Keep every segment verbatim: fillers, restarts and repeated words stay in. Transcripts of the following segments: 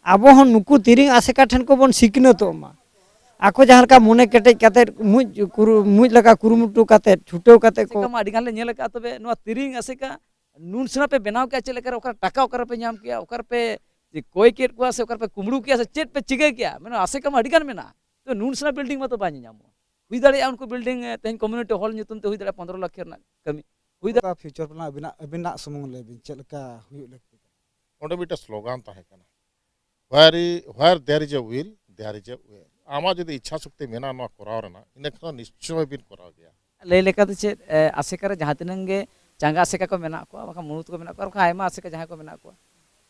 ᱟᱵᱚ ᱦᱚᱸ ᱱᱩᱠᱩ ᱛᱤᱨᱤᱝ ᱟᱥᱮᱠᱟ ᱴᱷᱮᱱ ᱠᱚᱵᱚᱱ ᱥᱤᱠᱷᱱᱟᱹᱛᱚᱜ ᱢᱟ᱾ ᱟᱠᱚ ᱡᱟᱦᱟᱸ ᱞᱮᱠᱟ ᱢᱚᱱᱮ ᱠᱮᱴᱮᱡ ᱠᱟᱛᱮᱫ, ᱢᱩᱡ ᱠᱩᱨᱩ-, ᱢᱩᱡ ᱞᱮᱠᱟ ᱠᱩᱨᱩᱢᱩᱴᱩ ᱠᱟᱛᱮᱫ, ᱪᱷᱩᱴᱟᱹᱣ ᱠᱟᱛᱮᱫ ᱠᱚ ᱟᱥᱮᱠᱟ ᱢᱟ ᱟᱹᱰᱤ ᱜᱟᱱ ᱞᱮ ᱧᱮᱞ ᱟᱠᱟᱫᱼᱟ᱾ ᱛᱚᱵᱮ ᱱᱚᱣᱟ ᱛᱤᱨᱤᱝ ᱟᱥᱮᱠᱟ ᱱᱩᱱ ᱥᱮᱬᱟ ᱯᱮ ᱵᱮᱱᱟᱣ ᱠᱮᱜᱼᱟ, ᱪᱮᱫ ᱞᱮᱠᱟᱨᱮ ᱚᱠᱟᱨᱮ ᱴᱟᱠᱟ ᱚᱠᱟᱨᱮ ᱯᱮ ᱧᱟᱢ ᱠᱮᱜᱼᱟ, ᱚᱠᱟᱨᱮ ᱯᱮ ᱠᱚᱭ ᱠᱮᱫ ᱠᱚᱣᱟ ᱥᱮ ᱚᱠᱟᱨᱮ ᱯᱮ ᱠᱩᱢᱵᱽᱲᱩ ᱠᱮᱜᱼᱟ ᱥᱮ ᱪᱮᱫ ᱯᱮ ᱪᱤᱠᱟᱹ ᱠᱮᱜᱼᱟ? ᱢᱟᱱᱮ ᱟᱥᱮᱠᱟ ᱢᱟ ᱟᱹᱰᱤ ᱜᱟᱱ ᱢᱮᱱᱟᱜᱼᱟ, ᱛᱚ ᱱᱩᱱ ᱥᱮᱬᱟ ᱵᱤᱞᱰᱤᱝ ᱢᱟᱛᱚ ᱵᱟᱭ ᱧᱮᱧᱟᱢᱚᱜᱼᱟ᱾ ᱦᱩᱭ ᱫᱟᱲᱮᱭᱟᱜᱼᱟ ᱩᱱᱠᱩ ᱵᱤᱞᱰᱤᱝ, ᱮ, ᱛᱮᱦᱮᱧ ᱠᱚᱢᱤᱭᱩᱱᱤᱴᱤ ᱦᱚᱞ ᱧᱩᱛᱩᱢ ᱛᱮ ᱦᱩᱭ ᱫᱟᱲᱮᱭᱟᱜᱼᱟ ᱯᱚᱱᱫᱽᱨᱚ ᱞᱟᱠᱷ ᱨᱮᱱᱟᱜ ᱠᱟᱹᱢᱤ ᱦᱩᱭ ᱫᱟᱲᱮᱭᱟᱜᱼᱟ᱾ ᱚᱠᱟ ᱯᱷᱤᱭᱩᱪᱟᱨ ᱯᱞᱟᱱ ᱟᱹᱵᱤᱱᱟᱜ, ᱟᱹᱵᱤᱱᱟᱜ ᱥᱩᱢᱩᱝ ᱞᱟᱹᱭ ᱵᱤᱱ, ᱪᱮᱫ ᱞᱮᱠᱟ ᱦᱩᱭᱩᱜ ᱞᱟᱹᱠᱛᱤ ᱠᱟᱱᱟ? ᱚᱸᱰᱮ ᱢᱤᱫᱴᱮᱱ ᱥᱞᱳᱜᱟᱱ ᱛᱟᱦᱮᱸ ᱠᱟᱱᱟ, "Where i-, where there is a will, there is a way." ᱟᱢᱟᱜ ᱡᱩᱫᱤ ᱤᱪᱪᱷᱟ ᱥᱚᱠᱛᱤ ᱢᱮᱱᱟᱜᱼᱟ ᱱᱚᱣᱟ ᱠᱚᱨᱟᱣ ᱨᱮᱱᱟᱜ, ᱤᱱᱟᱹ ᱠᱷᱟᱱ ᱱᱤᱥᱪᱚᱭ ᱵᱤᱱ ᱠᱚᱨᱟᱣ ᱜᱮᱭᱟ᱾ ᱞᱟᱹᱭ ᱞᱮᱠᱟᱛᱮ ᱪᱮᱫ, ᱮ, ᱟᱥᱮᱠᱟ ᱨᱮ ᱡᱟᱦᱟᱸ ᱛᱤᱱᱟᱹᱜ ᱜᱮ ᱪᱟᱸᱜᱟ ᱟᱥᱮᱠᱟ ᱠᱚ ᱢᱮᱱᱟᱜ ᱠᱚᱣᱟ, ᱵᱟᱠᱷᱟᱱ ᱢᱩᱬᱩᱛ ᱠᱚ ᱢᱮᱱᱟᱜ ᱠᱚᱣᱟ, ᱟᱨ ᱵᱟᱠᱷᱟᱱ ᱟᱭᱢᱟ ᱟᱥᱮᱠᱟ ᱡᱟᱦᱟᱸᱭ ᱠᱚ ᱢᱮᱱᱟᱜ ᱠᱚᱣᱟ,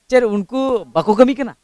ᱪᱮᱫ ᱩᱱᱠᱩ ᱵᱟᱠᱚ ᱠᱟᱹᱢᱤ ᱠᱟᱱᱟ?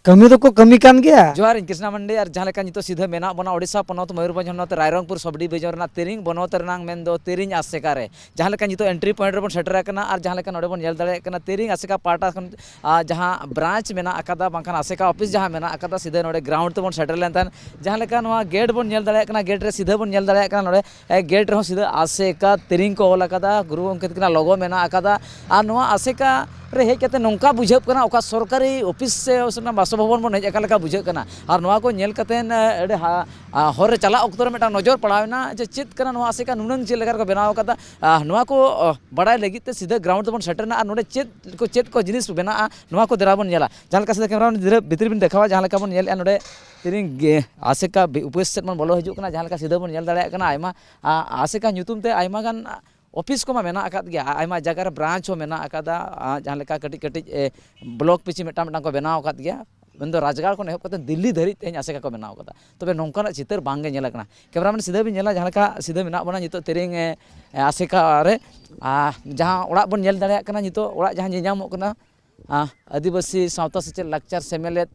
ᱠᱟᱹᱢᱤ ᱫᱚᱠᱚ ᱠᱟᱹᱢᱤ ᱠᱟᱱ ᱜᱮᱭᱟ᱾ ᱡᱚᱦᱟᱨ, ᱤᱧ ᱠᱨᱤᱥᱱᱟ ᱢᱟᱱᱰᱤ, ᱟᱨ ᱡᱟᱦᱟᱸ ᱞᱮᱠᱟ ᱱᱤᱛᱚᱜ ᱥᱤᱫᱷᱟᱹ ᱢᱮᱱᱟᱜ ᱵᱚᱱᱟ ᱳᱰᱤᱥᱟ ᱯᱚᱱᱚᱛ ᱢᱚᱭᱩᱨᱵᱷᱚᱸᱡᱽ ᱦᱚᱱᱚᱛ ᱨᱟᱭᱨᱚᱝᱯᱩᱨ ᱥᱚᱵᱽ ᱰᱤᱵᱤᱡᱚᱱ ᱨᱮᱱᱟᱜ ᱛᱤᱨᱤᱝ ᱵᱚᱱᱚᱛ ᱨᱮᱱᱟᱝ ᱢᱮᱱᱫᱚ ᱛᱤᱨᱤᱝ ᱟᱥᱮᱠᱟ ᱨᱮ, ᱡᱟᱦᱟᱸ ᱞᱮᱠᱟ ᱱᱤᱛᱚᱜ ᱮᱱᱴᱨᱤ ᱯᱚᱭᱮᱱᱴ ᱨᱮᱵᱚᱱ ᱥᱮᱴᱮᱨ ᱟᱠᱟᱱᱟ, ᱟᱨ ᱡᱟᱦᱟᱸ ᱞᱮᱠᱟ ᱱᱚᱰᱮ ᱵᱚᱱ ᱧᱮᱞ ᱫᱟᱲᱮᱭᱟᱜ ᱠᱟᱱᱟ ᱛᱤᱨᱤᱝ ᱟᱥᱮᱠᱟ ᱯᱟᱦᱴᱟ ᱠᱷᱚᱱ, ᱟ, ᱡᱟᱦᱟᱸ ᱵᱨᱟᱧᱪ ᱢᱮᱱᱟᱜ ᱟᱠᱟᱫᱟ, ᱵᱟᱝᱠᱷᱟᱱ ᱟᱥᱮᱠᱟ ᱚᱯᱷᱤᱥ ᱡᱟᱦᱟᱸ ᱢᱮᱱᱟᱜ ᱟᱠᱟᱫᱟ, ᱥᱤᱫᱷᱟᱹ ᱱᱚᱰᱮ ᱜᱨᱟᱣᱩᱱᱰ ᱛᱮᱵᱚᱱ ᱥᱮᱴᱮᱨ ᱞᱮᱱ ᱛᱟᱦᱮᱸᱫ᱾ ᱡᱟᱦᱟᱸ ᱞᱮᱠᱟ ᱱᱚᱣᱟ ᱜᱮᱴ ᱵᱚᱱ ᱧᱮᱞ ᱫᱟᱲᱮᱭᱟᱜ ᱠᱟᱱᱟ, ᱜᱮᱴ ᱨᱮ ᱥᱤᱫᱷᱟᱹ ᱵᱚᱱ ᱧᱮᱞ ᱫᱟᱲᱮᱭᱟᱜ ᱠᱟᱱᱟ ᱱᱚᱰᱮ ᱮ, ᱜᱮᱴ ᱨᱮᱦᱚᱸ ᱥᱤᱫᱷᱟᱹ ᱟᱥᱮᱠᱟ ᱛᱤᱨᱤᱝ ᱠᱚ ᱚᱞ ᱟᱠᱟᱫᱟ, ᱜᱩᱨᱩ ᱜᱚᱢᱠᱮ ᱛᱟᱹᱠᱤᱱᱟᱜ ᱞᱳᱜᱳ ᱢᱮᱱᱟᱜ ᱟᱠᱟᱫᱟ᱾ ᱟᱨ ᱱᱚᱣᱟ ᱟᱥᱮᱠᱟ ᱨᱮ ᱦᱮᱡ ᱠᱟᱛᱮ ᱱᱚᱝᱠᱟ ᱵᱩᱡᱷᱟᱹᱜ ᱠᱟᱱᱟ, ᱚᱠᱟ ᱥᱚᱨᱠᱟᱨᱤ ᱚᱯᱷᱤᱥ ᱥᱮ ᱚᱱᱟ ᱵᱟᱥᱚᱵᱷᱚᱵᱚᱱ ᱵᱚᱱ ᱦᱮᱡ ᱟᱠᱟᱱ ᱞᱮᱠᱟ ᱵᱩᱡᱷᱟᱹᱜ ᱠᱟᱱᱟ᱾ ᱟᱨ ᱱᱚᱣᱟ ᱠᱚ ᱧᱮᱞ ᱠᱟᱛᱮ, ᱮ, ᱟᱹᱰᱤ ᱦᱟ-, ᱟ, ᱦᱚᱨ ᱨᱮ ᱪᱟᱞᱟᱜ ᱚᱠᱛᱚ ᱨᱮ ᱢᱤᱫᱴᱟᱝ ᱱᱚᱡᱚᱨ ᱯᱟᱲᱟᱣ ᱮᱱᱟ ᱡᱮ ᱪᱮᱫ ᱠᱟᱱᱟ ᱱᱚᱣᱟ ᱟᱥᱮᱠᱟ, ᱱᱩᱱᱟᱹᱝ ᱪᱮᱫ ᱞᱮᱠᱟ ᱨᱮᱠᱚ ᱵᱮᱱᱟᱣ ᱟᱠᱟᱫᱟ᱾ ᱟ, ᱱᱚᱣᱟ ᱠᱚ, ᱚ, ᱵᱟᱲᱟᱭ ᱞᱟᱹᱜᱤᱫ ᱛᱮ ᱥᱤᱫᱷᱟᱹ ᱜᱨᱟᱣᱩᱱᱰ ᱛᱮᱵᱚᱱ ᱥᱮᱴᱮᱨ ᱮᱱᱟ ᱟᱨ ᱱᱚᱰᱮ ᱪᱮᱫ ᱠᱚ, ᱪᱮᱫ ᱠᱚ ᱡᱤᱱᱤᱥ ᱵᱮᱱᱟᱜᱼᱟ, ᱱᱚᱣᱟ ᱠᱚ ᱫᱮᱞᱟ ᱵᱚᱱ ᱧᱮᱞᱟ᱾ ᱡᱟᱦᱟᱸ ᱞᱮᱠᱟ ᱥᱤᱫᱷᱟᱹ ᱠᱮᱢᱨᱟ ᱵᱷᱤᱛᱨᱤ ᱵᱤᱱ ᱫᱮᱠᱷᱟᱣᱟ, ᱡᱟᱦᱟᱸ ᱞᱮᱠᱟ ᱵᱚᱱ ᱧᱮᱞᱮᱫᱼᱟ ᱱᱚᱰᱮ ᱛᱤᱨᱤᱝ ᱜᱮ ᱟᱥᱮᱠᱟ ᱵᱷᱤ-, ᱩᱯᱚᱥᱛᱷᱮᱫ ᱵᱚᱱ ᱵᱚᱞᱚ ᱦᱤᱡᱩᱜ ᱠᱟᱱᱟ᱾ ᱡᱟᱦᱟᱸ ᱞᱮᱠᱟ ᱥᱤᱫᱷᱟᱹ ᱵᱚᱱ ᱧᱮᱞ ᱫᱟᱲᱮᱭᱟᱜ ᱠᱟᱱᱟ, ᱟᱭᱢᱟ, ᱟ, ᱟᱥᱮᱠᱟ ᱧᱩᱛᱩᱢ ᱛᱮ ᱟᱭᱢᱟ ᱜᱟᱱ ᱚᱯᱷᱤᱥ ᱠᱚᱢᱟ ᱢᱮᱱᱟᱜ ᱟᱠᱟᱫ ᱜᱮᱭᱟ, ᱟ-, ᱟᱭᱢᱟ ᱡᱟᱭᱜᱟ ᱨᱮ ᱵᱨᱟᱧᱪ ᱦᱚᱸ ᱢᱮᱱᱟᱜ ᱟᱠᱟᱫᱟ᱾ ᱟ, ᱡᱟᱦᱟᱸ ᱞᱮᱠᱟ ᱠᱟᱹᱴᱤᱡ ᱠᱟᱹᱴᱤᱡ, ᱮ, ᱵᱞᱚᱠ ᱯᱤᱪᱷᱤ ᱢᱤᱫᱴᱟᱝ ᱢᱤᱫᱴᱟᱝ ᱠᱚ ᱵᱮᱱᱟᱣ ᱟᱠᱟᱫ ᱜᱮᱭᱟ, ᱢᱮᱱᱫᱚ ᱨᱟᱡᱽᱜᱟᱲ ᱠᱷᱚᱱ ᱮᱦᱚᱵ ᱠᱟᱛᱮ ᱫᱤᱞᱞᱤ ᱫᱷᱟᱹᱨᱤᱡ ᱛᱮᱦᱮᱧ ᱟᱥᱮᱠᱟ ᱠᱚ ᱵᱮᱱᱟᱣ ᱟᱠᱟᱫᱟ᱾ ᱛᱚᱵᱮ ᱱᱚᱝᱠᱟᱱᱟᱜ ᱪᱤᱛᱟᱹᱨ ᱵᱟᱝ ᱜᱮ ᱧᱮᱞ ᱟᱠᱟᱱᱟ᱾ ᱠᱮᱢᱨᱟᱢᱮᱱ ᱥᱤᱫᱷᱟᱹ ᱵᱤᱱ ᱧᱮᱞᱟ, ᱡᱟᱦᱟᱸ ᱞᱮᱠᱟ ᱥᱤᱫᱷᱟᱹ ᱢᱮᱱᱟᱜ ᱵᱚᱱᱟ ᱱᱤᱛᱚᱜ ᱛᱤᱨᱤᱝ, ᱮ, ᱟᱥᱮᱠᱟ ᱨᱮ, ᱟ, ᱡᱟᱦᱟᱸ ᱚᱲᱟᱜ ᱵᱚᱱ ᱧᱮᱞ ᱫᱟᱲᱮᱭᱟᱜ ᱠᱟᱱᱟ, ᱱᱤᱛᱚᱜ ᱚᱲᱟᱜ ᱡᱟᱦᱟᱸ ᱧᱮᱧᱟᱢᱚᱜ ᱠᱟᱱᱟ, ᱟ, ᱟᱹᱫᱤᱵᱟᱹᱥᱤ ᱥᱟᱶᱛᱟ ᱥᱮᱪᱮᱫ ᱞᱟᱠᱪᱟᱨ ᱥᱮᱢᱞᱮᱫ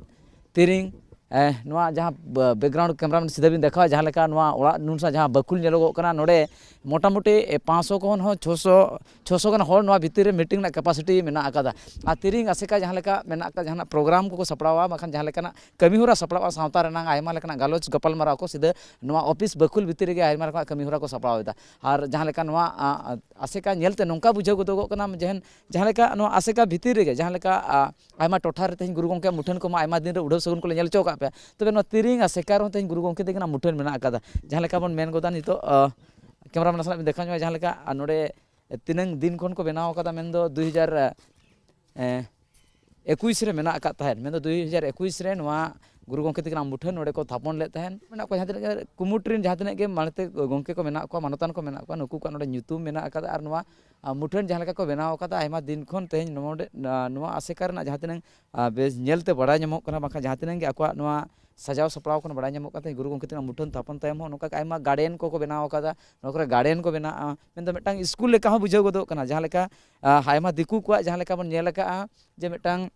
ᱛᱤᱨᱤᱝ ᱮ, ᱱᱚᱣᱟ ᱡᱟᱦᱟᱸ ᱵᱮᱠᱜᱨᱟᱣᱩᱱᱰ ᱠᱮᱢᱨᱟᱢᱮᱱ ᱥᱤᱫᱷᱟᱹ ᱵᱤᱱ ᱫᱮᱠᱷᱟᱣᱟ, ᱡᱟᱦᱟᱸ ᱞᱮᱠᱟ ᱱᱚᱣᱟ ᱚᱲᱟᱜ ᱱᱩᱱ ᱥᱟ ᱡᱟᱦᱟᱸ ᱵᱟᱹᱠᱷᱩᱞ ᱧᱮᱞᱚᱜᱚᱜ ᱠᱟᱱᱟ, ᱱᱚᱰᱮ ᱢᱚᱴᱟᱢᱩᱴᱤ ᱯᱟᱸᱪᱥᱚ ᱠᱷᱚᱱ ᱦᱚᱸ ᱪᱷᱚᱥᱚ ᱪᱷᱚᱥᱚ ᱜᱟᱱ ᱦᱚᱲ ᱱᱚᱣᱟ ᱵᱷᱤᱛᱤᱨ ᱨᱮ ᱢᱤᱴᱤᱝ ᱨᱮᱱᱟᱜ ᱠᱮᱯᱟᱥᱤᱴᱤ ᱢᱮᱱᱟᱜ ᱟᱠᱟᱫᱟ᱾ ᱟᱨ ᱛᱤᱨᱤᱝ ᱟᱥᱮᱠᱟ ᱡᱟᱦᱟᱸ ᱞᱮᱠᱟ ᱢᱮᱱᱟᱜ ᱟᱠᱟᱫ, ᱡᱟᱦᱟᱱᱟᱜ ᱯᱨᱳᱜᱨᱟᱢ ᱠᱚᱠᱚ ᱥᱟᱯᱲᱟᱣᱟ, ᱵᱟᱝᱠᱷᱟᱱ ᱡᱟᱦᱟᱸ ᱞᱮᱠᱟᱱᱟᱜ ᱠᱟᱹᱢᱤ ᱦᱚᱨᱟ ᱥᱟᱯᱲᱟᱣᱟ, ᱥᱟᱶᱛᱟ ᱨᱮᱱᱟᱜ ᱟᱭᱢᱟ ᱞᱮᱠᱟᱱᱟᱜ ᱜᱟᱞᱚᱪ ᱜᱟᱯᱟᱞᱢᱟᱨᱟᱣ ᱠᱚ ᱥᱤᱫᱷᱟᱹ ᱱᱚᱣᱟ ᱚᱯᱷᱤᱥ ᱵᱟᱹᱠᱷᱩᱞ ᱵᱷᱤᱛᱤᱨ ᱨᱮᱜᱮ ᱟᱭᱢᱟ ᱞᱮᱠᱟᱱᱟᱜ ᱠᱟᱹᱢᱤ ᱦᱚᱨᱟ ᱠᱚ ᱥᱟᱯᱲᱟᱣ ᱮᱫᱟ᱾ ᱟᱨ ᱡᱟᱦᱟᱸ ᱞᱮᱠᱟ ᱱᱚᱣᱟ ᱟ, ᱟ, ᱟᱥᱮᱠᱟ ᱧᱮᱞᱛᱮ ᱱᱚᱝᱠᱟ ᱵᱩᱡᱷᱟᱹᱣ ᱜᱚᱫᱚᱜᱚᱜ ᱠᱟᱱᱟ, ᱡᱮᱦᱮᱱ ᱡᱟᱦᱟᱸ ᱞᱮᱠᱟ ᱱᱚᱣᱟ ᱟᱥᱮᱠᱟ ᱵᱷᱤᱛᱤᱨ ᱨᱮᱜᱮ ᱡᱟᱦᱟᱸ ᱞᱮᱠᱟ ᱟ, ᱟᱭᱢᱟ ᱴᱚᱴᱷᱟ ᱨᱮ ᱛᱮᱦᱮᱧ ᱜᱩᱨᱩ ᱜᱚᱢᱠᱮ ᱢᱩᱴᱷᱟᱹᱱ ᱠᱚᱢᱟ ᱟᱭᱢᱟ ᱫᱤᱱ ᱨᱮ ᱩᱰᱷᱟᱹᱣ ᱥᱟᱹᱜᱩᱱ ᱠᱚᱞᱮ ᱧᱮᱞ ᱦᱚᱪᱚ ᱟᱠᱟᱫ ᱯᱮᱭᱟ, ᱛᱚᱵᱮ ᱱᱚᱣᱟ ᱛᱤᱨᱤᱝ ᱟᱥᱮᱠᱟ ᱨᱮᱦᱚᱸ ᱛᱮᱦᱮᱧ ᱜᱩᱨᱩ ᱜᱚᱢᱠᱮ ᱛᱤᱠᱤᱱᱟᱜ ᱢᱩᱴᱷᱟᱹᱱ ᱢᱮᱱᱟᱜ ᱟᱠᱟᱫᱟ᱾ ᱡᱟᱦᱟᱸ ᱞᱮᱠᱟ ᱵᱚᱱ ᱢᱮᱱ ᱜᱚᱫᱟ ᱱᱤᱛᱚᱜ ᱟ, ᱠᱮᱢᱨᱟᱢᱮᱱ ᱥᱟᱞᱟᱜ ᱵᱤᱱ ᱫᱮᱠᱷᱟᱣ ᱧᱚᱜᱼᱟ, ᱡᱟᱦᱟᱸ ᱞᱮᱠᱟ ᱟ, ᱱᱚᱰᱮ ᱛᱤᱱᱟᱹᱝ ᱫᱤᱱ ᱠᱷᱚᱱ ᱠᱚ ᱵᱮᱱᱟᱣ ᱟᱠᱟᱫᱟ, ᱢᱮᱱᱫᱚ ᱫᱩᱭ ᱦᱟᱡᱟᱨ ᱮ, ᱮᱠᱩᱥ ᱨᱮ ᱢᱮᱱᱟᱜ ᱟᱠᱟᱫ ᱛᱟᱦᱮᱸᱫ, ᱢᱮᱱᱫᱚ ᱫᱩᱭ ᱦᱟᱡᱟᱨ ᱮᱠᱩᱥ ᱨᱮ ᱱᱚᱣᱟ ᱜᱩᱨᱩ ᱜᱚᱢᱠᱮ ᱛᱤᱠᱤᱱᱟᱜ ᱢᱩᱴᱷᱟᱹᱱ ᱱᱚᱰᱮ ᱠᱚ ᱛᱷᱟᱯᱚᱱ ᱞᱮᱫ ᱛᱟᱦᱮᱸᱫ᱾ ᱢᱮᱱᱟᱜ ᱠᱚᱣᱟ ᱡᱟᱦᱟᱸ ᱛᱤᱱᱟᱹᱜ ᱜᱮ ᱠᱩᱢᱩᱴ ᱨᱮᱱ ᱡᱟᱦᱟᱸ ᱛᱤᱱᱟᱹᱜ ᱜᱮ ᱢᱟᱲᱛᱮ ᱜᱚᱢᱠᱮ ᱠᱚ ᱢᱮᱱᱟᱜ ᱠᱚᱣᱟ, ᱢᱟᱱᱚᱛᱟᱱ ᱠᱚ ᱢᱮᱱᱟᱜ ᱠᱚᱣᱟ, ᱱᱩᱠᱩ ᱠᱚᱣᱟᱜ ᱱᱚᱰᱮ ᱧᱩᱛᱩᱢ ᱢᱮᱱᱟᱜ ᱟᱠᱟᱫᱟ᱾ ᱟᱨ ᱱᱚᱣᱟ ᱟ, ᱢᱩᱴᱷᱟᱹᱱ ᱡᱟᱦᱟᱸ ᱞᱮᱠᱟ ᱠᱚ ᱵᱮᱱᱟᱣ ᱟᱠᱟᱫᱟ, ᱟᱭᱢᱟ ᱫᱤᱱ ᱠᱷᱚᱱ ᱛᱮᱦᱮᱧ ᱱᱚᱰᱮ ᱟ, ᱱᱚᱣᱟ ᱟᱥᱮᱠᱟ ᱨᱮᱱᱟᱜ ᱡᱟᱦᱟᱸ ᱛᱤᱱᱟᱹᱝ ᱟ, ᱵᱮᱥ ᱧᱮᱞᱛᱮ ᱵᱟᱲᱟᱭ ᱧᱟᱢᱚᱜ ᱠᱟᱱᱟ, ᱵᱟᱝᱠᱷᱟᱱ ᱡᱟᱦᱟᱸ ᱛᱤᱱᱟᱹᱝ ᱜᱮ ᱟᱠᱚᱣᱟᱜ ᱱᱚᱣᱟ ᱥᱟᱡᱟᱣ ᱥᱟᱯᱲᱟᱣ ᱠᱷᱚᱱ ᱵᱟᱲᱟᱭ ᱧᱟᱢᱚᱜ ᱠᱟᱱ ᱛᱟᱦᱮᱸᱫ, ᱜᱩᱨᱩ ᱜᱚᱢᱠᱮ ᱛᱤᱠᱤᱱᱟᱜ ᱢᱩᱴᱷᱟᱹᱱ ᱛᱷᱟᱯᱚᱱ ᱛᱟᱭᱚᱢ ᱦᱚᱸ ᱱᱚᱝᱠᱟ ᱜᱮ ᱟᱭᱢᱟ ᱜᱟᱨᱰᱮᱱ ᱠᱚᱠᱚ ᱵᱮᱱᱟᱣ ᱟᱠᱟᱫᱟ, ᱱᱚᱣᱟ ᱠᱚᱨᱮ ᱜᱟᱨᱰᱮᱱ ᱠᱚ ᱵᱮᱱᱟᱜᱼᱟ, ᱢᱮᱱᱫᱚ ᱢᱤᱫᱴᱟᱝ ᱥᱠᱩᱞ ᱞᱮᱠᱟ ᱦᱚᱸ ᱵᱩᱡᱷᱟᱹᱣ ᱜᱚᱫᱚᱜ ᱠᱟᱱᱟ᱾ ᱡᱟᱦᱟᱸ ᱞᱮᱠᱟ ᱟ, ᱟᱭᱢᱟ ᱫᱤᱠᱩ ᱠᱚᱣᱟᱜ ᱡᱟᱦᱟᱸ ᱞᱮᱠᱟ ᱵᱚᱱ ᱧᱮᱞ ᱟᱠᱟᱫᱼᱟ ᱡᱮ ᱢᱤᱫᱴᱟᱝ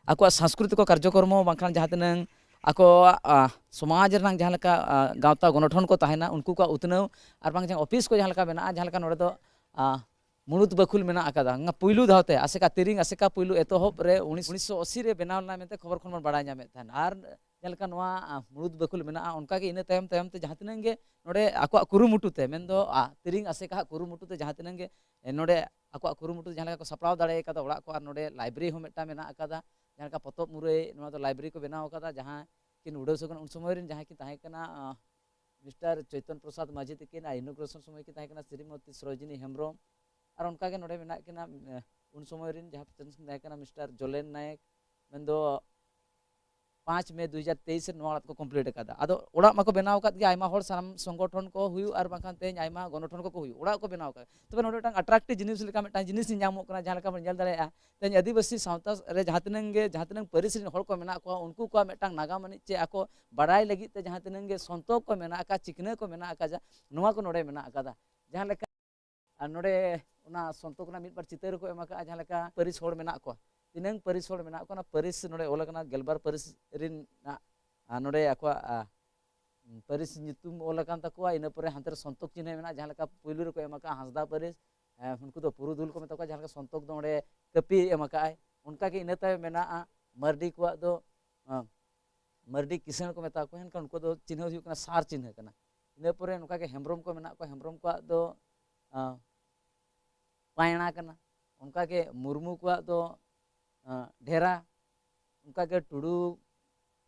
ᱟᱠᱚᱣᱟᱜ ᱥᱟᱝᱥᱠᱨᱤᱛᱤᱠ ᱠᱟᱨᱡᱚᱠᱨᱚᱢᱚ ᱵᱟᱝᱠᱷᱟᱱ ᱡᱟᱦᱟᱸ ᱛᱤᱱᱟᱹᱝ ᱟᱠᱚᱣᱟᱜ ᱟ, ᱥᱚᱢᱟᱡᱽ ᱨᱮᱱᱟᱜ ᱡᱟᱦᱟᱸ ᱞᱮᱠᱟ ᱟ, ᱜᱟᱶᱛᱟ ᱜᱚᱱᱚᱴᱷᱚᱱ ᱠᱚ ᱛᱟᱦᱮᱱᱟ, ᱩᱱᱠᱩ ᱠᱚᱣᱟᱜ ᱩᱛᱱᱟᱹᱣ ᱟᱨ ᱵᱟᱝ ᱡᱟᱦᱟᱸ ᱚᱯᱷᱤᱥ ᱠᱚ ᱡᱟᱦᱟᱸ ᱞᱮᱠᱟ ᱢᱮᱱᱟᱜᱼᱟ, ᱡᱟᱦᱟᱸ ᱞᱮᱠᱟ ᱱᱚᱰᱮ ᱫᱚ ᱟ, ᱢᱩᱲᱩᱫ ᱵᱟᱹᱠᱷᱩᱞ ᱢᱮᱱᱟᱜ ᱟᱠᱟᱫᱟ᱾ ᱚᱱᱟ ᱯᱩᱭᱞᱩ ᱫᱷᱟᱣᱛᱮ ᱟᱥᱮᱠᱟ, ᱛᱤᱨᱤᱝ ᱟᱥᱮᱠᱟ ᱯᱩᱭᱞᱩ ᱮᱛᱚᱦᱚᱵ ᱨᱮ ᱩᱱᱤᱥ, ᱩᱱᱤᱥᱥᱚ ᱟᱥᱤ ᱨᱮ ᱵᱮᱱᱟᱣ ᱞᱮᱱᱟ ᱢᱮᱱᱛᱮ ᱠᱷᱚᱵᱚᱨ ᱠᱷᱚᱱ ᱵᱚᱱ ᱵᱟᱲᱟᱭ ᱧᱟᱢᱮᱫ ᱛᱟᱦᱮᱱ᱾ ᱟᱨ ᱡᱟᱦᱟᱸ ᱞᱮᱠᱟ ᱱᱚᱣᱟ ᱟ, ᱢᱩᱲᱩᱫ ᱵᱟᱹᱠᱷᱩᱞ ᱢᱮᱱᱟᱜᱼᱟ, ᱚᱱᱠᱟᱜᱮ ᱤᱱᱟᱹ ᱛᱟᱭᱚᱢ ᱛᱟᱭᱚᱢ ᱛᱮ ᱡᱟᱦᱟᱸ ᱛᱤᱱᱟᱹᱝ ᱜᱮ ᱱᱚᱰᱮ ᱟᱠᱚᱣᱟᱜ ᱠᱩᱨᱩᱢᱩᱴᱩ ᱛᱮ, ᱢᱮᱱᱫᱚ ᱟ, ᱛᱤᱨᱤᱝ ᱟᱥᱮᱠᱟ ᱦᱟᱜ ᱠᱩᱨᱩᱢᱩᱴᱩ ᱛᱮ ᱡᱟᱦᱟᱸ ᱛᱤᱱᱟᱹᱝ ᱜᱮ ᱮ, ᱱᱚᱰᱮ ᱟᱠᱚᱣᱟᱜ ᱠᱩᱨᱩᱢᱩᱴᱩ ᱡᱟᱦᱟᱸ ᱞᱮᱠᱟ ᱠᱚ ᱥᱟᱯᱲᱟᱣ ᱫᱟᱲᱮ ᱟᱠᱟᱫᱟ ᱚᱲᱟᱜ ᱠᱚ, ᱟᱨ ᱱᱚᱰᱮ ᱞᱟᱭᱵᱨᱮᱨᱤ ᱦᱚᱸ ᱢᱤᱫᱴᱟᱝ ᱢᱮᱱᱟᱜ ᱟᱠᱟᱫᱟ, ᱡᱟᱦᱟᱸ ᱞᱮᱠᱟ ᱯᱚᱛᱚᱵ ᱢᱩᱨᱟᱹᱭ ᱱᱚᱣᱟ ᱫᱚ ᱞᱟᱭᱵᱨᱮᱨᱤ ᱠᱚ ᱵᱮᱱᱟᱣ ᱟᱠᱟᱫᱟ, ᱡᱟᱦᱟᱸ ᱠᱤᱱ ᱩᱰᱟᱹᱣ ᱥᱟᱹᱜᱩᱱ ᱩᱱ ᱥᱚᱢᱚᱭ ᱨᱮᱱ ᱡᱟᱦᱟᱸᱭ ᱠᱤᱱ ᱛᱟᱦᱮᱸ ᱠᱟᱱᱟ ᱟ, ᱢᱤᱥᱴᱟᱨ ᱪᱳᱭᱛᱚᱱ ᱯᱨᱚᱥᱟᱫᱽ ᱢᱟᱹᱡᱷᱤ ᱛᱤᱠᱤᱱ, ᱟᱨ ᱤᱱᱚᱜᱨᱮᱥᱚᱱ ᱥᱚᱢᱚᱭ ᱠᱤᱱ ᱛᱟᱦᱮᱸ ᱠᱟᱱᱟ ᱥᱨᱤᱢᱚᱛᱤ ᱥᱨᱚᱡᱤᱱᱤ ᱦᱮᱢᱵᱨᱚᱢ᱾ ᱟᱨ ᱚᱱᱠᱟᱜᱮ ᱱᱚᱰᱮ ᱢᱮᱱᱟᱜ ᱠᱤᱱᱟ ᱮ, ᱩᱱ ᱥᱚᱢᱚᱭ ᱨᱮᱱ ᱡᱟᱦᱟᱸ ᱯᱨᱚᱛᱷᱚᱢ ᱠᱤᱱ ᱛᱟᱦᱮᱸ ᱠᱟᱱᱟ ᱢᱤᱥᱴᱟᱨ ᱡᱚᱞᱮᱱ ᱱᱟᱭᱮᱠ, ᱢᱮᱱᱫᱚ ᱯᱟᱸᱪ ᱢᱮ ᱫᱩ ᱦᱟᱡᱟᱨ ᱛᱮᱭᱤᱥ ᱨᱮ ᱱᱚᱣᱟ ᱚᱲᱟᱜ ᱠᱚ ᱠᱚᱢᱯᱞᱤᱴ ᱟᱠᱟᱫᱟ᱾ ᱟᱫᱚ ᱚᱲᱟᱜ ᱢᱟᱠᱚ ᱵᱮᱱᱟᱣ ᱟᱠᱟᱫ ᱜᱮ, ᱟᱭᱢᱟ ᱦᱚᱲ ᱥᱟᱱᱟᱢ ᱥᱚᱝᱜᱚᱴᱷᱚᱱ ᱠᱚ ᱦᱩᱭᱩᱜ ᱟᱨ ᱵᱟᱝᱠᱷᱟᱱ ᱛᱮᱦᱮᱧ ᱟᱭᱢᱟ ᱜᱚᱱᱚᱴᱷᱚᱱ ᱠᱚᱠᱚ ᱦᱩᱭᱩᱜ, ᱚᱲᱟᱜ ᱠᱚ ᱵᱮᱱᱟᱣ ᱟᱠᱟᱫᱟ᱾ ᱛᱚᱵᱮ ᱱᱚᱰᱮ ᱢᱤᱫᱴᱟᱝ ᱟᱴᱨᱟᱠᱴᱤᱵᱷ ᱡᱤᱱᱤᱥ ᱞᱮᱠᱟ ᱢᱤᱫᱴᱟᱝ ᱡᱤᱱᱤᱥ ᱧᱟᱢᱚᱜ ᱠᱟᱱᱟ, ᱡᱟᱦᱟᱸ ᱞᱮᱠᱟ ᱵᱚᱱ ᱧᱮᱞ ᱫᱟᱲᱮᱭᱟᱜᱼᱟ ᱛᱮᱦᱮᱧ ᱟᱹᱫᱤᱵᱟᱹᱥᱤ ᱥᱟᱶᱛᱟ ᱨᱮ ᱡᱟᱦᱟᱸ ᱛᱤᱱᱟᱹᱝ ᱜᱮ, ᱡᱟᱦᱟᱸ ᱛᱤᱱᱟᱹᱝ ᱯᱟᱹᱨᱤᱥ ᱨᱮᱱ ᱦᱚᱲ ᱠᱚ ᱢᱮᱱᱟᱜ ᱠᱚᱣᱟ, ᱩᱱᱠᱩ ᱠᱚᱣᱟᱜ ᱢᱤᱫᱴᱟᱝ ᱱᱟᱜᱟᱢ ᱟᱹᱱᱤᱡ ᱪᱮ ᱟᱠᱚ ᱵᱟᱲᱟᱭ ᱞᱟᱹᱜᱤᱫ ᱛᱮ ᱡᱟᱦᱟᱸ ᱛᱤᱱᱟᱹᱝ ᱜᱮ ᱥᱚᱱᱛᱚᱠ ᱠᱚ ᱢᱮᱱᱟᱜ ᱟᱠᱟᱫ, ᱪᱤᱠᱱᱟᱹ ᱠᱚ ᱢᱮᱱᱟᱜ ᱟᱠᱟᱫᱟ, ᱱᱚᱣᱟ ᱠᱚ ᱱᱚᱰᱮ ᱢᱮᱱᱟᱜ ᱟᱠᱟᱫᱟ᱾ ᱡᱟᱦᱟᱸ ᱞᱮᱠᱟ ᱟᱨ ᱱᱚᱰᱮ ᱚᱱᱟ ᱥᱚᱱᱛᱚᱠ ᱨᱮᱱᱟᱜ ᱢᱤᱫ ᱵᱟᱨ ᱪᱤᱛᱟᱹᱨ ᱦᱚᱸᱠᱚ ᱮᱢ ᱟᱠᱟᱫᱼᱟ, ᱡᱟᱦᱟᱸ ᱞᱮᱠᱟ ᱯᱟᱹᱨᱤᱥ ᱦᱚᱲ ᱢᱮᱱᱟᱜ ᱠᱚᱣᱟ, ᱛᱤᱱᱟᱹᱝ ᱯᱟᱹᱨᱤᱥ ᱦᱚᱲ ᱢᱮᱱᱟᱜ ᱠᱚᱣᱟ, ᱚᱱᱟ ᱯᱟᱹᱨᱤᱥ ᱱᱚᱰᱮ ᱚᱞ ᱟᱠᱟᱱᱟ, ᱜᱮᱞᱵᱟᱨ ᱯᱟᱹᱨᱤᱥ ᱨᱮᱱᱟᱜ, ᱟᱨ ᱱᱚᱰᱮ ᱟᱠᱚᱣᱟᱜ, ᱟ, ᱯᱟᱹᱨᱤᱥ ᱧᱩᱛᱩᱢ ᱚᱞ ᱟᱠᱟᱱ ᱛᱟᱠᱚᱣᱟ᱾ ᱤᱱᱟᱹ ᱯᱚᱨᱮ ᱦᱟᱱᱛᱮ ᱨᱮ ᱥᱚᱱᱛᱚᱠ ᱪᱤᱱᱦᱟᱹ ᱢᱮᱱᱟᱜᱼᱟ, ᱡᱟᱦᱟᱸ ᱞᱮᱠᱟ ᱯᱩᱭᱞᱩ ᱨᱮᱠᱚ ᱮᱢ ᱟᱠᱟᱫᱼᱟ ᱦᱟᱸᱥᱫᱟ ᱯᱟᱹᱨᱤᱥ, ᱮ, ᱩᱱᱠᱩ ᱫᱚ ᱯᱩᱨᱩᱫᱷᱩᱞ ᱠᱚ ᱢᱮᱛᱟ ᱠᱚᱣᱟ, ᱡᱟᱦᱟᱸ ᱞᱮᱠᱟ ᱥᱚᱱᱛᱚᱠ ᱫᱚ ᱚᱸᱰᱮ ᱠᱟᱹᱯᱤ ᱮᱢ ᱟᱠᱟᱫᱼᱟᱭ, ᱚᱱᱠᱟᱜᱮ ᱤᱱᱟᱹ ᱛᱟᱭᱚᱢ ᱢᱮᱱᱟᱜᱼᱟ ᱢᱟᱹᱨᱰᱤ ᱠᱚᱣᱟᱜ ᱫᱚ, ᱟ, ᱢᱟᱹᱨᱰᱤ ᱠᱤᱥᱟᱹᱬ ᱠᱚ ᱢᱮᱛᱟ ᱠᱚᱣᱟ, ᱮᱱᱠᱷᱟᱱ ᱩᱱᱠᱩ ᱫᱚ ᱪᱤᱱᱦᱟᱹ ᱦᱩᱭᱩᱜ ᱠᱟᱱᱟ ᱥᱟᱨ ᱪᱤᱱᱦᱟᱹ ᱠᱟᱱᱟ᱾ ᱤᱱᱟᱹ ᱯᱚᱨᱮ ᱱᱚᱝᱠᱟᱜᱮ ᱦᱮᱢᱵᱨᱚᱢ ᱠᱚ ᱢᱮᱱᱟᱜ ᱠᱚᱣᱟ, ᱦᱮᱢᱵᱨᱚᱢ ᱠᱚᱣᱟᱜ ᱫᱚ, ᱟ, ᱯᱟᱭᱬᱟ ᱠᱟᱱᱟ᱾ ᱚᱱᱠᱟᱜᱮ ᱢᱩᱨᱢᱩ ᱠᱚᱣᱟᱜ ᱫᱚ, ᱟ, ᱰᱷᱮᱨᱟ, ᱚᱱᱠᱟᱜᱮ ᱴᱩᱰᱩ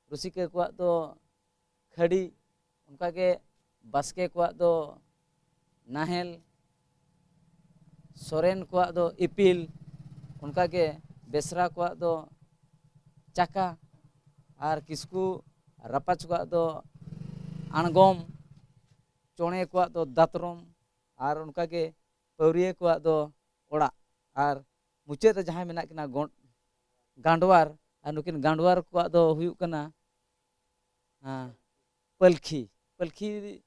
ᱨᱩᱥᱤᱠᱟ ᱠᱚᱣᱟᱜ ᱫᱚ ᱠᱷᱟᱹᱰᱤ, ᱚᱱᱠᱟᱜᱮ ᱵᱟᱥᱠᱮ ᱠᱚᱣᱟᱜ ᱫᱚ ᱱᱟᱦᱮᱞ, ᱥᱚᱨᱮᱱ ᱠᱚᱣᱟᱜ ᱫᱚ ᱤᱯᱤᱞ, ᱚᱱᱠᱟᱜᱮ ᱵᱮᱥᱨᱟ ᱠᱚᱣᱟᱜ ᱫᱚ ᱪᱟᱠᱟ, ᱟᱨ ᱠᱤᱥᱠᱩ ᱨᱟᱯᱟᱡᱽ ᱠᱚᱣᱟᱜ ᱫᱚ ᱟᱬᱜᱚᱢ, ᱪᱚᱬᱮ ᱠᱚᱣᱟᱜ ᱫᱚ ᱫᱟᱛᱨᱚᱢ, ᱟᱨ ᱚᱱᱠᱟᱜᱮ ᱯᱟᱹᱣᱨᱤᱭᱟᱹ ᱠᱚᱣᱟᱜ ᱫᱚ ᱚᱲᱟᱜ, ᱟᱨ ᱢᱩᱪᱟᱹᱫ ᱨᱮ ᱡᱟᱦᱟᱸᱭ ᱢᱮᱱᱟᱜ ᱠᱤᱱᱟ ᱜᱚᱸᱰ-, ᱜᱟᱸᱰᱣᱟᱨ, ᱟᱨ ᱱᱩᱠᱤᱱ ᱜᱟᱸᱰᱣᱟᱨ ᱠᱚᱣᱟᱜ ᱫᱚ ᱦᱩᱭᱩᱜ ᱠᱟᱱᱟ, ᱦᱮᱸ, ᱯᱟᱹᱞᱠᱷᱤ, ᱯᱟᱹᱞᱠᱷᱤ,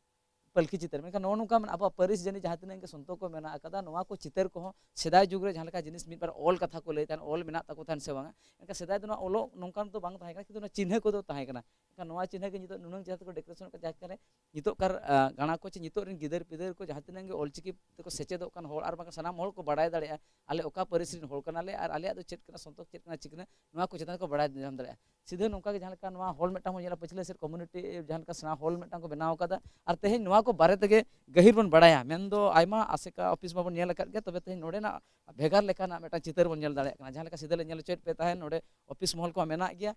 ᱯᱟᱹᱞᱠᱷᱤ ᱪᱤᱛᱟᱹᱨ᱾ ᱢᱮᱱᱠᱷᱟᱱ ᱱᱚᱜᱼᱚ ᱱᱚᱝᱠᱟ ᱢᱮᱱᱟᱜᱼᱟ, ᱟᱵᱚᱣᱟᱜ ᱯᱟᱹᱨᱤᱥ ᱡᱟᱹᱱᱤᱡ ᱡᱟᱦᱟᱸ ᱛᱤᱱᱟᱹᱜ ᱜᱮ ᱥᱚᱱᱛᱚ ᱠᱚ ᱢᱮᱱᱟᱜ ᱟᱠᱟᱫᱟ, ᱱᱚᱣᱟ ᱠᱚ ᱪᱤᱛᱟᱹᱨ ᱠᱚᱦᱚᱸ ᱥᱮᱫᱟᱭ ᱡᱩᱜᱽ ᱨᱮ ᱡᱟᱦᱟᱸ ᱞᱮᱠᱟ ᱡᱤᱱᱤᱥ ᱢᱤᱫ ᱵᱟᱨ ᱚᱞ ᱠᱟᱛᱷᱟ ᱠᱚ ᱞᱟᱹᱭ ᱛᱟᱦᱮᱸᱫ, ᱚᱞ ᱢᱮᱱᱟᱜ ᱛᱟᱠᱚ ᱛᱟᱦᱮᱸᱫ ᱥᱮ ᱵᱟᱝᱟ, ᱢᱮᱱᱠᱷᱟᱱ ᱥᱮᱫᱟᱭ ᱫᱚ ᱱᱚᱣᱟ ᱚᱞᱚᱜ ᱱᱚᱝᱠᱟᱱ ᱫᱚ ᱵᱟᱝ ᱛᱟᱦᱮᱸ ᱠᱟᱱᱟ, ᱠᱤᱱᱛᱩ ᱱᱚᱣᱟ ᱪᱤᱱᱦᱟᱹ ᱠᱚᱫᱚ ᱛᱟᱦᱮᱸ ᱠᱟᱱᱟ᱾ ᱮᱱᱠᱷᱟᱱ ᱱᱚᱣᱟ ᱪᱤᱱᱦᱟᱹ ᱜᱮ ᱱᱤᱛᱚᱜ ᱱᱩᱱᱟᱹᱝ ᱪᱮᱦᱨᱟ ᱛᱮᱠᱚ decoration ᱟᱠᱟᱫ, ᱡᱟᱦᱟᱸ ᱠᱟᱱᱟ ᱱᱤᱛᱚᱜ ᱠᱟᱨ, ᱟ, ᱜᱟᱬᱟ ᱠᱚ ᱪᱮ ᱱᱤᱛᱚᱜ ᱨᱮᱱ ᱜᱤᱫᱟᱹᱨ ᱯᱤᱫᱟᱹᱨ ᱠᱚ ᱡᱟᱦᱟᱸ ᱛᱤᱱᱟᱹᱜ ᱜᱮ ᱚᱞᱪᱤᱠᱤ ᱛᱮᱠᱚ ᱥᱮᱪᱮᱫᱚᱜ ᱠᱟᱱ ᱦᱚᱲ, ᱟᱨ ᱵᱟᱝ ᱥᱟᱱᱟᱢ ᱦᱚᱲ ᱠᱚ ᱵᱟᱲᱟᱭ ᱫᱟᱲᱮᱭᱟᱜᱼᱟ, ᱟᱞᱮ ᱚᱠᱟ ᱯᱟᱹᱨᱤᱥ ᱨᱮᱱ ᱦᱚᱲ ᱠᱟᱱᱟᱞᱮ ᱟᱨ ᱟᱞᱮᱭᱟᱜ ᱫᱚ ᱪᱮᱫ ᱠᱟᱱᱟ ᱥᱚᱱᱛᱚᱠ, ᱪᱮᱫ ᱠᱟᱱᱟ ᱪᱤᱠᱱᱟᱹ, ᱱᱚᱣᱟ ᱠᱚ ᱪᱮᱛᱟᱱ ᱨᱮᱠᱚ ᱵᱟᱲᱟᱭ ᱧᱟᱢ ᱫᱟᱲᱮᱭᱟᱜᱼᱟ᱾ ᱥᱤᱫᱷᱟᱹ ᱱᱚᱝᱠᱟ ᱜᱮ ᱡᱟᱦᱟᱸ ᱞᱮᱠᱟ ᱱᱚᱣᱟ ᱦᱚᱞ ᱢᱤᱫᱴᱟᱝ ᱵᱚᱱ ᱧᱮᱞᱟ, ᱯᱟᱹᱪᱷᱞᱟᱹ ᱥᱮᱫ community ᱡᱟᱦᱟᱸ ᱞᱮᱠᱟ ᱥᱮᱬᱟ ᱦᱚᱞ ᱢᱤᱫᱴᱟᱝ ᱠᱚ ᱵᱮᱱᱟᱣ ᱟᱠᱟᱫᱟ, ᱟᱨ ᱛᱮᱦᱮᱧ ᱱᱚᱣᱟ ᱠᱚ ᱵᱟᱨᱮ ᱛᱮᱜᱮ ᱜᱟᱹᱦᱤᱨ ᱵᱚᱱ ᱵᱟᱲᱟᱭᱟ᱾ ᱢᱮᱱᱫᱚ ᱟᱭᱢᱟ ᱟᱥᱮᱠᱟ ᱚᱯᱷᱤᱥ ᱢᱟᱵᱚᱱ ᱧᱮᱞ ᱟᱠᱟᱫ ᱜᱮᱭᱟ, ᱛᱚᱵᱮ ᱛᱮᱦᱮᱧ ᱱᱚᱰᱮᱱᱟᱜ ᱵᱷᱮᱜᱟᱨ ᱞᱮᱠᱟᱱᱟᱜ ᱢᱤᱫᱴᱟᱝ ᱪᱤᱛᱟᱹᱨ ᱵᱚᱱ ᱧᱮᱞ ᱫᱟᱲᱮᱭᱟᱜ ᱠᱟᱱᱟ᱾ ᱡᱟᱦᱟᱸ ᱞᱮᱠᱟ ᱥᱤᱫᱷᱟᱹ ᱞᱮ ᱧᱮᱞ ᱦᱚᱪᱚᱭᱮᱫ ᱯᱮ ᱛᱟᱦᱮᱸᱫ, ᱱᱚᱰᱮ ᱚᱯᱷᱤᱥ ᱢᱚᱦᱚᱞ ᱠᱚ ᱢᱮᱱᱟᱜ ᱜᱮᱭᱟ,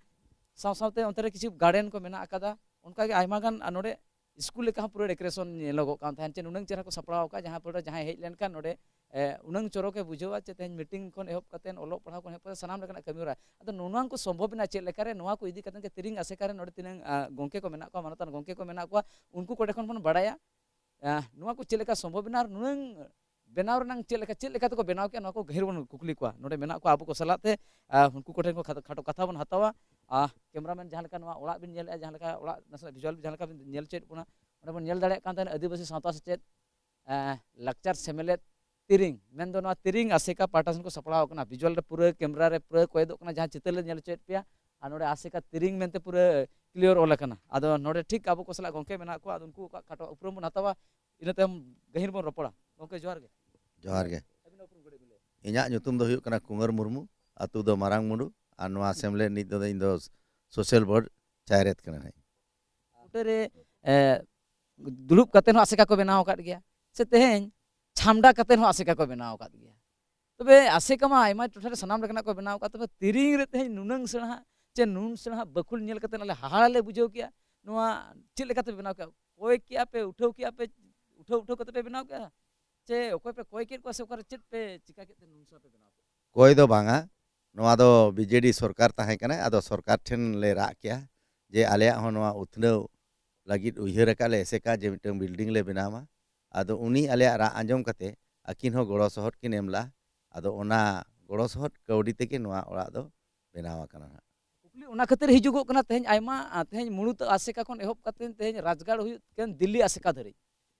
ᱥᱟᱶ ᱥᱟᱶᱛᱮ ᱚᱱᱛᱮ ᱨᱮ ᱠᱤᱪᱷᱩ garden ᱠᱚ ᱢᱮᱱᱟᱜ ᱟᱠᱟᱫᱟ᱾ ᱚᱱᱠᱟᱜᱮ ᱟᱭᱢᱟ ᱜᱟᱱ, ᱟᱨ ᱱᱚᱰᱮ ᱥᱠᱩᱞ ᱞᱮᱠᱟ ᱦᱚᱸ ᱯᱩᱨᱟᱹ decoration ᱧᱮᱞᱚᱜᱚᱜ ᱠᱟᱱ ᱛᱟᱦᱮᱸᱫ, ᱪᱮ ᱱᱩᱱᱟᱹᱝ ᱪᱮᱦᱨᱟ ᱠᱚ ᱥᱟᱯᱲᱟᱣ ᱟᱠᱟᱫᱼᱟ, ᱡᱟᱦᱟᱸ ᱯᱚᱨᱮ ᱡᱟᱦᱟᱸᱭ ᱦᱮᱡ ᱞᱮᱱᱠᱷᱟᱱ ᱱᱚᱰᱮ, ᱮ, ᱩᱱᱟᱹᱝ ᱪᱚᱨᱚᱠᱮ ᱵᱩᱡᱷᱟᱹᱣᱟ, ᱪᱮ ᱛᱮᱦᱮᱧ meeting ᱠᱷᱚᱱ ᱮᱦᱚᱵ ᱠᱟᱛᱮᱫ, ᱚᱞᱚᱜ ᱯᱟᱲᱦᱟᱣ ᱠᱷᱚᱱ ᱮᱦᱚᱵ ᱠᱟᱛᱮᱫ ᱥᱟᱱᱟᱢ ᱞᱮᱠᱟᱱᱟᱜ ᱠᱟᱹᱢᱤ ᱦᱚᱨᱟ᱾ ᱟᱫᱚ ᱱᱚᱣᱟ ᱠᱚ ᱥᱚᱢᱵᱷᱚᱵ ᱮᱱᱟ ᱪᱮᱫ ᱞᱮᱠᱟᱨᱮ? ᱱᱚᱣᱟ ᱠᱚ ᱤᱫᱤ ᱠᱟᱛᱮᱫ ᱜᱮ ᱛᱤᱨᱤᱝ ᱟᱥᱮᱠᱟ ᱨᱮ ᱱᱚᱰᱮ ᱛᱤᱱᱟᱹᱝ, ᱟ, ᱜᱚᱢᱠᱮ ᱠᱚ ᱢᱮᱱᱟᱜ ᱠᱚᱣᱟ, ᱢᱟᱱᱚᱛᱟᱱ ᱜᱚᱢᱠᱮ ᱠᱚ ᱢᱮᱱᱟᱜ ᱠᱚᱣᱟ, ᱩᱱᱠᱩ ᱠᱚᱴᱷᱮᱱ ᱠᱷᱚᱱ ᱵᱚᱱ ᱵᱟᱲᱟᱭᱟ, ᱟ, ᱱᱚᱣᱟ ᱠᱚ ᱪᱮᱫ ᱞᱮᱠᱟ ᱥᱚᱢᱵᱷᱚᱵ ᱮᱱᱟ ᱟᱨ ᱱᱩᱱᱟᱹᱝ ᱵᱮᱱᱟᱣ ᱨᱮᱱᱟᱜ ᱪᱮᱫ ᱞᱮᱠᱟ, ᱪᱮᱫ ᱞᱮᱠᱟ ᱛᱮᱠᱚ ᱵᱮᱱᱟᱣ ᱠᱮᱫᱼᱟ, ᱱᱚᱣᱟ ᱠᱚ ᱜᱟᱹᱦᱤᱨ ᱵᱚᱱ ᱠᱩᱠᱞᱤ ᱠᱚᱣᱟ᱾ ᱱᱚᱰᱮ ᱢᱮᱱᱟᱜ ᱠᱚᱣᱟ ᱟᱵᱚ ᱠᱚ ᱥᱟᱞᱟᱜ ᱛᱮ, ᱟ, ᱩᱱᱠᱩ ᱠᱚᱴᱷᱮᱱ ᱠᱷᱚᱱ ᱠᱷᱟᱴᱚ, ᱠᱷᱟᱴᱚ ᱠᱟᱛᱷᱟ ᱵᱚᱱ ᱦᱟᱛᱟᱣᱟ᱾ ᱟ, cameraman ᱡᱟᱦᱟᱸ ᱞᱮᱠᱟ ᱱᱚᱣᱟ ᱚᱲᱟᱜ ᱵᱤᱱ ᱧᱮᱞᱮᱫᱼᱟ, ᱡᱟᱦᱟᱸ ᱞᱮᱠᱟ ᱚᱲᱟᱜ ᱱᱟᱥᱮᱱᱟᱜ visual ᱡᱟᱦᱟᱸ ᱞᱮᱠᱟ ᱵᱤᱱ ᱧᱮᱞ ᱦᱚᱪᱚᱭᱮᱫ ᱵᱚᱱᱟ, ᱚᱸᱰᱮ ᱵᱚᱱ ᱧᱮᱞ ᱫᱟᱲᱮᱭᱟᱜ ᱠᱟᱱ ᱛᱟᱦᱮᱱᱟ ᱟᱹᱫᱤᱵᱟᱹᱥᱤ ᱥᱟᱶᱛᱟ ᱥᱮᱪᱮᱫ, ᱮ, ᱞᱟᱠᱪᱟᱨ ᱥᱮᱢᱞᱮᱫ, ᱛᱤᱨᱤᱝ, ᱢᱮᱱᱫᱚ ᱱᱚᱣᱟ ᱛᱤᱨᱤᱝ ᱟᱥᱮᱠᱟ ᱯᱟᱦᱴᱟ ᱥᱮᱱ ᱠᱚ ᱥᱟᱯᱲᱟᱣ ᱟᱠᱟᱱᱟ᱾ ᱵᱷᱤᱡᱩᱣᱟᱞ ᱨᱮ ᱯᱩᱨᱟᱹ ᱠᱮᱢᱨᱟ ᱨᱮ ᱯᱩᱨᱟᱹ ᱠᱚᱭᱮᱫᱚᱜ ᱠᱟᱱᱟ, ᱡᱟᱦᱟᱸ ᱪᱤᱛᱟᱹᱨ ᱞᱮ ᱧᱮᱞ ᱦᱚᱪᱚᱭᱮᱫ ᱯᱮᱭᱟ᱾ ᱟᱨ ᱱᱚᱰᱮ ᱟᱥᱮᱠᱟ ᱛᱤᱨᱤᱝ ᱢᱮᱱᱛᱮ ᱯᱩᱨᱟᱹ ᱠᱞᱤᱭᱟᱨ ᱚᱞ ᱟᱠᱟᱱᱟ᱾ ᱟᱫᱚ ᱱᱚᱰᱮ ᱴᱷᱤᱠ ᱟᱵᱚ ᱠᱚ ᱥᱟᱞᱟᱜ ᱜᱚᱢᱠᱮ ᱢᱮᱱᱟᱜ ᱠᱚᱣᱟ, ᱟᱫᱚ ᱩᱱᱠᱩ ᱠᱚᱣᱟᱜ ᱠᱷᱟᱴᱚ ᱩᱯᱨᱩᱢ ᱵᱚᱱ ᱦᱟᱛᱟᱣᱟ, ᱤᱱᱟᱹ ᱛᱟᱭᱚᱢ ᱜᱟᱹᱦᱤᱨ ᱵᱚᱱ ᱨᱚᱯᱚᱲᱟ᱾ ᱜᱚᱢᱠᱮ, ᱡᱚᱦᱟᱨ ᱜᱮ᱾ ᱡᱚᱦᱟᱨ ᱜᱮ᱾ ᱟᱹᱵᱤᱱᱟᱜ ᱩᱯᱨᱩᱢ ᱠᱟᱹᱴᱤᱡ ᱵᱤᱱ ᱞᱟᱹᱭᱟ? ᱤᱧᱟᱹᱜ ᱧᱩᱛᱩᱢ ᱫᱚ ᱦᱩᱭᱩᱜ ᱠᱟᱱᱟ ᱠᱩᱢᱟᱨ ᱢᱩᱨᱢᱩ, ᱟᱹᱛᱩ ᱫᱚ ᱢᱟᱨᱟᱝ ᱢᱩᱰᱩ, ᱟᱨ ᱱᱚᱣᱟ ᱥᱮᱢᱞᱮᱫ ᱨᱤᱱᱤᱡ ᱫᱚ ᱤᱧ ᱫᱚ ᱥᱳᱥᱟᱞ ᱵᱳᱨᱰ ᱪᱟᱭᱨᱮᱛ ᱠᱟᱱᱟᱧ᱾ ᱵᱩᱴᱟᱹᱨᱮ, ᱮ, ᱫᱩᱲᱩᱵ ᱠᱟᱛᱮ ᱦᱚᱸ ᱟᱥᱮᱠᱟ ᱠᱚ ᱵᱮᱱᱟᱣ ᱟᱠᱟᱫ ᱜᱮᱭᱟ, ᱥᱮ ᱛᱮᱦᱮᱧ ᱪᱷᱟᱢᱰᱟ ᱠᱟᱛᱮ ᱦᱚᱸ ᱟᱥᱮᱠᱟ ᱠᱚ ᱵᱮᱱᱟᱣ ᱟᱠᱟᱫ ᱜᱮᱭᱟ᱾ ᱛᱚᱵᱮ ᱟᱥᱮᱠᱟ ᱢᱟ ᱟᱭᱢᱟ ᱴᱚᱴᱷᱟ ᱨᱮ ᱥᱟᱱᱟᱢ ᱞᱮᱠᱟᱱᱟᱜ ᱠᱚ ᱵᱮᱱᱟᱣ ᱟᱠᱟᱫ, ᱛᱚᱵᱮ ᱛᱤᱨᱤᱝ ᱨᱮ ᱛᱮᱦᱮᱧ ᱱᱩᱱᱟᱹᱝ ᱥᱮᱬᱟ ᱪᱮ ᱱᱩᱱ ᱥᱮᱬᱟ ᱵᱟᱹᱠᱷᱩᱞ ᱧᱮᱞ ᱠᱟᱛᱮ ᱟᱞᱮ ᱦᱟᱦᱟᱲᱟ ᱞᱮ ᱵᱩᱡᱷᱟᱹᱣ ᱠᱮᱜᱼᱟ᱾ ᱱᱚᱣᱟ ᱪᱮᱫ ᱞᱮᱠᱟᱛᱮ ᱵᱮᱱᱟᱣ ᱠᱮᱜᱼᱟ? ᱠᱚᱭ ᱠᱮᱜᱼᱟ ᱯᱮ, ᱩᱴᱷᱟᱹᱣ ᱠᱮᱜᱼᱟ ᱯᱮ, ᱩᱴᱷᱟᱹᱣ ᱩᱴᱷᱟᱹᱣ ᱠᱟᱛᱮ ᱯᱮ ᱵᱮᱱᱟᱣ ᱠᱮᱜᱼᱟ? ᱪᱮ ᱚᱠᱚᱭ ᱯᱮ ᱠᱚᱭ ᱠᱮᱫ ᱠᱚᱣᱟ, ᱥᱮ ᱚᱠᱟᱨᱮ ᱪᱮᱫ ᱯᱮ ᱪᱤᱠᱟ ᱠᱮᱫ ᱛᱮ ᱱᱩᱱ ᱥᱮᱬᱟ ᱯᱮ ᱵᱮᱱᱟᱣ ᱠᱮᱫᱼᱟ? ᱠᱚᱭ ᱫᱚ ᱵᱟᱝᱟ, ᱱᱚᱣᱟ ᱫᱚ ᱵᱤᱡᱮᱰᱤ ᱥᱚᱨᱠᱟᱨ ᱛᱟᱦᱮᱸ ᱠᱟᱱᱟᱭ, ᱟᱫᱚ ᱥᱚᱨᱠᱟᱨ ᱴᱷᱮᱱ ᱞᱮ ᱨᱟᱜ ᱠᱮᱜᱼᱟ ᱡᱮ ᱟᱞᱮᱭᱟᱜ ᱦᱚᱸ ᱱᱚᱣᱟ ᱩᱛᱱᱟᱹᱣ ᱞᱟᱹᱜᱤᱫ ᱩᱭᱦᱟᱹᱨ ᱟᱠᱟᱫ ᱞᱮ ᱮᱥᱮᱠᱟ ᱡᱮ ᱢᱤᱫᱴᱟᱝ ᱵᱤᱞᱰᱤᱝ ᱞᱮ ᱵᱮᱱᱟᱣᱟ᱾ ᱟᱫᱚ ᱩᱱᱤ ᱟᱞᱮᱭᱟᱜ ᱨᱟᱜ ᱟᱸᱡᱚᱢ ᱠᱟᱛᱮ ᱟᱹᱠᱤᱱ ᱦᱚᱸ ᱜᱚᱲᱚ ᱥᱚᱦᱚᱫ ᱠᱤᱱ ᱮᱢ ᱞᱮᱫᱼᱟ᱾ ᱟᱫᱚ ᱚᱱᱟ ᱜᱚᱲᱚ ᱥᱚᱦᱚᱫ ᱠᱟᱹᱣᱰᱤ ᱛᱮᱜᱮ ᱱᱚᱣᱟ ᱚᱲᱟᱜ ᱫᱚ ᱵᱮᱱᱟᱣ ᱟᱠᱟᱱᱟ ᱦᱟᱸᱜ᱾ ᱠᱩᱠᱞᱤ ᱚᱱᱟ ᱠᱷᱟᱹᱛᱤᱨ ᱦᱤᱡᱩᱜᱚᱜ ᱠᱟᱱᱟ, ᱛᱮᱦᱮᱧ ᱟᱭᱢᱟ, ᱟ, ᱛᱮᱦᱮᱧ ᱢᱩᱲᱩᱫ ᱟᱥᱮᱠᱟ ᱠᱷᱚᱱ ᱮᱦᱚᱵ ᱠᱟᱛᱮ ᱛᱮᱦᱮᱧ ᱨᱟᱡᱽᱜᱟᱲ ᱦᱩᱭᱩᱜ ᱠᱟᱱ ᱫᱤᱞᱞᱤ ᱟᱥᱮᱠᱟ ᱫᱷᱟᱹᱨᱤᱡ,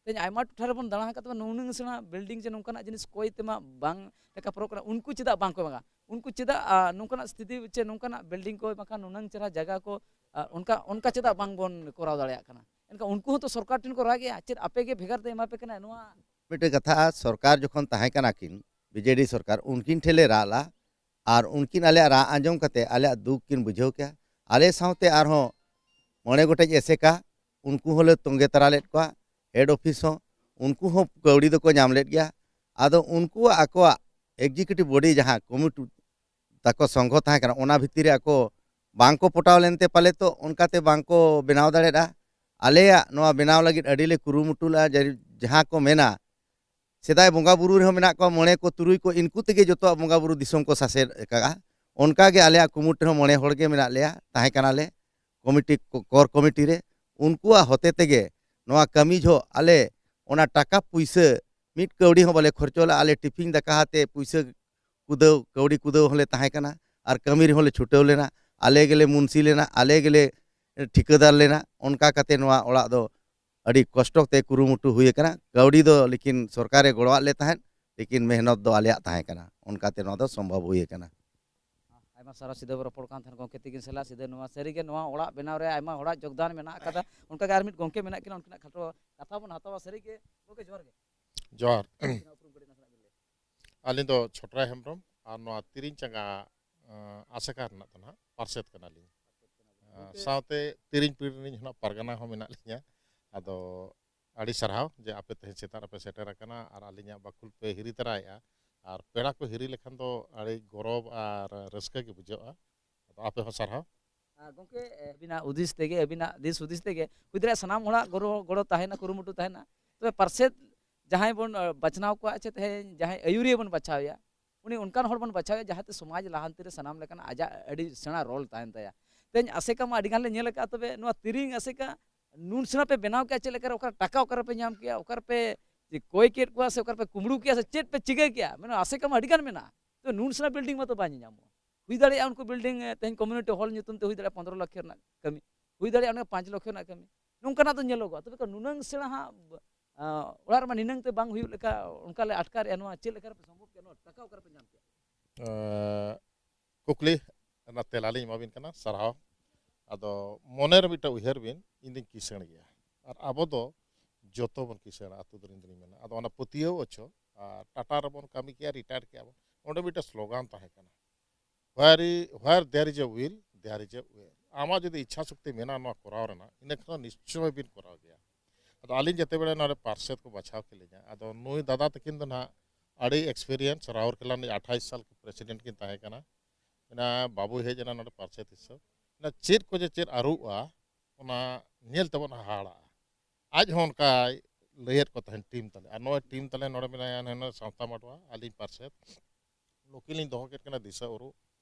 ᱛᱮᱦᱮᱧ ᱟᱭᱢᱟ ᱴᱚᱴᱷᱟ ᱨᱮᱵᱚᱱ ᱫᱟᱬᱟ ᱟᱠᱟᱫ ᱛᱟᱵᱚᱱᱟ, ᱱᱩᱱᱟᱹᱝ ᱥᱮᱬᱟ ᱵᱤᱞᱰᱤᱝ ᱪᱮ ᱱᱚᱝᱠᱟᱱᱟᱜ ᱡᱤᱱᱤᱥ ᱠᱚᱭ ᱛᱮᱢᱟ ᱵᱟᱝ ᱞᱮᱠᱟ ᱯᱚᱨᱚᱵᱽ ᱠᱟᱱᱟ᱾ ᱩᱱᱠᱩ ᱪᱮᱫᱟᱜ ᱵᱟᱝ ᱠᱚ ᱮᱢᱟ? ᱩᱱᱠᱩ ᱪᱮᱫᱟᱜ, ᱟ, ᱱᱚᱝᱠᱟᱱᱟᱜ ᱥᱛᱷᱤᱛᱤ ᱪᱮ ᱱᱚᱝᱠᱟᱱᱟᱜ ᱵᱤᱞᱰᱤᱝ ᱠᱚ ᱵᱟᱝᱠᱷᱟᱱ ᱱᱩᱱᱟᱹᱝ ᱪᱮᱦᱨᱟ ᱡᱟᱭᱜᱟ ᱠᱚ, ᱟ, ᱚᱱᱠᱟ, ᱚᱱᱠᱟ ᱪᱮᱫᱟᱜ ᱵᱟᱝ ᱵᱚᱱ ᱠᱚᱨᱟᱣ ᱫᱟᱲᱮᱭᱟᱜ ᱠᱟᱱᱟ? ᱮᱱᱠᱷᱟᱱ ᱩᱱᱠᱩ ᱦᱚᱸᱛᱚ ᱥᱚᱨᱠᱟᱨ ᱴᱷᱮᱱ ᱠᱚ ᱨᱟᱜᱮᱜᱼᱟ, ᱪᱮᱫ ᱟᱯᱮ ᱜᱮ ᱵᱷᱮᱜᱟᱨ ᱛᱮ ᱮᱢᱟ ᱯᱮ ᱠᱟᱱᱟ ᱱᱚᱣᱟ? ᱢᱤᱫᱴᱮᱡ ᱠᱟᱛᱷᱟ, ᱥᱚᱨᱠᱟᱨ ᱡᱚᱠᱷᱚᱱ ᱛᱟᱦᱮᱸ ᱠᱟᱱᱟ ᱠᱤᱱ, ᱵᱤᱡᱮᱰᱤ ᱥᱚᱨᱠᱟᱨ, ᱩᱱᱠᱤᱱ ᱴᱷᱮᱱ ᱞᱮ ᱨᱟᱜ ᱞᱟ, ᱟᱨ ᱩᱱᱠᱤᱱ ᱟᱞᱮᱭᱟᱜ ᱨᱟᱜ ᱟᱸᱡᱚᱢ ᱠᱟᱛᱮ ᱟᱞᱮᱭᱟᱜ ᱫᱩᱠ ᱠᱤᱱ ᱵᱩᱡᱷᱟᱹᱣ ᱠᱮᱜᱼᱟ᱾ ᱟᱞᱮ ᱥᱟᱶᱛᱮ ᱟᱨᱦᱚᱸ ᱢᱚᱬᱮ ᱜᱚᱴᱮᱡ ᱮᱥᱮᱠᱟ, ᱩᱱᱠᱩ ᱦᱚᱸᱞᱮ ᱛᱚᱸᱜᱮ ᱛᱟᱨᱟ ᱞᱮᱫ ᱠᱚᱣᱟ, ᱦᱮᱰ ᱚᱯᱷᱤᱥ ᱦᱚᱸ, ᱩᱱᱠᱩ ᱦᱚᱸ ᱠᱟᱹᱣᱰᱤ ᱫᱚᱠᱚ ᱧᱟᱢ ᱞᱮᱫ ᱜᱮᱭᱟ᱾ ᱟᱫᱚ ᱩᱱᱠᱩᱣᱟᱜ ᱟᱠᱚᱣᱟᱜ ᱮᱠᱡᱤᱠᱤᱭᱩᱴᱤᱵᱷ ᱵᱚᱰᱤ ᱡᱟᱦᱟᱸ ᱠᱚᱢᱤᱴᱤ ᱛᱟᱠᱚ ᱥᱚᱝᱜᱷᱚ ᱛᱟᱦᱮᱸ ᱠᱟᱱᱟ, ᱚᱱᱟ ᱵᱷᱤᱛᱤᱨ ᱨᱮ ᱟᱠᱚ ᱵᱟᱝ ᱠᱚ ᱯᱚᱴᱟᱣ ᱞᱮᱱᱛᱮ ᱯᱟᱞᱮ ᱛᱚ ᱚᱱᱠᱟᱛᱮ ᱵᱟᱝ ᱠᱚ ᱵᱮᱱᱟᱣ ᱫᱟᱲᱮᱭᱟᱜᱼᱟ᱾ ᱟᱞᱮᱭᱟᱜ ᱱᱚᱣᱟ ᱵᱮᱱᱟᱣ ᱞᱟᱹᱜᱤᱫ ᱟᱹᱰᱤ ᱞᱮ ᱠᱩᱨᱩᱢᱩᱴᱩ ᱞᱮᱫᱼᱟ, ᱡᱮ ᱡᱟᱦᱟᱸ ᱠᱚ ᱢᱮᱱᱟ, ᱥᱮᱫᱟᱭ ᱵᱚᱸᱜᱟ ᱵᱩᱨᱩ ᱨᱮᱦᱚᱸ ᱢᱮᱱᱟᱜ ᱠᱚᱣᱟ ᱢᱚᱬᱮ ᱠᱚ ᱛᱩᱨᱩᱭ ᱠᱚ, ᱤᱱᱠᱩ ᱛᱮᱜᱮ ᱡᱚᱛᱚᱣᱟᱜ ᱵᱚᱸᱜᱟ ᱵᱩᱨᱩ ᱫᱤᱥᱚᱢ ᱠᱚ ᱥᱟᱥᱮᱛ ᱟᱠᱟᱫᱼᱟ᱾ ᱚᱱᱠᱟ ᱜᱮ ᱟᱞᱮᱭᱟᱜ ᱠᱩᱢᱩᱴ ᱨᱮᱦᱚᱸ ᱢᱚᱬᱮ ᱦᱚᱲ ᱜᱮ ᱢᱮᱱᱟᱜ ᱞᱮᱭᱟ, ᱛᱟᱦᱮᱸ ᱠᱟᱱᱟᱞᱮ ᱠᱚᱢᱤᱴᱤ, ᱠᱚ-, ᱠᱚᱨ ᱠᱚᱢᱤᱴᱤ ᱨᱮ᱾ ᱩᱱᱠᱩᱣᱟᱜ ᱦᱚᱛᱮ ᱛᱮᱜᱮ ᱱᱚᱣᱟ ᱠᱟᱹᱢᱤ ᱡᱚᱦᱚᱜ ᱟᱞᱮ ᱚᱱᱟ ᱴᱟᱠᱟ ᱯᱩᱭᱥᱟᱹ ᱢᱤᱫ ᱠᱟᱹᱣᱰᱤ ᱦᱚᱸ ᱵᱟᱞᱮ ᱠᱷᱚᱨᱪᱚ ᱞᱮᱫᱼᱟ᱾ ᱟᱞᱮ ᱴᱤᱯᱷᱤᱱ ᱫᱟᱠᱟ ᱟᱛᱮ ᱯᱩᱭᱥᱟᱹ ᱠᱩᱫᱟᱹᱣ, ᱠᱟᱹᱣᱰᱤ ᱠᱩᱫᱟᱹᱣ ᱦᱚᱸᱞᱮ ᱛᱟᱦᱮᱸ ᱠᱟᱱᱟ ᱟᱨ ᱠᱟᱹᱢᱤ ᱨᱮᱦᱚᱸ ᱞᱮ ᱪᱷᱩᱴᱟᱹᱣ ᱞᱮᱱᱟ᱾ ᱟᱞᱮ ᱜᱮᱞᱮ ᱢᱩᱱᱥᱤ ᱞᱮᱱᱟ, ᱟᱞᱮ ᱜᱮᱞᱮ ᱴᱷᱤᱠᱟᱹᱫᱟᱨ ᱞᱮᱱᱟ᱾ ᱚᱱᱠᱟ ᱠᱟᱛᱮ ᱱᱚᱣᱟ ᱚᱲᱟᱜ ᱫᱚ ᱟᱹᱰᱤ ᱠᱚᱥᱴᱚ ᱛᱮ ᱠᱩᱨᱩᱢᱩᱴᱩ ᱦᱩᱭ ᱟᱠᱟᱱᱟ᱾ ᱠᱟᱹᱣᱰᱤ ᱫᱚ ᱞᱮᱠᱤᱱ ᱥᱚᱨᱠᱟᱨᱮ ᱜᱚᱲᱚᱣᱟᱫ ᱞᱮ ᱛᱟᱦᱮᱸᱫ, ᱞᱮᱠᱤᱱ ᱢᱮᱦᱱᱚᱛ ᱫᱚ ᱟᱞᱮᱭᱟᱜ ᱛᱟᱦᱮᱸ ᱠᱟᱱᱟ, ᱚᱱᱠᱟᱛᱮ ᱱᱚᱣᱟ ᱫᱚ ᱥᱚᱢᱵᱷᱚᱵ ᱦᱩᱭ ᱟᱠᱟᱱᱟ᱾ ᱟᱭᱢᱟ ᱥᱟᱨᱦᱟᱣ᱾ ᱥᱤᱫᱟᱹ ᱵᱚ ᱨᱚᱯᱚᱲ ᱠᱟᱱ ᱛᱟᱦᱮᱱ ᱜᱚᱢᱠᱮ ᱛᱤᱠᱤᱱ ᱥᱮᱞᱟ, ᱥᱤᱫᱟᱹ ᱱᱚᱣᱟ ᱥᱟᱹᱨᱤᱜᱮ ᱱᱚᱣᱟ ᱚᱲᱟᱜ ᱵᱮᱱᱟᱣ ᱨᱮ ᱟᱭᱢᱟ ᱦᱚᱲᱟᱜ ᱡᱳᱜᱽᱫᱟᱱ ᱢᱮᱱᱟᱜ ᱟᱠᱟᱫᱟ᱾ ᱚᱱᱠᱟᱜᱮ ᱟᱨ ᱢᱤᱫ ᱜᱚᱢᱠᱮ ᱢᱮᱱᱟᱜ ᱠᱤᱱᱟ, ᱩᱱᱠᱤᱱᱟᱜ ᱠᱷᱟᱴᱚ ᱠᱟᱛᱷᱟ ᱵᱚᱱ ᱦᱟᱛᱟᱣᱟ᱾ ᱥᱟᱹᱨᱤᱜᱮ ᱜᱚᱢᱠᱮ ᱡᱚᱦᱟᱨ ᱜᱮ᱾ ᱡᱚᱦᱟᱨ᱾ ᱟᱹᱵᱤᱱᱟᱜ ᱩᱯᱨᱩᱢ ᱠᱟᱹᱴᱤᱡ ᱱᱟᱥᱮᱱᱟᱜ ᱵᱤᱱ ᱞᱟᱹᱭᱟ? ᱟᱹᱞᱤᱧ ᱫᱚ ᱪᱷᱚᱴᱨᱟᱭ ᱦᱮᱢᱵᱨᱚᱢ, ᱟᱨ ᱱᱚᱣᱟ ᱛᱤᱨᱤᱧ ᱪᱟᱸᱜᱟ, ᱟᱸ, ᱟᱥᱮᱠᱟ ᱨᱮᱱᱟᱜ ᱫᱚ ᱱᱟᱦᱟᱜ ᱯᱟᱨᱥᱮᱛ ᱠᱟᱱᱟᱞᱤᱧ᱾ ᱟᱸ, ᱜᱚᱢᱠᱮ, ᱥᱟᱶᱛᱮ ᱛᱤᱨᱤᱧ ᱯᱤᱲ ᱨᱤᱱᱤᱡ ᱦᱚᱸ ᱱᱟᱦᱟᱜ ᱯᱟᱨᱜᱟᱱᱟ ᱦᱚᱸ ᱢᱮᱱᱟᱜ ᱞᱤᱧᱟ᱾ ᱟᱫᱚ ᱟᱹᱰᱤ ᱥᱟᱨᱦᱟᱣ ᱡᱮ ᱟᱯᱮ ᱛᱮᱦᱮᱧ ᱥᱮᱛᱟᱜ ᱨᱮᱯᱮ ᱥᱮᱴᱮᱨ ᱟᱠᱟᱱᱟ ᱟᱨ ᱟᱹᱞᱤᱧᱟᱜ ᱵᱟᱠᱷᱩᱞ ᱯᱮ ᱦᱤᱨᱤ ᱛᱟᱨᱟᱭᱮᱫᱼᱟ᱾ ᱟᱨ ᱯᱮᱲᱟ ᱠᱚ ᱦᱤᱨᱤ ᱞᱮᱠᱷᱟᱱ ᱫᱚ ᱟᱹᱰᱤ ᱜᱚᱨᱚᱵᱽ ᱟᱨ ᱨᱟᱹᱥᱠᱟᱹ ᱜᱮ ᱵᱩᱡᱷᱟᱹᱜᱼᱟ᱾ ᱟᱫᱚ ᱟᱯᱮ ᱦᱚᱸ ᱥᱟᱨᱦᱟᱣ᱾ ᱟᱨ ᱜᱚᱢᱠᱮ, ᱟᱹᱵᱤᱱᱟᱜ ᱦᱩᱫᱤᱥ ᱛᱮᱜᱮ, ᱟᱹᱵᱤᱱᱟᱜ ᱫᱤᱥ ᱦᱩᱫᱤᱥ ᱛᱮᱜᱮ ᱦᱩᱭ ᱫᱟᱲᱮᱭᱟᱜᱼᱟ ᱥᱟᱱᱟᱢ ᱦᱚᱲᱟᱜ ᱜᱚᱲᱚ, ᱜᱚᱲᱚ ᱛᱟᱦᱮᱱᱟ, ᱠᱩᱨᱩᱢᱩᱴᱩ ᱛᱟᱦᱮᱱᱟ᱾ ᱛᱚᱵᱮ ᱯᱟᱨᱥᱮᱛ ᱡᱟᱦᱟᱸᱭ ᱵᱚᱱ, ᱟᱸ, ᱵᱟᱪᱷᱱᱟᱣ ᱠᱚᱣᱟ, ᱪᱮ ᱛᱮᱦᱮᱧ ᱡᱟᱦᱟᱸᱭ ᱟᱹᱭᱩᱨᱤᱭᱟᱹ ᱵᱚᱱ ᱵᱟᱪᱷᱟᱣᱮᱭᱟ, ᱩᱱᱤ ᱚᱱᱠᱟᱱ ᱦᱚᱲ ᱵᱚᱱ ᱵᱟᱪᱷᱟᱣᱮᱭᱟ ᱡᱟᱦᱟᱸᱛᱮ ᱥᱚᱢᱟᱡᱽ ᱞᱟᱦᱟᱱᱛᱤ ᱨᱮ ᱥᱟᱱᱟᱢ ᱞᱮᱠᱟᱱ ᱟᱡᱟᱜ ᱟᱹᱰᱤ ᱥᱮᱬᱟ ᱨᱳᱞ ᱛᱟᱦᱮᱱ ᱛᱟᱭᱟ᱾ ᱛᱮᱦᱮᱧ ᱟᱥᱮᱠᱟ ᱢᱟ ᱟᱹᱰᱤ ᱜᱟᱱ ᱞᱮ ᱧᱮᱞ ᱟᱠᱟᱫᱼᱟ, ᱛᱚᱵᱮ ᱱᱚᱣᱟ ᱛᱤᱨᱤᱝ ᱟᱥᱮᱠᱟ ᱱᱩᱱ ᱥᱮᱬᱟ ᱯᱮ ᱵᱮᱱᱟᱣ ᱠᱮᱜᱼᱟ, ᱪᱮᱫ ᱞᱮᱠᱟᱨᱮ, ᱚᱠᱟᱨᱮ ᱴᱟᱠᱟ ᱚᱠᱟᱨᱮᱯᱮ ᱧᱟᱢ ᱠᱮᱜᱼᱟ, ᱚᱠᱟᱨᱮᱯᱮ ᱠᱚᱭ ᱠᱮᱫ ᱠᱚᱣᱟ ᱥᱮ ᱚᱠᱟᱨᱮᱯᱮ ᱠᱩᱢᱵᱽᱲᱩ ᱠᱮᱜᱼᱟ ᱥᱮ ᱪᱮᱫ ᱯᱮ ᱪᱤᱠᱟᱹ ᱠᱮᱜᱼᱟ? ᱢᱟᱱᱮ ᱟᱥᱮᱠᱟ ᱢᱟ ᱟᱹᱰᱤ ᱜᱟᱱ ᱢᱮᱱᱟᱜᱼᱟ, ᱛᱚ ᱱᱩᱱ ᱥᱮᱬᱟ ᱵᱤᱞᱰᱤᱝ ᱢᱟᱛᱚ ᱵᱟᱭ ᱧᱮᱧᱟᱢᱚᱜᱼᱟ᱾ ᱦᱩᱭ ᱫᱟᱲᱮᱭᱟᱜᱼᱟ ᱩᱱᱠᱩ ᱵᱤᱞᱰᱤᱝ, ᱮ, ᱛᱮᱦᱮᱧ ᱠᱚᱢᱤᱭᱩᱱᱤᱴᱤ ᱦᱚᱞ ᱧᱩᱛᱩᱢ ᱛᱮ ᱦᱩᱭ ᱫᱟᱲᱮᱭᱟᱜᱼᱟ ᱯᱚᱱᱫᱽᱨᱚ ᱞᱟᱠᱷ ᱨᱮᱱᱟᱜ ᱠᱟᱹᱢᱤ, ᱦᱩᱭ ᱫᱟᱲᱮᱭᱟᱜᱼᱟ ᱚᱱᱟ ᱯᱟᱸᱪ ᱞᱟᱠᱷ ᱨᱮᱱᱟᱜ ᱠᱟᱹᱢᱤ, ᱱᱚᱝᱠᱟᱱᱟᱜ ᱫᱚ ᱧᱮᱞᱚᱜᱚᱜᱼᱟ᱾ ᱛᱚᱵᱮ ᱠᱷᱟᱱ ᱱᱩᱱᱟᱹᱝ ᱥᱮᱬᱟ ᱦᱟᱸᱜ, ᱟ, ᱚᱲᱟᱜ ᱨᱮᱢᱟ ᱱᱤᱱᱟᱹᱝ ᱛᱮ ᱵᱟᱝ ᱦᱩᱭᱩᱜ ᱞᱮᱠᱟ ᱚᱱᱠᱟ ᱞᱮ ᱟᱴᱠᱟᱨᱮᱜᱼᱟ, ᱱᱚᱣᱟ ᱪᱮᱫ ᱞᱮᱠᱟ ᱨᱮᱯᱮ ᱥᱚᱢᱵᱷᱚᱵ ᱠᱮᱜᱼᱟ? ᱱᱚᱣᱟ ᱴᱟᱠᱟ ᱚᱠᱟ ᱨᱮᱯᱮ ᱧᱟᱢ ᱠᱮᱜᱼᱟ? ᱮᱸ, ᱠᱩᱠᱞᱤ ᱨᱮᱱᱟᱜ ᱛᱮᱞᱟ ᱞᱤᱧ ᱮᱢᱟᱵᱤᱱ ᱠᱟᱱᱟ, ᱥᱟᱨᱦᱟᱣ᱾ ᱟᱫᱚ ᱢᱚᱱᱮ ᱨᱮ ᱢᱤᱫᱴᱟᱝ ᱩᱭᱦᱟᱹᱨ ᱵᱤᱱ, ᱤᱧ ᱫᱩᱧ ᱠᱤᱥᱟᱹᱬ ᱜᱮᱭᱟ, ᱟᱨ ᱟᱵᱚ ᱫᱚ ᱡᱚᱛᱚ ᱵᱚᱱ ᱠᱤᱥᱟᱹᱬᱟ ᱟᱹᱛᱩ ᱫᱚ, ᱤᱧ ᱫᱩᱧ ᱢᱮᱱᱟ᱾ ᱟᱫᱚ ᱚᱱᱟ ᱯᱟᱹᱛᱭᱟᱹᱣ ᱚᱪᱚ, ᱟᱨ ᱴᱟᱴᱟ ᱨᱮᱵᱚᱱ ᱠᱟᱹᱢᱤ ᱠᱮᱜᱼᱟ, ᱨᱤᱴᱟᱭᱟᱨ ᱠᱮᱜᱼᱟ ᱵᱚᱱ, ᱚᱸᱰᱮ ᱢᱤᱫᱴᱟᱝ ᱥᱞᱳᱜᱟᱱ ᱛᱟᱦᱮᱸ ᱠᱟᱱᱟ, "Where, where there is a will, there is a way." ᱟᱢᱟᱜ ᱡᱩᱫᱤ ᱤᱪᱪᱷᱟ ᱥᱚᱠᱛᱤ ᱢᱮᱱᱟᱜᱼᱟ ᱱᱚᱣᱟ ᱠᱚᱨᱟᱣ ᱨᱮᱱᱟᱜ, ᱤᱱᱟᱹ ᱠᱷᱟᱱ ᱫᱚ ᱱᱤᱥᱪᱚᱭ ᱵᱤᱱ ᱠᱚᱨᱟᱣ ᱜᱮᱭᱟ᱾ ᱟᱫᱚ ᱟᱹᱞᱤᱧ ᱡᱮᱛᱮ ᱵᱮᱲᱟ ᱱᱚᱰᱮ ᱯᱟᱨᱥᱮᱛ ᱠᱚ ᱵᱟᱪᱷᱟᱣ ᱠᱮᱫ ᱞᱤᱧᱟ, ᱟᱫᱚ ᱱᱩᱭ ᱫᱟᱫᱟ ᱛᱟᱹᱠᱤᱱ ᱫᱚ ᱱᱟᱦᱟᱜ ᱟᱹᱰᱤ ᱮᱠᱥᱯᱮᱨᱤᱭᱮᱱᱥ, ᱨᱟᱣᱩᱨᱠᱮᱞᱟ ᱨᱤᱱᱤᱡ ᱟᱴᱷᱟᱭᱤᱥ ᱥᱟᱞ ᱠᱚ ᱯᱨᱮᱥᱤᱰᱮᱱᱴ ᱠᱤᱱ ᱛᱟᱦᱮᱸ ᱠᱟᱱᱟ᱾ ᱚᱱᱟ ᱵᱟᱹᱵᱩᱭ ᱦᱮᱡ ᱮᱱᱟ ᱱᱚᱰᱮ ᱯᱟᱨᱥᱮᱛ ᱦᱤᱥᱟᱹᱵ᱾ ᱚᱱᱟ ᱪᱮᱫ ᱠᱚ ᱡᱮ ᱪᱮᱫ ᱟᱹᱨᱩᱜᱼᱟ, ᱚᱱᱟ ᱧᱮᱞ ᱛᱮᱵᱚᱱ ᱦᱟᱦᱟᱲᱟᱜᱼᱟ᱾ ᱟᱡ ᱦᱚᱸ ᱚᱱᱠᱟᱭ ᱞᱟᱹᱭᱮᱫ ᱠᱚ ᱛᱟᱦᱮᱱ, ᱴᱤᱢ ᱛᱟᱞᱮ, ᱟᱨ ᱱᱚᱜᱼᱚᱭ ᱴᱤᱢ ᱛᱟᱞᱮ ᱱᱚᱰᱮ ᱢᱮᱱᱟᱭᱟ, ᱱᱩᱭ ᱥᱟᱶᱛᱟ ᱢᱟᱰᱣᱟ, ᱟᱹᱞᱤᱧ ᱯᱟᱨᱥᱮᱛ, ᱱᱩᱠᱤᱱ ᱞᱤᱧ ᱫᱚᱦᱚ ᱠᱮᱫ ᱠᱤᱱᱟ ᱫᱤᱥᱟᱹ ᱩᱨᱩ᱾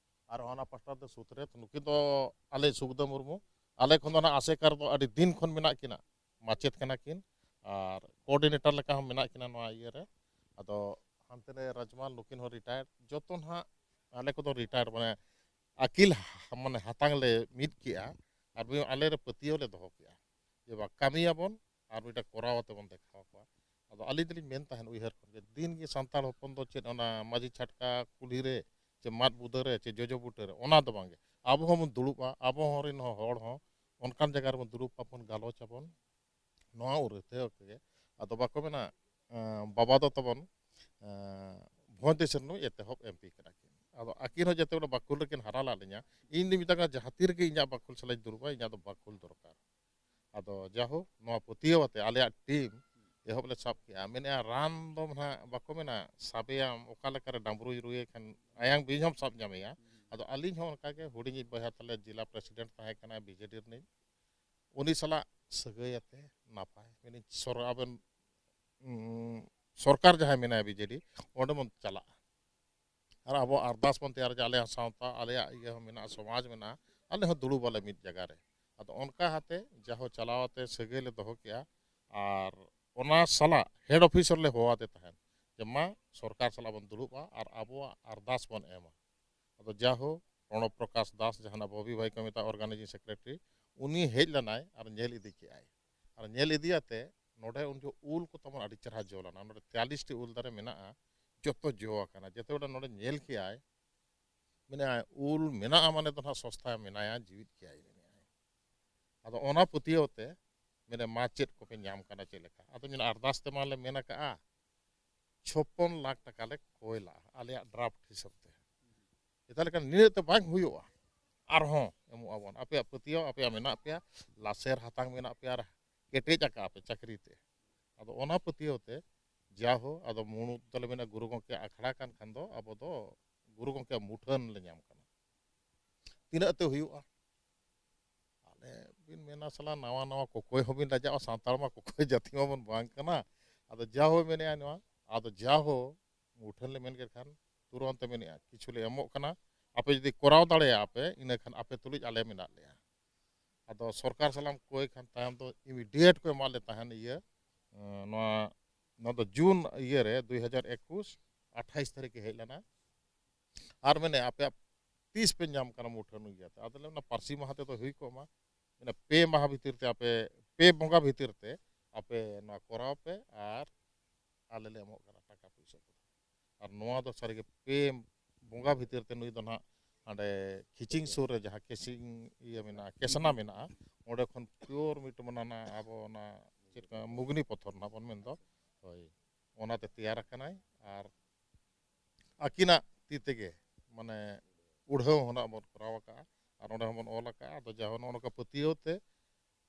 ᱟᱨ ᱚᱱᱟ ᱯᱟᱥᱴᱟ ᱫᱚ ᱥᱩᱛᱨᱮᱛ, ᱱᱩᱠᱤᱱ ᱫᱚ ᱟᱞᱮ ᱥᱩᱠᱫᱟᱹ ᱢᱩᱨᱢᱩ, ᱟᱞᱮ ᱠᱷᱚᱱ ᱫᱚ ᱚᱱᱟ ᱟᱥᱮᱠᱟ ᱨᱮᱫᱚ ᱟᱹᱰᱤ ᱫᱤᱱ ᱠᱷᱚᱱ ᱢᱮᱱᱟᱜ ᱠᱤᱱᱟ, ᱢᱟᱪᱮᱫ ᱠᱟᱱᱟ ᱠᱤᱱ, ᱟᱨ ᱠᱳᱚᱨᱰᱤᱱᱮᱴᱚᱨ ᱞᱮᱠᱟ ᱦᱚᱸ ᱢᱮᱱᱟᱜ ᱠᱤᱱᱟ ᱱᱚᱣᱟ ᱤᱭᱟᱹ ᱨᱮ᱾ ᱟᱫᱚ ᱦᱟᱱᱛᱮ ᱨᱮ ᱨᱟᱡᱽᱢᱟᱞ, ᱱᱩᱠᱤᱱ ᱦᱚᱸ ᱨᱤᱴᱟᱭᱟᱨᱰ, ᱡᱚᱛᱚ ᱱᱟᱦᱟᱜ ᱟᱞᱮ ᱠᱚᱫᱚ ᱨᱤᱴᱟᱭᱟᱨᱰ, ᱢᱟᱱᱮ ᱟᱹᱠᱤᱞ ᱦᱟ-, ᱢᱟᱱᱮ ᱦᱟᱛᱟᱝ ᱞᱮ ᱢᱤᱫ ᱠᱮᱜᱼᱟ, ᱟᱨ ᱵᱤ-, ᱟᱞᱮ ᱨᱮ ᱯᱟᱹᱛᱭᱟᱹᱣ ᱞᱮ ᱫᱚᱦᱚ ᱠᱮᱜᱼᱟ ᱡᱮ ᱵᱟ, ᱠᱟᱹᱢᱤᱭᱟᱵᱚᱱ ᱟᱨ ᱢᱤᱫᱴᱟᱝ ᱠᱚᱨᱟᱣ ᱠᱟᱛᱮ ᱵᱚᱱ ᱫᱮᱠᱷᱟᱣ ᱠᱚᱣᱟ᱾ ᱟᱫᱚ ᱟᱹᱞᱤᱧ ᱫᱚᱞᱤᱧ ᱢᱮᱱ ᱛᱟᱦᱮᱸᱫ ᱩᱭᱦᱟᱹᱨ ᱠᱷᱚᱱ ᱜᱮ, ᱫᱤᱱ ᱜᱮ ᱥᱟᱱᱛᱟᱲ ᱦᱚᱯᱚᱱ ᱫᱚ ᱪᱮᱫ ᱚᱱᱟ ᱢᱟᱹᱡᱷᱤ ᱪᱷᱟᱴᱠᱟ ᱠᱩᱞᱦᱤ ᱨᱮ ᱪᱮ ᱢᱟᱫ ᱵᱩᱫᱟᱹ ᱨᱮ ᱪᱮ ᱡᱚᱡᱚ ᱵᱩᱴᱟᱹ ᱨᱮ, ᱚᱱᱟ ᱫᱚ ᱵᱟᱝ ᱜᱮ᱾ ᱟᱵᱚ ᱦᱚᱸᱵᱚᱱ ᱫᱩᱲᱩᱵᱼᱟ, ᱟᱵᱚ ᱦᱚᱸ ᱨᱮᱱ ᱦᱚᱸ ᱦᱚᱲ ᱦᱚᱸ ᱚᱱᱠᱟᱱ ᱡᱟᱭᱜᱟ ᱨᱮᱵᱚᱱ ᱫᱩᱲᱩᱵ ᱟᱵᱚᱱ, ᱜᱟᱞᱚᱪ ᱟᱵᱚᱱ, ᱱᱚᱣᱟ ᱩᱨᱟᱹ ᱛᱮ ᱜᱮ᱾ ᱟᱫᱚ ᱵᱟᱠᱚ ᱢᱮᱱᱟ, ᱮᱸ, ᱵᱟᱵᱟ ᱫᱚ ᱛᱟᱵᱚᱱ, ᱮᱸ, ᱵᱷᱚᱸᱡᱽ ᱫᱤᱥᱚᱢ ᱨᱤᱱᱤᱡ ᱮᱛᱚᱦᱚᱵ ᱮᱢ ᱯᱤ ᱠᱟᱱᱟ ᱠᱤᱱ᱾ ᱟᱫᱚ ᱟᱹᱠᱤᱱ ᱦᱚᱸ ᱡᱮᱛᱮ ᱵᱮᱲᱟ ᱵᱟᱠᱷᱩᱞ ᱨᱮᱠᱤᱱ ᱦᱟᱨᱟ ᱞᱮᱫ ᱞᱤᱧᱟ, ᱤᱧ ᱫᱩᱧ ᱢᱮᱛᱟ ᱠᱚᱣᱟ, ᱡᱟᱦᱟᱸ ᱛᱤ ᱨᱮᱜᱮ ᱤᱧᱟᱹᱜ ᱵᱟᱠᱷᱩᱞ ᱥᱟᱞᱟᱜ ᱤᱧ ᱫᱩᱲᱩᱵᱼᱟ, ᱤᱧᱟᱹᱜ ᱫᱚ ᱵᱟᱠᱷᱩᱞ ᱫᱚᱨᱠᱟᱨ᱾ ᱟᱫᱚ ᱡᱟᱦᱳ, ᱱᱚᱣᱟ ᱯᱟᱹᱛᱭᱟᱹᱣ ᱟᱛᱮ ᱟᱞᱮᱭᱟᱜ ᱴᱤᱢ ᱮᱦᱚᱵ ᱞᱮ ᱥᱟᱵ ᱠᱮᱜᱼᱟ᱾ ᱢᱮᱱᱮᱜᱼᱟ, ᱨᱟᱱ ᱫᱚ ᱱᱟᱦᱟᱜ ᱵᱟᱠᱚ ᱢᱮᱱᱟ, ᱥᱟᱵᱮᱭᱟᱢ, ᱚᱠᱟ ᱞᱮᱠᱟᱨᱮ ᱰᱟᱢᱵᱽᱨᱩᱭ ᱨᱩᱭᱮ ᱠᱷᱟᱱ ᱟᱭᱟᱝ ᱵᱤᱧ ᱦᱚᱸᱢ ᱥᱟᱵ ᱧᱟᱢᱮᱭᱟ᱾ ᱟᱫᱚ ᱟᱹᱞᱤᱧ ᱦᱚᱸ ᱚᱱᱠᱟᱜᱮ, ᱦᱩᱰᱤᱧᱤᱡ ᱵᱚᱭᱦᱟ ᱛᱟᱞᱮ ᱡᱮᱞᱟ ᱯᱨᱮᱥᱤᱰᱮᱱᱴ ᱛᱟᱦᱮᱸ ᱠᱟᱱᱟ ᱵᱤ ᱡᱮ ᱰᱤ ᱨᱤᱱᱤᱡ, ᱩᱱᱤ ᱥᱟᱞᱟᱜ ᱥᱟᱹᱜᱟᱹᱭ ᱟᱛᱮ ᱱᱟᱯᱟᱭ, ᱢᱮᱱᱮᱫ, ᱥᱚᱨ-, ᱟᱵᱮᱱ, ᱩᱸ, ᱥᱚᱨᱠᱟᱨ ᱡᱟᱦᱟᱸᱭ ᱢᱮᱱᱟᱭᱟ ᱵᱤ ᱡᱮ ᱰᱤ, ᱚᱸᱰᱮ ᱵᱚᱱ ᱪᱟᱞᱟᱜᱼᱟ᱾ ᱟᱨ ᱟᱵᱚ ᱟᱨᱫᱟᱥ ᱵᱚᱱ ᱛᱮᱭᱟᱨᱟ ᱡᱮ ᱟᱞᱮᱭᱟᱜ ᱥᱟᱶᱛᱟ, ᱟᱞᱮᱭᱟᱜ ᱤᱭᱟᱹ ᱦᱚᱸ ᱢᱮᱱᱟᱜᱼᱟ, ᱥᱚᱢᱟᱡᱽ ᱢᱮᱱᱟᱜᱼᱟ, ᱟᱞᱮ ᱦᱚᱸ ᱫᱩᱲᱩᱵ ᱟᱞᱮ ᱢᱤᱫ ᱡᱟᱭᱜᱟ ᱨᱮ᱾ ᱟᱫᱚ ᱚᱱᱠᱟ ᱦᱟᱛᱮ ᱡᱟᱦᱳ ᱪᱟᱞᱟᱣ ᱟᱛᱮ ᱥᱟᱹᱜᱟᱹᱭ ᱞᱮ ᱫᱚᱦᱚ ᱠᱮᱜᱼᱟ᱾ ᱟᱨ ᱚᱱᱟ ᱥᱟᱞᱟᱜ ᱦᱮᱰ ᱚᱯᱷᱤᱥ ᱨᱮᱞᱮ ᱦᱚᱦᱚᱣᱟᱫᱮ ᱛᱟᱦᱮᱸᱫ ᱡᱮ, "ᱢᱟ, ᱥᱚᱨᱠᱟᱨ ᱥᱟᱞᱟᱜ ᱵᱚᱱ ᱫᱩᱲᱩᱵᱼᱟ ᱟᱨ ᱟᱵᱚᱣᱟᱜ ᱟᱨᱫᱟᱥ ᱵᱚᱱ ᱮᱢᱟ᱾" ᱟᱫᱚ ᱡᱟᱦᱳ, ᱯᱨᱚᱬᱚᱵᱽ ᱯᱨᱚᱠᱟᱥ ᱫᱟᱥ, ᱡᱟᱦᱟᱸ ᱵᱚᱵᱤ ᱵᱷᱟᱭ ᱠᱚ ᱢᱮᱛᱟᱜᱼᱟ, ᱚᱨᱜᱟᱱᱟᱭᱡᱤᱝ ᱥᱮᱠᱨᱮᱴᱟᱨᱤ, ᱩᱱᱤ ᱦᱮᱡ ᱞᱮᱱᱟᱭ ᱟᱨ ᱧᱮᱞ ᱤᱫᱤ ᱠᱮᱜᱼᱟᱭ᱾ ᱟᱨ ᱧᱮᱞ ᱤᱫᱤᱭᱟᱛᱮ ᱱᱚᱰᱮ ᱩᱱ ᱡᱚᱦᱚᱜ ᱩᱞ ᱠᱚ ᱛᱟᱵᱚᱱ ᱟᱹᱰᱤ ᱪᱮᱦᱨᱟ ᱡᱚ ᱞᱮᱱᱟ᱾ ᱱᱚᱰᱮ ᱛᱮᱭᱟᱞᱞᱤᱥ ᱴᱤ ᱩᱞ ᱫᱟᱨᱮ ᱢᱮᱱᱟᱜᱼᱟ, ᱡᱚᱛᱚ ᱡᱚ ᱟᱠᱟᱱᱟ᱾ ᱡᱮᱛᱮ ᱵᱮᱲᱟ ᱱᱚᱰᱮ ᱧᱮᱞ ᱠᱮᱜᱼᱟᱭ, ᱢᱮᱱᱮᱜᱼᱟᱭ, "ᱩᱞ ᱢᱮᱱᱟᱜᱼᱟ ᱢᱟᱱᱮ ᱫᱚ ᱱᱟᱦᱟᱜ ᱥᱚᱥᱛᱟ ᱢᱮᱱᱟᱭᱟ, ᱡᱤᱣᱤᱫ ᱜᱮᱭᱟᱭ", ᱢᱮᱱᱮᱜᱼᱟᱭ᱾ ᱟᱫᱚ ᱚᱱᱟ ᱯᱟᱹᱛᱭᱟᱹᱣ ᱛᱮ ᱢᱮᱱᱮ, "ᱢᱟ, ᱪᱮᱫ ᱠᱚᱯᱮ ᱧᱟᱢ ᱠᱟᱱᱟ, ᱪᱮᱫ ᱞᱮᱠᱟ?" ᱟᱫᱚ ᱢᱮᱱᱟ, "ᱟᱨᱫᱟᱥ ᱛᱮᱢᱟ ᱞᱮ ᱢᱮᱱ ᱟᱠᱟᱜᱼᱟ, ᱪᱷᱚᱯᱯᱚᱱ ᱞᱟᱠᱷ ᱴᱟᱠᱟ ᱞᱮ ᱠᱚᱭ ᱞᱟᱜᱼᱟ ᱟᱞᱮᱭᱟᱜ ᱰᱨᱟᱯᱴ ᱦᱤᱥᱟᱹᱵ ᱛᱮ᱾ ᱪᱮᱫᱟᱜ ᱞᱮᱠᱟ ᱱᱤᱱᱟᱹᱜ ᱛᱮ ᱵᱟᱝ ᱦᱩᱭᱩᱜᱼᱟ, ᱟᱨᱦᱚᱸ ᱮᱢᱚᱜ ᱟᱵᱚᱱ, ᱟᱯᱮᱭᱟᱜ ᱯᱟᱹᱛᱭᱟᱹᱣ, ᱟᱯᱮᱭᱟᱜ ᱢᱮᱱᱟᱜ ᱯᱮᱭᱟ, ᱞᱟᱥᱮᱨ ᱦᱟᱛᱟᱝ ᱢᱮᱱᱟᱜ ᱯᱮᱭᱟ, ᱟᱨ ᱠᱮᱴᱮᱡ ᱟᱠᱟᱜᱼᱟ ᱯᱮ ᱪᱟᱹᱠᱨᱤ ᱛᱮ᱾" ᱟᱫᱚ ᱚᱱᱟ ᱯᱟᱹᱛᱭᱟᱹᱣ ᱛᱮ ᱡᱟᱦᱳ, ᱟᱫᱚ ᱢᱩᱬᱩᱫ ᱫᱚᱞᱮ ᱢᱮᱱᱟ, ᱜᱩᱨᱩ ᱜᱚᱢᱠᱮ ᱟᱠᱷᱲᱟ ᱠᱟᱱ ᱠᱷᱟᱱ ᱫᱚ ᱟᱵᱚ ᱫᱚ ᱜᱩᱨᱩ ᱜᱚᱢᱠᱮᱭᱟᱜ ᱢᱩᱴᱷᱟᱹᱱ ᱞᱮ ᱧᱟᱢ ᱠᱟᱱᱟ᱾ ᱛᱤᱱᱟᱹᱜ ᱛᱮ ᱦᱩᱭᱩᱜᱼᱟ? ᱟᱞᱮ ᱵᱤᱱ ᱢᱮᱱᱟ, ᱥᱟᱞᱟ, ᱱᱟᱣᱟ ᱱᱟᱣᱟ ᱠᱚᱠᱚᱭ ᱦᱚᱸᱵᱤᱱ ᱞᱟᱡᱟᱜᱼᱟ, ᱥᱟᱱᱛᱟᱲ ᱢᱟ ᱠᱚᱠᱚᱭ ᱡᱟᱹᱛᱤ ᱢᱟᱵᱚᱱ ᱵᱟᱝ ᱠᱟᱱᱟ᱾ ᱟᱫᱚ ᱡᱟᱦᱳ ᱢᱮᱱᱮᱜᱼᱟ ᱱᱚᱣᱟ, ᱟᱫᱚ ᱡᱟᱦᱳ ᱢᱩᱴᱷᱟᱹᱱ ᱞᱮ ᱢᱮᱱ ᱠᱮᱫ ᱠᱷᱟᱱ ᱛᱩᱨᱚᱱᱛ ᱮ ᱢᱮᱱᱮᱜᱼᱟ, "ᱠᱤᱪᱷᱩ ᱞᱮ ᱮᱢᱚᱜ ᱠᱟᱱᱟ, ᱟᱯᱮ ᱡᱩᱫᱤ ᱠᱚᱨᱟᱣ ᱫᱟᱲᱮᱭᱟᱜᱼᱟ ᱯᱮ, ᱤᱱᱟᱹ ᱠᱷᱟᱱ ᱟᱯᱮ ᱛᱩᱞᱩᱡ ᱟᱞᱮ ᱢᱮᱱᱟᱜ ᱞᱮᱭᱟ᱾" ᱟᱫᱚ ᱥᱚᱨᱠᱟᱨ ᱥᱟᱞᱟᱢ ᱠᱚᱭ ᱠᱷᱟᱱ ᱛᱟᱭᱚᱢ ᱫᱚ ᱤᱢᱤᱰᱤᱭᱮᱴ ᱠᱚ ᱮᱢᱟᱜ ᱞᱮ ᱛᱟᱦᱮᱱ ᱤᱭᱟᱹ, ᱮᱸ, ᱱᱚᱣᱟ, ᱱᱚᱣᱟ ᱫᱚ ᱡᱩᱱ ᱤᱭᱟᱹ ᱨᱮ, ᱫᱩᱭ ᱦᱟᱡᱟᱨ ᱮᱠᱩᱥ, ᱟᱴᱷᱟᱭᱤᱥ ᱛᱟᱹᱨᱤᱠᱷ ᱮ ᱦᱮᱡ ᱞᱮᱱᱟ᱾ ᱟᱨ ᱢᱮᱱᱮ, "ᱟᱯᱮᱭᱟᱜ ᱛᱤᱥ ᱯᱮ ᱧᱟᱢ ᱠᱟᱱᱟ ᱢᱩᱴᱷᱟᱹᱱ ᱤᱭᱟᱹᱛᱮ?" ᱟᱫᱚ ᱞᱮ ᱢᱮᱱᱟ, "ᱯᱟᱹᱨᱥᱤ ᱢᱟᱦᱟ ᱛᱮᱫᱚ ᱦᱩᱭ ᱠᱚᱜ ᱢᱟ, ᱢᱮᱱᱟ, ᱯᱮ ᱢᱟᱦᱟ ᱵᱷᱤᱛᱤᱨ ᱛᱮ ᱟᱯᱮ, ᱯᱮ ᱵᱚᱸᱜᱟ ᱵᱷᱤᱛᱤᱨ ᱛᱮ ᱟᱯᱮ ᱱᱚᱣᱟ ᱠᱚᱨᱟᱣ ᱯᱮ ᱟᱨ ᱟᱞᱮ ᱞᱮ ᱮᱢᱚᱜ ᱠᱟᱱᱟ ᱴᱟᱠᱟ ᱯᱩᱭᱥᱟᱹ ᱠᱚᱫᱚ᱾ ᱟᱨ ᱱᱚᱣᱟ ᱫᱚ ᱥᱟᱹᱨᱤᱜᱮ ᱯᱮ ᱵᱚᱸᱜᱟ ᱵᱷᱤᱛᱤᱨ ᱛᱮ ᱱᱩᱭ ᱫᱚ ᱱᱟᱦᱟᱜ ᱦᱟᱸᱰᱮ ᱠᱷᱤᱪᱤᱝ ᱥᱩᱨ ᱨᱮ ᱡᱟᱦᱟᱸ ᱠᱮᱥᱤᱝ ᱤᱭᱟᱹ ᱢᱮᱱᱟᱜᱼᱟ, ᱠᱮᱥᱱᱟ ᱢᱮᱱᱟᱜᱼᱟ, ᱚᱸᱰᱮ ᱠᱷᱚᱱ ᱯᱤᱭᱳᱨ ᱢᱤᱫ ᱢᱟᱱᱟ ᱟᱵᱚ ᱚᱱᱟ ᱪᱮᱫ ᱠᱚ ᱢᱩᱜᱽᱱᱤ ᱯᱚᱛᱷᱚᱨ ᱱᱟᱦᱟᱜ ᱵᱚᱱ ᱢᱮᱱ ᱫᱚ, ᱦᱳᱭ, ᱚᱱᱟᱛᱮ ᱛᱮᱭᱟᱨ ᱟᱠᱟᱱᱟᱭ᱾ ᱟᱨ ᱟᱹᱠᱤᱱᱟᱜ ᱛᱤ ᱛᱮᱜᱮ ᱢᱟᱱᱮ ᱩᱲᱦᱟᱹᱣ ᱦᱚᱸ ᱱᱟᱜ ᱵᱚᱱ ᱠᱚᱨᱟᱣ ᱟᱠᱟᱫᱼᱟ ᱟᱨ ᱚᱸᱰᱮ ᱦᱚᱸᱵᱚᱱ ᱚᱞ ᱟᱠᱟᱫᱼᱟ᱾ ᱟᱫᱚ ᱡᱟᱦᱟᱸ ᱱᱚᱜᱼᱚ ᱱᱚᱝᱠᱟ ᱯᱟᱹᱛᱭᱟᱹᱣ ᱛᱮ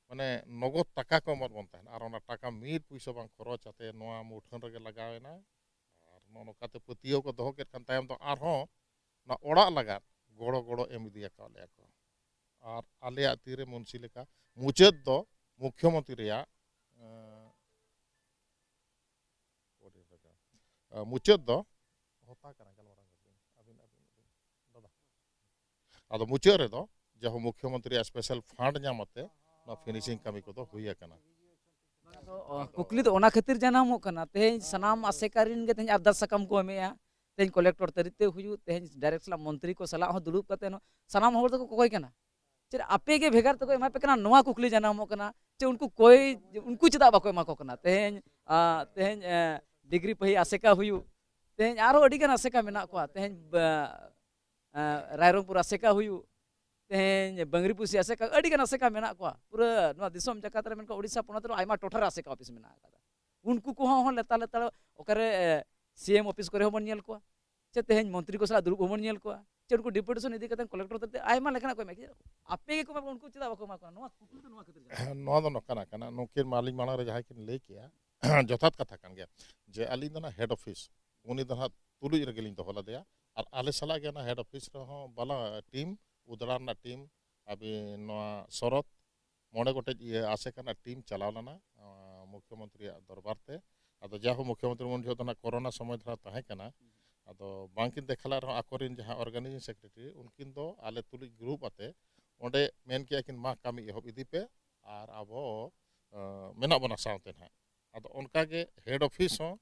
ᱢᱟᱱᱮ ᱱᱚᱜᱚᱫ ᱴᱟᱠᱟ ᱠᱚ ᱮᱢᱟᱫ ᱵᱚᱱ ᱛᱟᱦᱮᱸᱱ ᱟᱨ ᱚᱱᱟ ᱴᱟᱠᱟ ᱢᱤᱫ ᱯᱩᱭᱥᱟᱹ ᱵᱟᱝ ᱠᱷᱚᱨᱚᱪ ᱟᱛᱮ ᱱᱚᱣᱟ ᱢᱩᱴᱷᱟᱹᱱ ᱨᱮᱜᱮ ᱞᱟᱜᱟᱣ ᱮᱱᱟ᱾ ᱟᱨ ᱱᱚᱜᱼᱚ ᱱᱚᱝᱠᱟᱛᱮ ᱯᱟᱹᱛᱭᱟᱹᱣ ᱠᱚ ᱫᱚᱦᱚ ᱠᱮᱫ ᱠᱷᱟᱱ ᱛᱟᱭᱚᱢ ᱫᱚ ᱟᱨᱦᱚᱸ ᱚᱱᱟ ᱚᱲᱟᱜ ᱞᱟᱜᱟᱫ ᱜᱚᱲᱚ ᱜᱚᱲᱚ ᱮᱢ ᱤᱫᱤ ᱟᱠᱟᱫ ᱞᱮᱭᱟ ᱠᱚ᱾ ᱟᱨ ᱟᱞᱮᱭᱟᱜ ᱛᱤᱨᱮ ᱢᱩᱱᱥᱤ ᱞᱮᱠᱟ ᱢᱩᱪᱟᱹᱫ ᱫᱚ ᱢᱩᱠᱷᱭᱚᱢᱚᱱᱛᱨᱤ ᱨᱮᱭᱟᱜ, ᱮᱸ, ᱟᱹᱰᱤ ᱨᱟᱡᱟ᱾ ᱟᱨ ᱢᱩᱪᱟᱹᱫ ᱫᱚ ᱦᱚᱛᱟ ᱠᱟᱱᱟ, ᱜᱟᱞᱢᱟᱨᱟᱣ ᱧᱚᱜ ᱵᱤᱱ᱾ ᱟᱹᱵᱤᱱ, ᱟᱹᱵᱤᱱ, ᱟᱹᱵᱤᱱ, ᱫᱟᱫᱟ᱾ ᱟᱫᱚ ᱢᱩᱪᱟᱹᱫ ᱨᱮᱫᱚ ᱡᱟᱦᱟᱸ ᱢᱩᱠᱷᱭᱚᱢᱚᱱᱛᱨᱤᱭᱟᱜ ᱥᱯᱮᱥᱟᱞ ᱯᱷᱟᱱᱰ ᱧᱟᱢ ᱟᱛᱮ ᱱᱚᱣᱟ ᱯᱷᱤᱱᱤᱥᱤᱝ ᱠᱟᱹᱢᱤ ᱠᱚᱫᱚ ᱦᱩᱭ ᱟᱠᱟᱱᱟ᱾ ᱟᱫᱚ, ᱚ, ᱠᱩᱠᱞᱤ ᱫᱚ ᱚᱱᱟ ᱠᱷᱟᱹᱛᱤᱨ ᱡᱟᱱᱟᱢᱚᱜ ᱠᱟᱱᱟ, ᱛᱮᱦᱮᱧ ᱥᱟᱱᱟᱢ ᱟᱥᱮᱠᱟ ᱨᱮᱱ ᱜᱮ ᱛᱮᱦᱮᱧ ᱟᱨᱫᱟᱥ ᱥᱟᱠᱟᱢ ᱠᱚ ᱮᱢᱮᱜᱼᱟ, ᱛᱮᱦᱮᱧ ᱠᱚᱞᱮᱠᱴᱚᱨ ᱛᱟᱹᱨᱤ ᱛᱮ ᱦᱩᱭᱩᱜ, ᱛᱮᱦᱮᱧ ᱰᱟᱭᱨᱮᱠᱴ ᱥᱟᱞᱟᱜ ᱢᱚᱱᱛᱨᱤ ᱠᱚ ᱥᱟᱞᱟᱜ ᱦᱚᱸ ᱫᱩᱲᱩᱵ ᱠᱟᱛᱮ ᱦᱚᱸ ᱥᱟᱱᱟᱢ ᱦᱚᱲ ᱫᱚᱠᱚ ᱠᱚᱠᱚᱭ ᱠᱟᱱᱟ, ᱪᱮᱫ ᱟᱯᱮ ᱜᱮ ᱵᱷᱮᱜᱟᱨ ᱛᱮᱠᱚ ᱮᱢᱟ ᱯᱮ ᱠᱟᱱᱟ? ᱱᱚᱣᱟ ᱠᱩᱠᱞᱤ ᱡᱟᱱᱟᱢᱚᱜ ᱠᱟᱱᱟ, ᱪᱮ ᱩᱱᱠᱩ ᱠᱚᱭ, ᱩᱱᱠᱩ ᱪᱮᱫᱟᱜ ᱵᱟᱠᱚ ᱮᱢᱟ ᱠᱚ ᱠᱟᱱᱟ? ᱛᱮᱦᱮᱧ, ᱟ, ᱛᱮᱦᱮᱧ, ᱮ, ᱰᱤᱜᱽᱨᱤ ᱯᱟᱹᱦᱤ ᱟᱥᱮᱠᱟ ᱦᱩᱭᱩᱜ, ᱛᱮᱦᱮᱧ ᱟᱨᱦᱚᱸ ᱟᱹᱰᱤ ᱜᱟᱱ ᱟᱥᱮᱠᱟ ᱢᱮᱱᱟᱜ ᱠᱚᱣᱟ, ᱛᱮᱦᱮᱧ ᱵᱟ-, ᱮ, ᱨᱟᱭᱨᱚᱝᱯᱩᱨ ᱟᱥᱮᱠᱟ ᱦᱩᱭᱩᱜ, ᱛᱮᱦᱮᱧ ᱵᱟᱝᱨᱤᱯᱩᱥᱤ ᱟᱥᱮᱠᱟ, ᱟᱹᱰᱤ ᱜᱟᱱ ᱟᱥᱮᱠᱟ ᱢᱮᱱᱟᱜ ᱠᱚᱣᱟ᱾ ᱯᱩᱨᱟᱹ ᱱᱚᱣᱟ ᱫᱤᱥᱚᱢ ᱡᱟᱠᱟᱛ ᱨᱮ, ᱢᱮᱱᱠᱷᱟᱱ ᱳᱰᱤᱥᱟ ᱯᱚᱱᱚᱛ ᱨᱮ ᱟᱭᱢᱟ ᱴᱚᱴᱷᱟ ᱨᱮ ᱟᱥᱮᱠᱟ ᱚᱯᱷᱤᱥ ᱢᱮᱱᱟᱜ ᱟᱠᱟᱫᱟ᱾ ᱩᱱᱠᱩ ᱠᱚᱦᱚᱸ ᱦᱚᱸ ᱞᱮᱛᱟᱲ ᱞᱮᱛᱟᱲ ᱚᱠᱟᱨᱮ, ᱮ, ᱥᱤ ᱮᱢ ᱚᱯᱷᱤᱥ ᱠᱚᱨᱮ ᱦᱚᱸᱵᱚᱱ ᱧᱮᱞ ᱠᱚᱣᱟ, ᱪᱮ ᱛᱮᱦᱮᱧ ᱢᱚᱱᱛᱨᱤ ᱠᱚ ᱥᱟᱞᱟᱜ ᱫᱩᱲᱩᱵ ᱦᱚᱸᱵᱚᱱ ᱧᱮᱞ ᱠᱚᱣᱟ, ᱪᱮ ᱩᱱᱠᱩ ᱰᱮᱯᱩᱴᱮᱥᱚᱱ ᱤᱫᱤ ᱠᱟᱛᱮ ᱠᱚᱞᱮᱠᱴᱚᱨ ᱛᱮ ᱟᱭᱢᱟ ᱞᱮᱠᱟᱱᱟᱜ ᱠᱚ ᱮᱢᱟ ᱠᱚᱣᱟ᱾ ᱟᱯᱮ ᱜᱮᱠᱚ ᱮᱢᱟ ᱠᱚᱣᱟ, ᱩᱱᱠᱩ ᱪᱮᱫᱟᱜ ᱵᱟᱠᱚ ᱮᱢᱟ ᱠᱚᱣᱟ? ᱱᱚᱣᱟ ᱠᱩᱠᱞᱤ ᱫᱚ ᱱᱚᱣᱟ ᱠᱷᱟᱹᱛᱤᱨ ᱡᱟᱱᱟᱢ᱾ ᱱᱚᱣᱟ ᱫᱚ ᱱᱚᱝᱠᱟ ᱠᱟᱱᱟ, ᱱᱩᱠᱤᱱ ᱢᱟ ᱟᱹᱞᱤᱧ ᱢᱟᱲᱟᱝ ᱨᱮ ᱡᱟᱦᱟᱸᱭ ᱠᱤᱱ ᱞᱟᱹᱭ ᱠᱮᱜᱼᱟ, ᱡᱚᱛᱷᱟᱛ ᱠᱟᱛᱷᱟ ᱠᱟᱱ ᱜᱮᱭᱟ ᱡᱮ ᱟᱹᱞᱤᱧ ᱫᱚ ᱱᱟᱦᱟᱜ ᱦᱮᱰ ᱚᱯᱷᱤᱥ, ᱩᱱᱤ ᱫᱚ ᱱᱟᱦᱟᱜ ᱛᱩᱞᱩᱡ ᱨᱮᱜᱮ ᱞᱤᱧ ᱫᱚᱦᱚ ᱞᱮᱫᱮᱭᱟ᱾ ᱟᱨ ᱟᱞᱮ ᱥᱟᱞᱟᱜ ᱜᱮ ᱚᱱᱟ ᱦᱮᱰ ᱚᱯᱷᱤᱥ ᱨᱮᱦᱚᱸ ᱵᱟᱞᱟ ᱴᱤᱢ, ᱩᱫᱽᱲᱟ ᱨᱮᱱᱟᱜ ᱴᱤᱢ, ᱟᱹᱵᱤᱱ ᱱᱚᱣᱟ ᱥᱚᱨᱚᱛ, ᱢᱚᱬᱮ ᱜᱚᱴᱮᱡ ᱤᱭᱟᱹ ᱟᱥᱮᱠᱟ ᱨᱮᱱᱟᱜ ᱴᱤᱢ ᱪᱟᱞᱟᱣ ᱞᱮᱱᱟ, ᱟᱸ, ᱢᱩᱠᱷᱭᱚᱢᱚᱱᱛᱨᱤᱭᱟᱜ ᱫᱚᱨᱵᱟᱨ ᱛᱮ᱾ ᱟᱫᱚ ᱡᱟᱭᱦᱳᱠ, ᱢᱩᱠᱷᱭᱚᱢᱚᱱᱛᱨᱤ ᱩᱱ ᱡᱚᱦᱚᱜ ᱫᱚ ᱱᱟᱦᱟᱜ ᱠᱚᱨᱳᱱᱟ ᱥᱚᱢᱚᱭ ᱫᱷᱟᱨᱟ ᱛᱟᱦᱮᱸ ᱠᱟᱱᱟ᱾ ᱟᱫᱚ ᱵᱟᱝᱠᱤᱱ ᱫᱮᱠᱷᱟ ᱞᱮᱫ ᱨᱮᱦᱚᱸ ᱟᱠᱚᱨᱮᱱ ᱡᱟᱦᱟᱸ ᱚᱨᱜᱟᱱᱟᱭᱡᱤᱝ ᱥᱮᱠᱨᱮᱴᱟᱨᱤ, ᱩᱱᱠᱤᱱ ᱫᱚ ᱟᱞᱮ ᱛᱩᱞᱩᱡ ᱜᱨᱩᱯ ᱟᱛᱮ ᱚᱸᱰᱮ ᱢᱮᱱ ᱠᱮᱜᱼᱟ ᱠᱤᱱ, "ᱢᱟ ᱠᱟᱹᱢᱤ ᱮᱦᱚᱵ ᱤᱫᱤ ᱯᱮ ᱟᱨ ᱟᱵᱚ, ᱟᱸ, ᱢᱮᱱᱟᱜ ᱵᱚᱱᱟ ᱥᱟᱶᱛᱮ ᱱᱟᱦᱟᱜ᱾" ᱟᱫᱚ ᱚᱱᱠᱟᱜᱮ ᱦᱮᱰ ᱚᱯᱷᱤᱥ ᱦᱚᱸ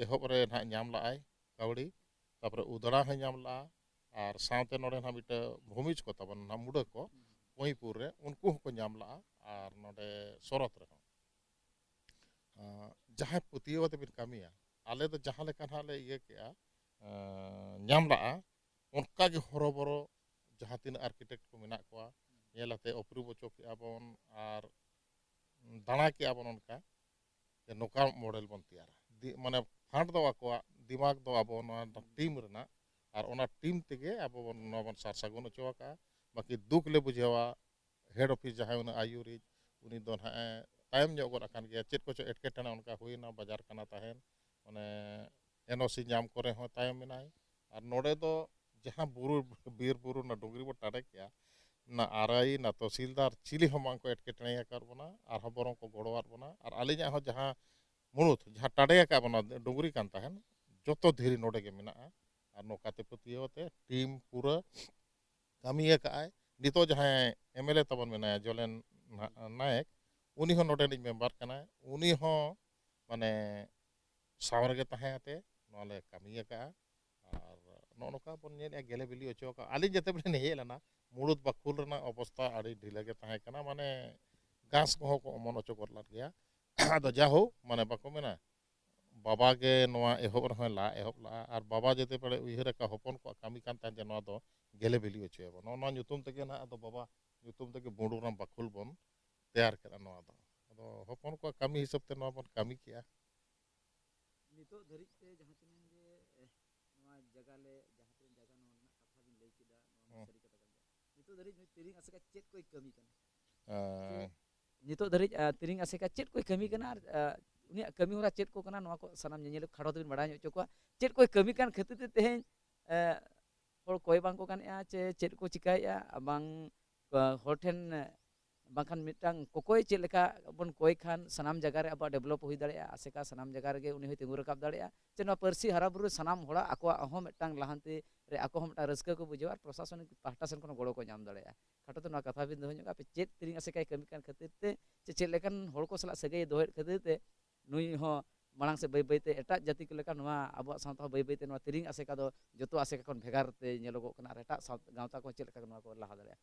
ᱮᱦᱚᱵ ᱨᱮ ᱱᱟᱦᱟᱜ ᱧᱟᱢ ᱞᱟᱜᱼᱟᱭ ᱠᱟᱹᱣᱰᱤ, ᱛᱟᱨᱯᱚᱨᱮ ᱩᱫᱽᱲᱟ ᱦᱚᱸᱭ ᱧᱟᱢ ᱞᱟᱜᱼᱟ, ᱟᱨ ᱥᱟᱶᱛᱮ ᱱᱚᱰᱮ ᱱᱟᱦᱟᱜ ᱢᱤᱫᱴᱟᱹᱝ ᱵᱷᱩᱢᱤᱡᱽ ᱠᱚ ᱛᱟᱵᱚᱱ ᱱᱟᱦᱟᱜ ᱢᱩᱰᱟᱹ ᱠᱚ, ᱠᱚᱭᱤᱸᱯᱩᱨ ᱨᱮ, ᱩᱱᱠᱩ ᱦᱚᱸᱠᱚ ᱧᱟᱢ ᱞᱟᱜᱼᱟ, ᱟᱨ ᱱᱚᱰᱮ ᱥᱚᱨᱚᱛ ᱨᱮᱦᱚᱸ᱾ ᱟᱸ, ᱡᱟᱦᱟᱸᱭ ᱯᱟᱹᱛᱭᱟᱹᱣ ᱟᱛᱮ ᱵᱤᱱ ᱠᱟᱹᱢᱤᱭᱟ, ᱟᱞᱮ ᱫᱚ ᱡᱟᱦᱟᱸ ᱞᱮᱠᱟ ᱱᱟᱦᱟᱜ ᱞᱮ ᱤᱭᱟᱹ ᱠᱮᱜᱼᱟ, ᱮᱸ, ᱧᱟᱢ ᱞᱟᱜᱼᱟ, ᱚᱱᱠᱟ ᱜᱮ ᱦᱚᱨᱚᱵᱚᱨᱚ ᱡᱟᱦᱟᱸ ᱛᱤᱱᱟᱹᱜ ᱟᱨᱠᱤᱴᱮᱠᱴ ᱠᱚ ᱢᱮᱱᱟᱜ ᱠᱚᱣᱟ, ᱧᱮᱞ ᱟᱛᱮ ᱚᱯᱨᱩᱵ ᱦᱚᱪᱚ ᱠᱮᱜᱼᱟ ᱵᱚᱱ ᱟᱨ ᱫᱟᱬᱟ ᱠᱮᱜᱼᱟ ᱵᱚᱱ ᱚᱱᱠᱟ ᱡᱮ ᱱᱚᱝᱠᱟ ᱢᱚᱰᱮᱞ ᱵᱚᱱ ᱛᱮᱭᱟᱨᱟ᱾ ᱫᱤ-, ᱢᱟᱱᱮ ᱯᱷᱟᱱᱰ ᱫᱚ ᱟᱠᱚᱣᱟᱜ, ᱫᱤᱢᱟᱜᱽ ᱫᱚ ᱟᱵᱚ ᱱᱚᱣᱟ ᱴᱤᱢ ᱨᱮᱱᱟᱜ, ᱟᱨ ᱚᱱᱟ ᱴᱤᱢ ᱛᱮᱜᱮ ᱟᱵᱚ ᱵᱚᱱ ᱱᱚᱣᱟ ᱵᱚᱱ ᱥᱟᱨ ᱥᱟᱹᱜᱩᱱ ᱦᱚᱪᱚ ᱟᱠᱟᱫᱼᱟ᱾ ᱵᱟᱹᱠᱤ ᱫᱩᱠ ᱞᱮ ᱵᱩᱡᱷᱟᱹᱣᱟ, ᱦᱮᱰ ᱚᱯᱷᱤᱥ ᱡᱟᱦᱟᱸᱭ ᱩᱱᱤ ᱟᱹᱭᱩᱨᱤᱡ, ᱩᱱᱤ ᱫᱚ ᱱᱟᱦᱟᱜ ᱮ ᱛᱟᱭᱚᱢ ᱧᱚᱜ ᱜᱚᱫ ᱟᱠᱟᱱ ᱜᱮᱭᱟ᱾ ᱪᱮᱫ ᱠᱚᱪᱚ ᱮᱴᱠᱮᱴᱚᱬᱮ ᱚᱱᱠᱟ ᱦᱩᱭᱱᱟ, ᱵᱟᱡᱟᱨ ᱠᱟᱱᱟ ᱛᱟᱦᱮᱱ, ᱢᱟᱱᱮ ᱮᱱ ᱳ ᱥᱤ ᱧᱟᱢ ᱠᱚᱨᱮ ᱦᱚᱸ ᱛᱟᱭᱚᱢ ᱢᱮᱱᱟᱭ᱾ ᱟᱨ ᱱᱚᱰᱮ ᱫᱚ ᱡᱟᱦᱟᱸ ᱵᱩᱨᱩ, ᱵᱤᱨ ᱵᱩᱨᱩ ᱨᱮᱱᱟᱜ ᱰᱩᱝᱨᱤ ᱵᱚ ᱴᱟᱰᱮ ᱠᱮᱜᱼᱟ, ᱱᱟ ᱟᱨ ᱟᱭ, ᱱᱟ ᱛᱚᱦᱥᱤᱞᱫᱟᱨ ᱪᱤᱞᱤ ᱦᱚᱸ ᱵᱟᱝ ᱠᱚ ᱮᱴᱠᱮᱴᱚᱬᱮ ᱟᱠᱟᱫ ᱵᱚᱱᱟ, ᱟᱨᱦᱚᱸ ᱵᱚᱨᱚᱝ ᱠᱚ ᱜᱚᱲᱚᱣᱟᱫ ᱵᱚᱱᱟ᱾ ᱟᱨ ᱟᱹᱞᱤᱧᱟᱜ ᱦᱚᱸ ᱡᱟᱦᱟᱸ ᱢᱩᱲᱩᱫ, ᱡᱟᱦᱟᱸ ᱴᱟᱰᱮ ᱟᱠᱟᱫ ᱵᱚᱱᱟ ᱰᱩᱝᱨᱤ ᱠᱟᱱ ᱛᱟᱦᱮᱱ, ᱡᱚᱛᱚ ᱫᱷᱤᱨᱤ ᱱᱚᱰᱮ ᱜᱮ ᱢᱮᱱᱟᱜᱼᱟ᱾ ᱟᱨ ᱱᱚᱝᱠᱟᱛᱮ ᱯᱟᱹᱛᱭᱟᱹᱣ ᱟᱛᱮ ᱴᱤᱢ ᱯᱩᱨᱟᱹ ᱠᱟᱹᱢᱤ ᱟᱠᱟᱫᱼᱟᱭ᱾ ᱱᱤᱛᱚᱜ ᱡᱟᱦᱟᱸᱭ ᱮᱢ ᱮᱞ ᱮ ᱛᱟᱵᱚᱱ ᱢᱮᱱᱟᱭᱟ, ᱡᱚᱞᱮᱱ ᱱᱟ-, ᱱᱟᱭᱮᱠ, ᱩᱱᱤ ᱦᱚᱸ ᱱᱚᱰᱮᱱᱤᱡ ᱢᱮᱢᱵᱟᱨ ᱠᱟᱱᱟᱭ᱾ ᱩᱱᱤ ᱦᱚᱸ ᱢᱟᱱᱮ ᱥᱟᱶ ᱨᱮᱜᱮ ᱛᱟᱦᱮᱸ ᱟᱛᱮ ᱱᱚᱣᱟ ᱞᱮ ᱠᱟᱹᱢᱤ ᱟᱠᱟᱫᱼᱟ᱾ ᱟᱨ ᱱᱚᱜᱼᱚ ᱱᱚᱝᱠᱟ ᱵᱚᱱ ᱧᱮᱞᱮᱫᱼᱟ, ᱜᱮᱞᱮ ᱵᱤᱞᱤ ᱦᱚᱪᱚ ᱟᱠᱟᱫᱼᱟ᱾ ᱟᱹᱞᱤᱧ ᱡᱮᱛᱮ ᱵᱮᱲᱮ ᱞᱤᱧ ᱦᱮᱡ ᱞᱮᱱᱟ, ᱢᱩᱲᱩᱫ ᱵᱟᱠᱷᱩᱞ ᱨᱮᱱᱟᱜ ᱚᱵᱚᱥᱛᱟ ᱟᱹᱰᱤ ᱰᱷᱤᱞᱟᱹ ᱜᱮ ᱛᱟᱦᱮᱸ ᱠᱟᱱᱟ, ᱢᱟᱱᱮ ᱜᱷᱟᱥ ᱠᱚᱦᱚᱸ ᱠᱚ ᱚᱢᱚᱱ ᱦᱚᱪᱚ ᱜᱚᱫ ᱞᱮᱫ ᱜᱮᱭᱟ᱾ ᱟᱫᱚ ᱡᱟᱦᱳᱠ, ᱢᱟᱱᱮ ᱵᱟᱠᱚ ᱢᱮᱱᱟ, ᱵᱟᱵᱟ ᱜᱮ ᱱᱚᱣᱟ ᱮᱦᱚᱵ ᱨᱮᱦᱚᱸᱭ ᱞᱟ ᱮᱦᱚᱵ ᱞᱟᱜᱼᱟ, ᱟᱨ ᱵᱟᱵᱟ ᱡᱮᱛᱮ ᱵᱮᱲᱮ ᱩᱭᱦᱟᱹᱨ ᱟᱠᱟᱫ ᱦᱚᱯᱚᱱ ᱠᱚᱣᱟᱜ ᱠᱟᱹᱢᱤ ᱠᱟᱱ ᱛᱟᱦᱮᱸᱫ ᱡᱮ ᱱᱚᱣᱟ ᱫᱚ ᱜᱮᱞᱮ ᱵᱤᱞᱤ ᱦᱚᱪᱚᱭᱟᱵᱚᱱ, ᱱᱚᱜᱼᱚ ᱱᱚᱣᱟ ᱧᱩᱛᱩᱢ ᱛᱮᱜᱮ ᱱᱟᱦᱟᱜ ᱟᱫᱚ ᱵᱟᱵᱟ ᱧᱩᱛᱩᱢ ᱛᱮᱜᱮ ᱵᱩᱨᱩ ᱨᱮᱱᱟᱜ ᱵᱟᱠᱷᱩᱞ ᱵᱚᱱ ᱛᱮᱭᱟᱨ ᱠᱮᱫᱼᱟ ᱱᱚᱣᱟ ᱫᱚ᱾ ᱟᱫᱚ ᱦᱚᱯᱚᱱ ᱠᱚᱣᱟᱜ ᱠᱟᱹᱢᱤ ᱦᱤᱥᱟᱹᱵ ᱛᱮ ᱱᱚᱣᱟ ᱵᱚᱱ ᱠᱟᱹᱢᱤ ᱠᱮᱜᱼᱟ᱾ ᱱᱤᱛᱚᱜ ᱫᱷᱟᱹᱨᱤᱡ ᱛᱮ ᱡᱟᱦᱟᱸ ᱛᱤᱱᱟᱹᱜ ᱜᱮ, ᱮ, ᱱᱚᱣᱟ ᱡᱟᱭᱜᱟ ᱞᱮ, ᱡᱟᱦᱟᱸ ᱛᱤᱱᱟᱹᱜ ᱡᱟᱭᱜᱟ ᱱᱚᱣᱟ ᱨᱮᱱᱟᱜ ᱠᱟᱛᱷᱟ ᱵᱤᱱ ᱞᱟᱹᱭ ᱠᱮᱫᱟ, ᱱᱚᱣᱟ ᱢᱟ ᱦᱩᱸ᱾ ᱥᱟᱹᱨᱤ ᱠᱟᱛᱷᱟ ᱠᱟᱱ ᱜᱮᱭᱟ᱾ ᱱᱤᱛᱚᱜ ᱫᱷᱟᱹᱨᱤᱡ ᱱᱩᱭ ᱛᱤᱨᱤᱝ ᱟᱥᱮᱠᱟ ᱪᱮᱫ ᱠᱚᱭ ᱠᱟᱹᱢᱤ ᱠᱟᱱᱟ? ᱟᱸ᱾ ᱱᱤᱛᱚᱜ ᱫᱷᱟᱹᱨᱤᱡ, ᱟ, ᱛᱤᱨᱤᱝ ᱟᱥᱮᱠᱟ ᱪᱮᱫ ᱠᱚᱭ ᱠᱟᱹᱢᱤ ᱠᱟᱱᱟ ᱟᱨ, ᱟ, ᱩᱱᱤᱭᱟᱜ ᱠᱟᱹᱢᱤ ᱦᱚᱨᱟ ᱪᱮᱫ ᱠᱚ ᱠᱟᱱᱟ, ᱱᱚᱣᱟ ᱠᱚ ᱥᱟᱱᱟᱢ ᱧᱮᱧᱮᱞ ᱠᱷᱟᱴᱚ ᱛᱮᱵᱤᱱ ᱵᱟᱲᱟᱭ ᱧᱚᱜ ᱦᱚᱪᱚ ᱠᱚᱣᱟ᱾ ᱪᱮᱫ ᱠᱚᱭ ᱠᱟᱹᱢᱤ ᱠᱟᱱ ᱠᱷᱟᱹᱛᱤᱨ ᱛᱮ ᱛᱮᱦᱮᱧ, ᱟ, ᱦᱚᱲ ᱠᱚᱭ ᱵᱟᱝ ᱠᱚ ᱜᱟᱱᱮᱜᱼᱟ, ᱪᱮ ᱪᱮᱫ ᱠᱚ ᱪᱤᱠᱟᱹᱭᱮᱫᱼᱟ, ᱵᱟᱝ, ᱟ, ᱦᱚᱲ ᱴᱷᱮᱱ, ᱟ, ᱵᱟᱝᱠᱷᱟᱱ ᱢᱤᱫᱴᱟᱝ ᱠᱚᱠᱚᱭ ᱪᱮᱫ ᱞᱮᱠᱟ ᱵᱚᱱ ᱠᱚᱭ ᱠᱷᱟᱱ ᱥᱟᱱᱟᱢ ᱡᱟᱭᱜᱟ ᱨᱮ ᱟᱵᱚᱣᱟᱜ ᱰᱮᱵᱷᱞᱚᱯ ᱦᱩᱭ ᱫᱟᱲᱮᱭᱟᱜᱼᱟ, ᱟᱥᱮᱠᱟ ᱥᱟᱱᱟᱢ ᱡᱟᱭᱜᱟ ᱨᱮᱜᱮ ᱩᱱᱤ ᱦᱚᱸᱭ ᱛᱤᱸᱜᱩ ᱨᱟᱠᱟᱵ ᱫᱟᱲᱮᱭᱟᱜᱼᱟ, ᱪᱮ ᱱᱚᱣᱟ ᱯᱟᱹᱨᱥᱤ ᱦᱟᱨᱟ ᱵᱩᱨᱩ ᱨᱮ ᱥᱟᱱᱟᱢ ᱦᱚᱲᱟᱜ ᱟᱠᱚᱣᱟᱜ ᱦᱚᱸ ᱢᱤᱫᱴᱟᱝ ᱞᱟᱦᱟᱱᱛᱤ ᱨᱮ ᱟᱠᱚ ᱦᱚᱸ ᱢᱤᱫᱴᱟᱝ ᱨᱟᱹᱥᱠᱟᱹ ᱠᱚ ᱵᱩᱡᱷᱟᱹᱣᱟ ᱟᱨ ᱯᱨᱚᱥᱟᱥᱚᱱᱤᱠ ᱯᱟᱦᱴᱟ ᱥᱮᱱ ᱠᱷᱚᱱ ᱜᱚᱲᱚ ᱠᱚ ᱧᱟᱢ ᱫᱟᱲᱮᱭᱟᱜᱼᱟ᱾ ᱠᱷᱟᱴᱚ ᱛᱮ ᱱᱚᱣᱟ ᱠᱟᱛᱷᱟ ᱵᱤᱱ ᱫᱚᱦᱚ ᱧᱚᱜᱟ, ᱟᱯᱮ ᱪᱮᱫ ᱛᱤᱨᱤᱝ ᱟᱥᱮᱠᱟᱭ ᱠᱟᱹᱢᱤ ᱠᱟᱱ ᱠᱷᱟᱹᱛᱤᱨ ᱛᱮ, ᱪᱮ ᱪᱮᱫ ᱞᱮᱠᱟᱱ ᱦᱚᱲ ᱠᱚ ᱥᱟᱞᱟᱜ ᱥᱟᱹᱜᱟᱹᱭ ᱮ ᱫᱚᱦᱚᱭᱮᱫ ᱠᱷᱟᱹᱛᱤᱨ ᱛᱮ ᱱᱩᱭ ᱦᱚᱸ ᱢᱟᱲᱟᱝ ᱥᱮᱫ ᱵᱟᱹᱭ ᱵᱟᱹᱭ ᱛᱮ ᱮᱴᱟᱜ ᱡᱟᱹᱛᱤ ᱠᱚ ᱞᱮᱠᱟ ᱱᱚᱣᱟ ᱟᱵᱚᱣᱟᱜ ᱥᱟᱶᱛᱟ ᱦᱚᱸ ᱵᱟᱹᱭ ᱵᱟᱹᱭ ᱛᱮ ᱱᱚᱣᱟ ᱛᱤᱨᱤᱝ ᱟᱥᱮᱠᱟ ᱫᱚ ᱡᱚᱛᱚ ᱟᱥᱮᱠᱟ ᱠᱷᱚᱱ ᱵᱷᱮᱜᱟᱨ ᱛᱮ ᱧᱮᱞᱚᱜᱚᱜ ᱠᱟᱱᱟ ᱟᱨ ᱮᱴᱟᱜ ᱥᱟᱶ-, ᱜᱟᱶᱛᱟ ᱠᱚ ᱪᱮᱫ ᱞᱮᱠᱟ ᱱᱚᱣᱟ ᱠᱚ ᱞᱟᱦᱟ ᱫᱟᱲᱮᱭᱟᱜᱼᱟ?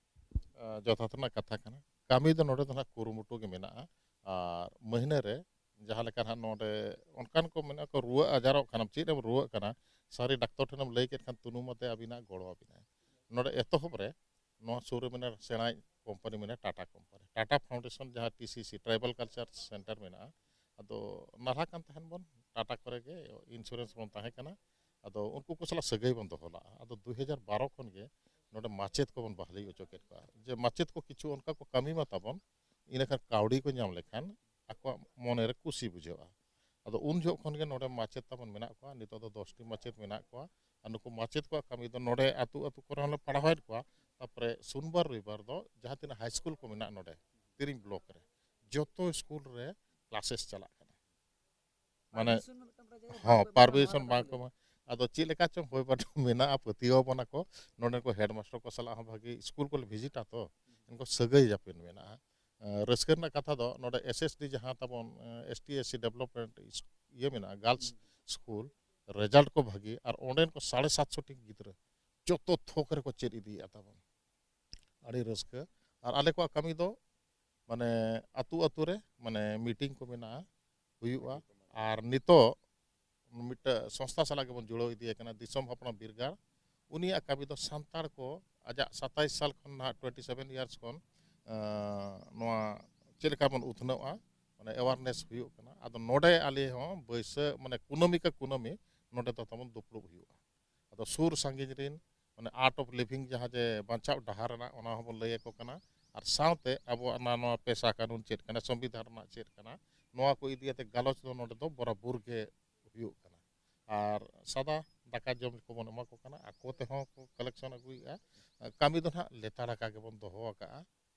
ᱟᱸ, ᱡᱚᱛᱷᱟᱛ ᱨᱮᱱᱟᱜ ᱠᱟᱛᱷᱟ ᱠᱟᱱᱟ᱾ ᱠᱟᱹᱢᱤ ᱫᱚ ᱱᱚᱰᱮ ᱫᱚ ᱱᱟᱦᱟᱜ ᱠᱩᱨᱩᱢᱩᱴᱩ ᱜᱮ ᱢᱮᱱᱟᱜᱼᱟ᱾ ᱟᱨ ᱢᱟᱹᱦᱱᱟᱹ ᱨᱮ ᱡᱟᱦᱟᱸ ᱞᱮᱠᱟ ᱱᱟᱦᱟᱜ ᱱᱚᱰᱮ ᱚᱱᱠᱟᱱ ᱠᱚ ᱢᱮᱱᱟᱜ ᱠᱚ, ᱨᱩᱣᱟᱹ ᱟᱡᱟᱨᱚᱜ ᱠᱟᱱᱟᱢ, ᱪᱮᱫ ᱮᱢ ᱨᱩᱣᱟᱹᱜ ᱠᱟᱱᱟ, ᱥᱟᱹᱨᱤ ᱰᱟᱠᱛᱚᱨ ᱴᱷᱮᱱᱮᱢ ᱞᱟᱹᱭ ᱠᱮᱫ ᱠᱷᱟᱱ ᱛᱩᱱᱩᱢ ᱟᱛᱮ ᱟᱹᱵᱤᱱᱟᱜ ᱜᱚᱲᱚ ᱟᱹᱵᱤᱱᱟᱭ᱾ ᱱᱚᱰᱮ ᱮᱛᱚᱦᱚᱵ ᱨᱮ ᱱᱚᱣᱟ ᱥᱩᱨ ᱨᱮ ᱢᱮᱱᱟᱜ ᱥᱮᱬᱟᱭᱤᱡ ᱠᱳᱢᱯᱟᱱᱤ ᱢᱮᱱᱟᱜᱼᱟ, ᱴᱟᱴᱟ ᱠᱳᱢᱯᱟᱱᱤ, ᱴᱟᱴᱟ ᱯᱷᱟᱣᱩᱱᱰᱮᱥᱚᱱ, ᱡᱟᱦᱟᱸ ᱴᱤ ᱥᱤ ᱥᱤ, ᱴᱨᱟᱭᱵᱟᱞ ᱠᱟᱞᱪᱟᱨ ᱥᱮᱱᱴᱟᱨ ᱢᱮᱱᱟᱜᱼᱟ᱾ ᱟᱫᱚ ᱱᱟᱞᱦᱟ ᱠᱟᱱ ᱛᱟᱦᱮᱱ ᱵᱚᱱ, ᱴᱟᱴᱟ ᱠᱚᱨᱮ ᱜᱮ ᱤᱱᱥᱩᱨᱮᱱᱥ ᱵᱚᱱ ᱛᱟᱦᱮᱸ ᱠᱟᱱᱟ᱾ ᱟᱫᱚ ᱩᱱᱠᱩ ᱠᱚ ᱥᱟᱞᱟᱜ ᱥᱟᱹᱜᱟᱹᱭ ᱵᱚᱱ ᱫᱚᱦᱚ ᱞᱟᱜᱼᱟ᱾ ᱟᱫᱚ ᱫᱩ ᱦᱟᱡᱟᱨ ᱵᱟᱨᱚ ᱠᱷᱚᱱ ᱜᱮ ᱱᱚᱰᱮ ᱢᱟᱪᱮᱫ ᱠᱚᱵᱚᱱ ᱵᱟᱦᱟᱞᱤ ᱦᱚᱪᱚ ᱠᱮᱫ ᱠᱚᱣᱟ, ᱡᱮ ᱢᱟᱪᱮᱫ ᱠᱚ ᱠᱤᱪᱷᱩ ᱚᱱᱠᱟ ᱠᱚ ᱠᱟᱹᱢᱤ ᱢᱟ ᱛᱟᱵᱚᱱ, ᱤᱱᱟᱹᱠᱷᱟᱱ ᱠᱟᱹᱣᱰᱤ ᱠᱚ ᱧᱟᱢ ᱞᱮᱠᱷᱟᱱ ᱟᱠᱚᱣᱟᱜ ᱢᱚᱱᱮ ᱨᱮ ᱠᱩᱥᱤ ᱵᱩᱡᱷᱟᱹᱜᱼᱟ᱾ ᱟᱫᱚ ᱩᱱ ᱡᱚᱦᱚᱜ ᱠᱷᱚᱱ ᱜᱮ ᱱᱚᱰᱮ ᱢᱟᱪᱮᱫ ᱛᱟᱵᱚᱱ ᱢᱮᱱᱟᱜ ᱠᱚᱣᱟ, ᱱᱤᱛᱚᱜ ᱫᱚ ᱫᱚᱥ ᱴᱤ ᱢᱟᱪᱮᱫ ᱢᱮᱱᱟᱜ ᱠᱚᱣᱟ᱾ ᱟᱨ ᱱᱩᱠᱩ ᱢᱟᱪᱮᱫ ᱠᱚᱣᱟᱜ ᱠᱟᱹᱢᱤ ᱫᱚ ᱱᱚᱰᱮ ᱟᱹᱛᱩ ᱟᱹᱛᱩ ᱠᱚᱨᱮ ᱦᱚᱸᱞᱮ ᱯᱟᱲᱦᱟᱣᱮᱫ ᱠᱚᱣᱟ᱾ ᱛᱟᱨᱯᱚᱨᱮ ᱥᱳᱢᱵᱟᱨ ᱨᱚᱵᱤᱵᱟᱨ ᱫᱚ ᱡᱟᱦᱟᱸ ᱛᱤᱱᱟᱹᱜ ᱦᱟᱭ ᱥᱠᱩᱞ ᱠᱚ ᱢᱮᱱᱟᱜᱼᱟ ᱱᱚᱰᱮ ᱛᱤᱨᱤᱝ ᱵᱞᱚᱠ ᱨᱮ, ᱡᱚᱛᱚ ᱥᱠᱩᱞ ᱨᱮ ᱠᱞᱟᱥᱮᱥ ᱪᱟᱞᱟᱜ ᱠᱟᱱᱟ᱾ ᱢᱟᱱᱮ, permission ᱦᱚᱸ ᱢᱤᱫᱴᱟᱝ ᱵᱟᱨᱭᱟ ᱡᱟᱭᱜᱟ ᱦᱚᱸ, ᱠᱚ ᱮᱢᱟ ᱠᱚ permission ᱵᱟᱝ ᱠᱚ ᱮᱢᱟ᱾ ᱟᱫᱚ ᱪᱮᱫ ᱞᱮᱠᱟ ᱪᱚᱝ ᱦᱩᱭ ᱵᱟᱴᱩ ᱢᱮᱱᱟᱜᱼᱟ, ᱯᱟᱹᱛᱭᱟᱹᱣ ᱟᱵᱚᱱᱟ ᱠᱚ᱾ ᱱᱚᱰᱮ ᱠᱚ ᱦᱮᱰ ᱢᱟᱥᱴᱟᱨ ᱠᱚ ᱥᱟᱞᱟᱜ ᱦᱚᱸ ᱵᱷᱟᱹᱜᱤ, ᱥᱠᱩᱞ ᱠᱚᱞᱮ ᱵᱷᱤᱡᱤᱴᱟ ᱛᱚ, ᱩᱱᱠᱩ ᱥᱟᱹᱜᱟᱹᱭ ᱡᱟᱹᱯᱤᱱ ᱢᱮᱱᱟᱜᱼᱟ᱾ ᱮᱸ, ᱨᱟᱹᱥᱠᱟᱹ ᱨᱮᱱᱟᱜ ᱠᱟᱛᱷᱟ ᱫᱚ ᱱᱚᱰᱮ ᱮᱥ ᱮᱥ ᱰᱤ ᱡᱟᱦᱟᱸ ᱛᱟᱵᱚᱱ, ᱮᱸ, S T S C development ᱤᱭᱟᱹ ᱢᱮᱱᱟᱜᱼᱟ, ᱜᱟᱨᱞᱥ ᱦᱩᱸ᱾ ᱥᱠᱩᱞ, ᱨᱮᱡᱟᱞᱴ ᱠᱚ ᱵᱷᱟᱹᱜᱤ, ᱟᱨ ᱚᱸᱰᱮᱱ ᱠᱚ ᱥᱟᱲᱮ ᱥᱟᱛᱥᱚ ᱴᱤ ᱜᱤᱫᱽᱨᱟᱹ ᱡᱚᱛᱚ ᱛᱷᱚᱠ ᱨᱮᱠᱚ ᱪᱮᱫ ᱤᱫᱤᱭᱮᱫᱼᱟ ᱛᱟᱵᱚᱱ᱾ ᱟᱹᱰᱤ ᱨᱟᱹᱥᱠᱟᱹ᱾ ᱟᱨ ᱟᱞᱮ ᱠᱚᱣᱟᱜ ᱠᱟᱹᱢᱤ ᱫᱚ ᱢᱟᱱᱮ ᱟᱹᱛᱩ ᱟᱹᱛᱩ ᱨᱮ ᱢᱟᱱᱮ ᱢᱤᱴᱤᱝ ᱠᱚ ᱢᱮᱱᱟᱜᱼᱟ, ᱦᱩᱭᱩᱜᱼᱟ᱾ ᱟᱨ ᱱᱤᱛᱚᱜ ᱢᱤᱫᱴᱟᱝ ᱥᱚᱝᱥᱛᱷᱟ ᱥᱟᱞᱟᱜ ᱜᱮᱵᱚᱱ ᱡᱩᱲᱟᱹᱣ ᱤᱫᱤ ᱟᱠᱟᱱᱟ, ᱫᱤᱥᱚᱢ ᱦᱚᱯᱲᱟᱢ ᱵᱤᱨᱜᱟᱲ᱾ ᱩᱱᱤᱭᱟᱜ ᱠᱟᱹᱢᱤ ᱫᱚ ᱥᱟᱱᱛᱟᱲ ᱠᱚ ᱟᱡᱟᱜ ᱥᱟᱛᱟᱭᱤᱥ ᱥᱟᱞ ᱠᱷᱚᱱ ᱱᱟᱦᱟᱜ, twenty seven years ᱠᱷᱚᱱ, ᱟᱸ, ᱱᱚᱣᱟ ᱪᱮᱫ ᱞᱮᱠᱟ ᱵᱚᱱ ᱩᱛᱱᱟᱹᱣᱟ, ᱢᱟᱱᱮ awareness ᱦᱩᱭᱩᱜ ᱠᱟᱱᱟ᱾ ᱟᱫᱚ ᱱᱚᱰᱮ ᱟᱞᱮ ᱦᱚᱸ ᱵᱟᱹᱭᱥᱟᱹ-, ᱢᱟᱱᱮ ᱠᱩᱱᱟᱹᱢᱤ ᱠᱟ ᱠᱩᱱᱟᱹᱢᱤ ᱱᱚᱰᱮ ᱫᱚ ᱛᱟᱵᱚᱱ ᱫᱩᱯᱲᱩᱵ ᱦᱩᱭᱩᱜᱼᱟ᱾ ᱟᱫᱚ ᱥᱩᱨ ᱥᱟᱺᱜᱤᱧ ᱨᱮᱱ ᱢᱟᱱᱮ art of living, ᱡᱟᱦᱟᱸ ᱡᱮ ᱵᱟᱧᱪᱟᱣ ᱰᱟᱦᱟᱨ ᱨᱮᱱᱟᱜ, ᱚᱱᱟ ᱦᱚᱸᱵᱚᱱ ᱞᱟᱹᱭ ᱟᱠᱚ ᱠᱟᱱᱟ᱾ ᱟᱨ ᱥᱟᱶᱛᱮ ᱟᱵᱚᱣᱟᱜ ᱚᱱᱟ, ᱱᱚᱣᱟ ᱯᱮᱥᱟ ᱠᱟᱹᱱᱩᱱ ᱪᱮᱫ ᱠᱟᱱᱟ, ᱥᱚᱝᱵᱤᱫᱷᱟᱱ ᱨᱮᱱᱟᱜ ᱪᱮᱫ ᱠᱟᱱᱟ, ᱱᱚᱣᱟ ᱠᱚ ᱤᱫᱤ ᱠᱟᱛᱮ ᱜᱟᱞᱚᱪ ᱫᱚ ᱱᱚᱰᱮ ᱫᱚ ᱵᱚᱨᱟᱵᱚᱨ ᱜᱮ ᱦᱩᱭᱩᱜ ᱠᱟᱱᱟ᱾ ᱟᱨ ᱥᱟᱫᱟ ᱫᱟᱠᱟ ᱡᱚᱢ ᱠᱚᱵᱚᱱ ᱮᱢᱟ ᱠᱚ ᱠᱟᱱᱟ, ᱟᱠᱚ ᱛᱮᱦᱚᱸ ᱠᱚ collection ᱟᱹᱜᱩᱭᱮᱫᱼᱟ᱾ ᱠᱟᱹᱢᱤ ᱫᱚ ᱱᱟᱦᱟᱜ ᱞᱮᱛᱟᱲ ᱟᱠᱟ ᱜᱮᱵᱚᱱ ᱫᱚᱦᱚ ᱟᱠᱟᱫᱼᱟ᱾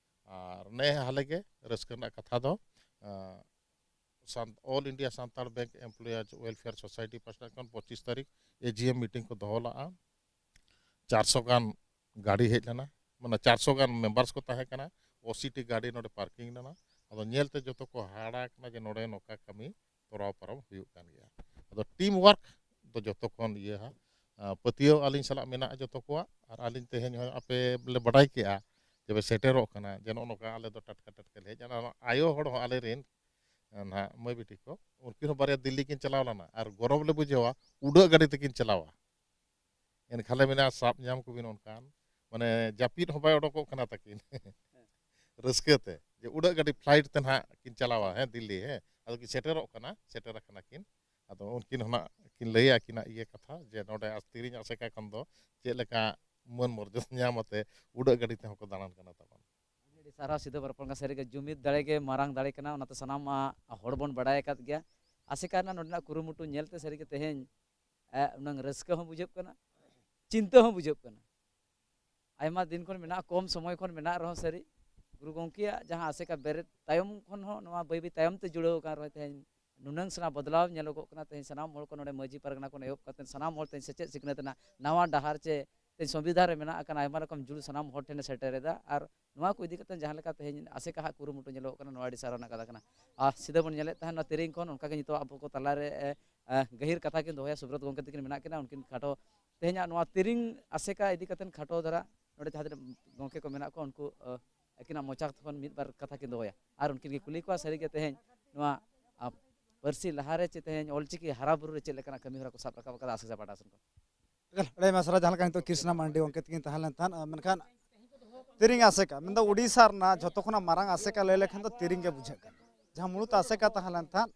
ᱟᱨ ᱱᱮ ᱦᱟᱞᱮ ᱜᱮ ᱨᱟᱹᱥᱠᱟᱹ ᱨᱮᱱᱟᱜ ᱠᱟᱛᱷᱟ ᱫᱚ, ᱟᱸ, ᱥᱟᱱ-, All India Santal Bank Employees Welfare Society ᱯᱟᱥᱴᱟ ᱠᱷᱚᱱ ᱯᱚᱸᱪᱤᱥ ᱛᱟᱹᱨᱤᱠᱷ ᱮ ᱡᱤ ᱮᱢ ᱢᱤᱴᱤᱝ ᱠᱚ ᱫᱚᱦᱚ ᱞᱟᱜᱼᱟ᱾ ᱪᱟᱨᱥᱚ ᱜᱟᱱ ᱜᱟᱹᱰᱤ ᱦᱮᱡ ᱞᱮᱱᱟ, ᱢᱟᱱᱮ ᱪᱟᱨᱥᱚ ᱜᱟᱱ ᱢᱮᱢᱵᱟᱨᱥ ᱠᱚ ᱛᱟᱦᱮᱸ ᱠᱟᱱᱟ, ᱚᱥᱤ ᱴᱤ ᱜᱟᱹᱰᱤ ᱱᱚᱰᱮ ᱯᱟᱨᱠᱤᱝ ᱞᱮᱱᱟ᱾ ᱟᱫᱚ ᱧᱮᱞᱛᱮ ᱡᱚᱛᱚ ᱠᱚ ᱦᱟᱦᱟᱲᱟ ᱠᱟᱱᱟ ᱡᱮ ᱱᱚᱰᱮ ᱱᱚᱝᱠᱟ ᱠᱟᱹᱢᱤ ᱛᱚᱨᱟᱣ ᱯᱟᱨᱚᱢ ᱦᱩᱭᱩᱜ ᱠᱟᱱ ᱜᱮᱭᱟ᱾ ᱟᱫᱚ ᱴᱤᱢ ᱣᱟᱨᱠ ᱫᱚ ᱡᱚᱛᱚ ᱠᱷᱚᱱ ᱤᱭᱟᱹ ᱦᱟ᱾ ᱟᱸ, ᱯᱟᱹᱛᱭᱟᱹᱣ ᱟᱹᱞᱤᱧ ᱥᱟᱞᱟᱜ ᱢᱮᱱᱟᱜᱼᱟ ᱡᱚᱛᱚ ᱠᱚᱣᱟᱜ, ᱟᱨ ᱟᱹᱞᱤᱧ ᱛᱮᱦᱮᱧ ᱦᱚᱸ ᱟᱯᱮ ᱞᱮ ᱵᱟᱰᱟᱭ ᱠᱮᱜᱼᱟ ᱡᱮ ᱯᱮ ᱥᱮᱴᱮᱨᱚᱜ ᱠᱟᱱᱟ, ᱡᱮ ᱱᱚᱜᱼᱚ ᱱᱚᱝᱠᱟ ᱟᱞᱮ ᱫᱚ ᱴᱟᱴᱠᱟ ᱴᱟᱴᱠᱟ ᱞᱮ ᱦᱮᱡ ᱮᱱᱟ᱾ ᱱᱚᱣᱟ ᱟᱭᱳ ᱦᱚᱲ ᱦᱚᱸ ᱟᱞᱮ ᱨᱮᱱ ᱱᱟᱦᱟᱜ ᱢᱟᱹᱭ ᱵᱤᱴᱤ ᱠᱚ, ᱩᱱᱠᱤᱱ ᱦᱚᱸ ᱵᱟᱨᱭᱟ ᱫᱤᱞᱞᱤ ᱠᱤᱱ ᱪᱟᱞᱟᱣ ᱞᱮᱱᱟ, ᱟᱨ ᱜᱚᱨᱚᱵᱽ ᱞᱮ ᱵᱩᱡᱷᱟᱹᱣᱟ ᱩᱰᱟᱹᱜ ᱜᱟᱹᱰᱤ ᱛᱮᱠᱤᱱ ᱪᱟᱞᱟᱣᱟ᱾ ᱮᱱᱠᱷᱟᱱ ᱞᱮ ᱢᱮᱱᱟ ᱥᱟᱵ ᱧᱟᱢ ᱠᱚᱵᱤᱱ ᱚᱱᱠᱟᱱ, ᱢᱟᱱᱮ ᱡᱟᱹᱯᱤᱫ ᱦᱚᱸ ᱵᱟᱭ ᱚᱰᱚᱠᱚᱜ ᱠᱟᱱᱟ ᱛᱟᱹᱠᱤᱱ᱾ ᱨᱟᱹᱥᱠᱟᱹ ᱛᱮ ᱡᱮ ᱩᱰᱟᱹᱜ ᱜᱟᱹᱰᱤ ᱯᱷᱞᱟᱭᱤᱴ ᱛᱮ ᱱᱟᱦᱟᱜ ᱠᱤᱱ ᱪᱟᱞᱟᱣᱟ, ᱦᱮᱸ, ᱫᱤᱞᱞᱤ, ᱦᱮᱸ, ᱟᱫᱚ ᱠᱤᱱ ᱥᱮᱴᱮᱨᱚᱜ ᱠᱟᱱᱟ, ᱥᱮᱴᱮᱨ ᱟᱠᱟᱱᱟ ᱠᱤᱱ᱾ ᱟᱫᱚ ᱩᱱᱠᱤᱱ ᱦᱚᱸ ᱱᱟᱜ ᱠᱤᱱ ᱞᱟᱹᱭᱟ ᱟᱹᱠᱤᱱᱟᱜ ᱤᱭᱟᱹ ᱠᱟᱛᱷᱟ ᱡᱮ ᱱᱚᱰᱮ ᱟᱥ-, ᱛᱤᱨᱤᱧ ᱟᱥᱮᱠᱟ ᱠᱷᱚᱱ ᱫᱚ ᱪᱮᱫ ᱞᱮᱠᱟ ᱢᱟᱹᱱ ᱢᱚᱨᱡᱟᱫᱟ ᱧᱟᱢ ᱟᱛᱮ ᱩᱰᱟᱹᱜ ᱜᱟᱹᱰᱤ ᱛᱮᱦᱚᱸ ᱠᱚ ᱫᱟᱬᱟᱱ ᱠᱟᱱᱟ ᱛᱟᱵᱚᱱ᱾ ᱟᱹᱰᱤ ᱥᱟᱨᱦᱟᱣ ᱥᱤᱫᱷᱟᱹ ᱵᱟᱨᱯᱟᱞ ᱜᱚᱝᱠᱮ, ᱥᱟᱹᱨᱤᱜᱮ ᱡᱩᱢᱤᱫ ᱫᱟᱲᱮ ᱜᱮ ᱢᱟᱨᱟᱝ ᱫᱟᱲᱮ ᱠᱟᱱᱟ, ᱚᱱᱟᱛᱮ ᱥᱟᱱᱟᱢ ᱦᱚᱲ ᱵᱚᱱ ᱵᱟᱲᱟᱭ ᱟᱠᱟᱫ ᱜᱮᱭᱟ᱾ ᱟᱥᱮᱠᱟ ᱨᱮᱱᱟᱜ ᱱᱚᱰᱮᱱᱟᱜ ᱠᱩᱨᱩᱢᱩᱴᱩ ᱧᱮᱞᱛᱮ ᱥᱟᱹᱨᱤᱜᱮ ᱛᱮᱦᱮᱧ ᱮ, ᱩᱱᱟᱹᱝ ᱨᱟᱹᱥᱠᱟᱹ ᱦᱚᱸ ᱵᱩᱡᱷᱟᱹᱜ ᱠᱟᱱᱟ, ᱪᱤᱱᱛᱟᱹ ᱦᱚᱸ ᱵᱩᱡᱷᱟᱹᱜ ᱠᱟᱱᱟ᱾ ᱟᱭᱢᱟ ᱫᱤᱱ ᱠᱷᱚᱱ ᱢᱮᱱᱟᱜᱼᱟ, ᱠᱚᱢ ᱥᱚᱢᱚᱭ ᱠᱷᱚᱱ ᱢᱮᱱᱟᱜ ᱨᱮᱦᱚᱸ ᱥᱟᱹᱨᱤ ᱜᱩᱨᱩ ᱜᱚᱢᱠᱮᱭᱟᱜ ᱡᱟᱦᱟᱸ ᱟᱥᱮᱠᱟ ᱵᱮᱨᱮᱫ ᱛᱟᱭᱚᱢ ᱠᱷᱚᱱ ᱦᱚᱸ ᱱᱚᱣᱟ ᱵᱟᱹᱭ ᱵᱟᱹᱭ ᱛᱟᱭᱚᱢ ᱛᱮ ᱡᱩᱲᱟᱹᱣ ᱟᱠᱟᱱ ᱨᱮᱦᱚᱸ ᱛᱮᱦᱮᱧ ᱱᱩᱱᱟᱹᱝ ᱥᱮᱬᱟ ᱵᱚᱫᱞᱟᱣ ᱧᱮᱞᱚᱜᱚᱜ ᱠᱟᱱᱟ᱾ ᱛᱮᱦᱮᱧ ᱥᱟᱱᱟᱢ ᱦᱚᱲ ᱠᱚ ᱱᱚᱰᱮ ᱢᱟᱹᱡᱷᱤ ᱯᱟᱨᱜᱟᱱᱟ ᱠᱷᱚᱱ ᱮᱦᱚᱵ ᱠᱟᱛᱮ ᱥᱟᱱᱟᱢ ᱦᱚᱲ ᱛᱮᱦᱮᱧ ᱥᱮᱪᱮᱫ ᱥᱤᱠᱷᱱᱟᱹᱛ ᱨᱮᱱᱟᱜ ᱱᱟᱣᱟ ᱰᱟᱦᱟᱨ ᱪᱮ ᱛᱮᱦᱮᱧ ᱥᱚᱝᱵᱤᱫᱷᱟᱱ ᱨᱮ ᱢᱮᱱᱟᱜ ᱟᱠᱟᱱ ᱟᱭᱢᱟ ᱨᱚᱠᱚᱢ ᱡᱩᱲᱩ ᱥᱟᱱᱟᱢ ᱦᱚᱲ ᱴᱷᱮᱱᱮ ᱥᱮᱴᱮᱨ ᱮᱫᱟ᱾ ᱟᱨ ᱱᱚᱣᱟ ᱠᱚ ᱤᱫᱤ ᱠᱟᱛᱮ ᱡᱟᱦᱟᱸ ᱞᱮᱠᱟ ᱛᱮᱦᱮᱧ ᱟᱥᱮᱠᱟ ᱦᱟᱜ ᱠᱩᱨᱩᱢᱩᱴᱩ ᱧᱮᱞᱚᱜ ᱠᱟᱱᱟ, ᱱᱚᱣᱟ ᱟᱹᱰᱤ ᱥᱟᱨᱦᱟᱣ ᱨᱮᱱᱟᱜ ᱠᱟᱛᱷᱟ ᱠᱟᱱᱟ᱾ ᱟᱨ ᱥᱤᱫᱷᱟᱹ ᱵᱚᱱ ᱧᱮᱞᱮᱫ ᱛᱟᱦᱮᱱ ᱱᱚᱣᱟ ᱛᱮᱨᱮᱧ ᱠᱷᱚᱱ ᱚᱱᱠᱟᱜᱮ ᱱᱤᱛᱚᱜ ᱟᱵᱚ ᱠᱚ ᱛᱟᱞᱟᱨᱮ ᱮ, ᱮ, ᱜᱟᱹᱦᱤᱨ ᱠᱟᱛᱷᱟ ᱠᱤᱱ ᱫᱚᱦᱚᱭᱟ᱾ ᱥᱩᱵᱨᱚᱛ ᱜᱚᱢᱠᱮ ᱛᱟᱹᱠᱤᱱ ᱢᱮᱱᱟᱜ ᱠᱤᱱᱟ, ᱩᱱᱠᱤᱱ ᱠᱷᱟᱴᱚ ᱛᱮᱦᱮᱧᱟᱜ ᱱᱚᱣᱟ ᱛᱮᱨᱮᱧ ᱟᱥᱮᱠᱟ ᱤᱫᱤ ᱠᱟᱛᱮ ᱠᱷᱟᱴᱚ ᱫᱷᱟᱨᱟ ᱱᱚᱰᱮ ᱡᱟᱦᱟᱸ ᱛᱤᱱᱟᱹᱜ ᱜᱚᱢᱠᱮ ᱠᱚ ᱢᱮᱱᱟᱜ ᱠᱚᱣᱟ, ᱩᱱᱠᱩ ᱮ, ᱟᱹᱠᱤᱱᱟᱜ ᱢᱚᱪᱟ ᱠᱷᱚᱱ ᱢᱤᱫ ᱵᱟᱨ ᱠᱟᱛᱷᱟ ᱠᱤᱱ ᱫᱚᱦᱚᱭᱟ᱾ ᱟᱨ ᱩᱱᱠᱤᱱ ᱜᱮ ᱠᱩᱞᱤ ᱠᱚᱣᱟ ᱥᱟᱹᱨᱤᱜᱮ ᱛᱮᱦᱮᱧ ᱱᱚᱣᱟ ᱟ, ᱯᱟᱹᱨᱥᱤ ᱞᱟᱦᱟᱨᱮ ᱪᱮ ᱛᱮᱦᱮᱧ ᱚᱞᱪᱤᱠᱤ ᱦᱟᱨᱟ ᱵᱩᱨᱩ ᱨᱮ ᱪᱮᱫ ᱞᱮᱠᱟᱱᱟᱜ ᱠᱟᱹᱢᱤ ᱦᱚᱨᱟ ᱠᱚ ᱥᱟᱵ ᱨᱟᱠᱟᱵ ᱟᱠᱟᱫᱟ ᱟᱥᱮᱠᱟ ᱯᱟᱦᱴᱟ ᱥᱮᱱ ᱠᱷᱚᱱ᱾ ᱮᱠᱟᱞ, ᱟᱹᱰᱤ ᱟᱭᱢᱟ ᱥᱟᱨᱦᱟᱣ᱾ ᱡᱟᱦᱟᱸ ᱞᱮᱠᱟ ᱱᱤᱛᱚᱜ ᱠᱨᱤᱥᱱᱟ ᱢᱟᱱᱰᱤ ᱜᱚᱢᱠᱮ ᱛᱟᱹᱠᱤᱱ ᱛᱟᱦᱮᱸ ᱞᱮᱱ ᱛᱟᱦᱮᱸᱫ, ᱟᱨ ᱢᱮᱱᱠᱷᱟᱱ ᱛᱮᱨᱮᱧ ᱟᱥᱮᱠᱟ ᱢᱮᱱᱫᱚ ᱩᱰᱤᱥᱟ ᱨᱮᱱᱟᱜ ᱡᱷᱚᱛᱚ ᱠᱷᱚᱱᱟᱜ ᱢᱟᱨᱟᱝ ᱟᱥᱮᱠᱟ ᱞᱟᱹᱭ ᱞᱮᱠᱷᱟᱱ ᱫᱚ ᱛᱮᱨᱮᱧ ᱜᱮ ᱵᱩᱡᱷᱟᱹᱜ ᱠᱟᱱᱟ᱾ ᱡᱟᱦᱟᱸ ᱢᱩᱲᱩᱫ ᱟᱥᱮᱠᱟ ᱛᱟᱦᱮᱸ ᱞᱮᱱ ᱛᱟᱦᱮᱸᱫ,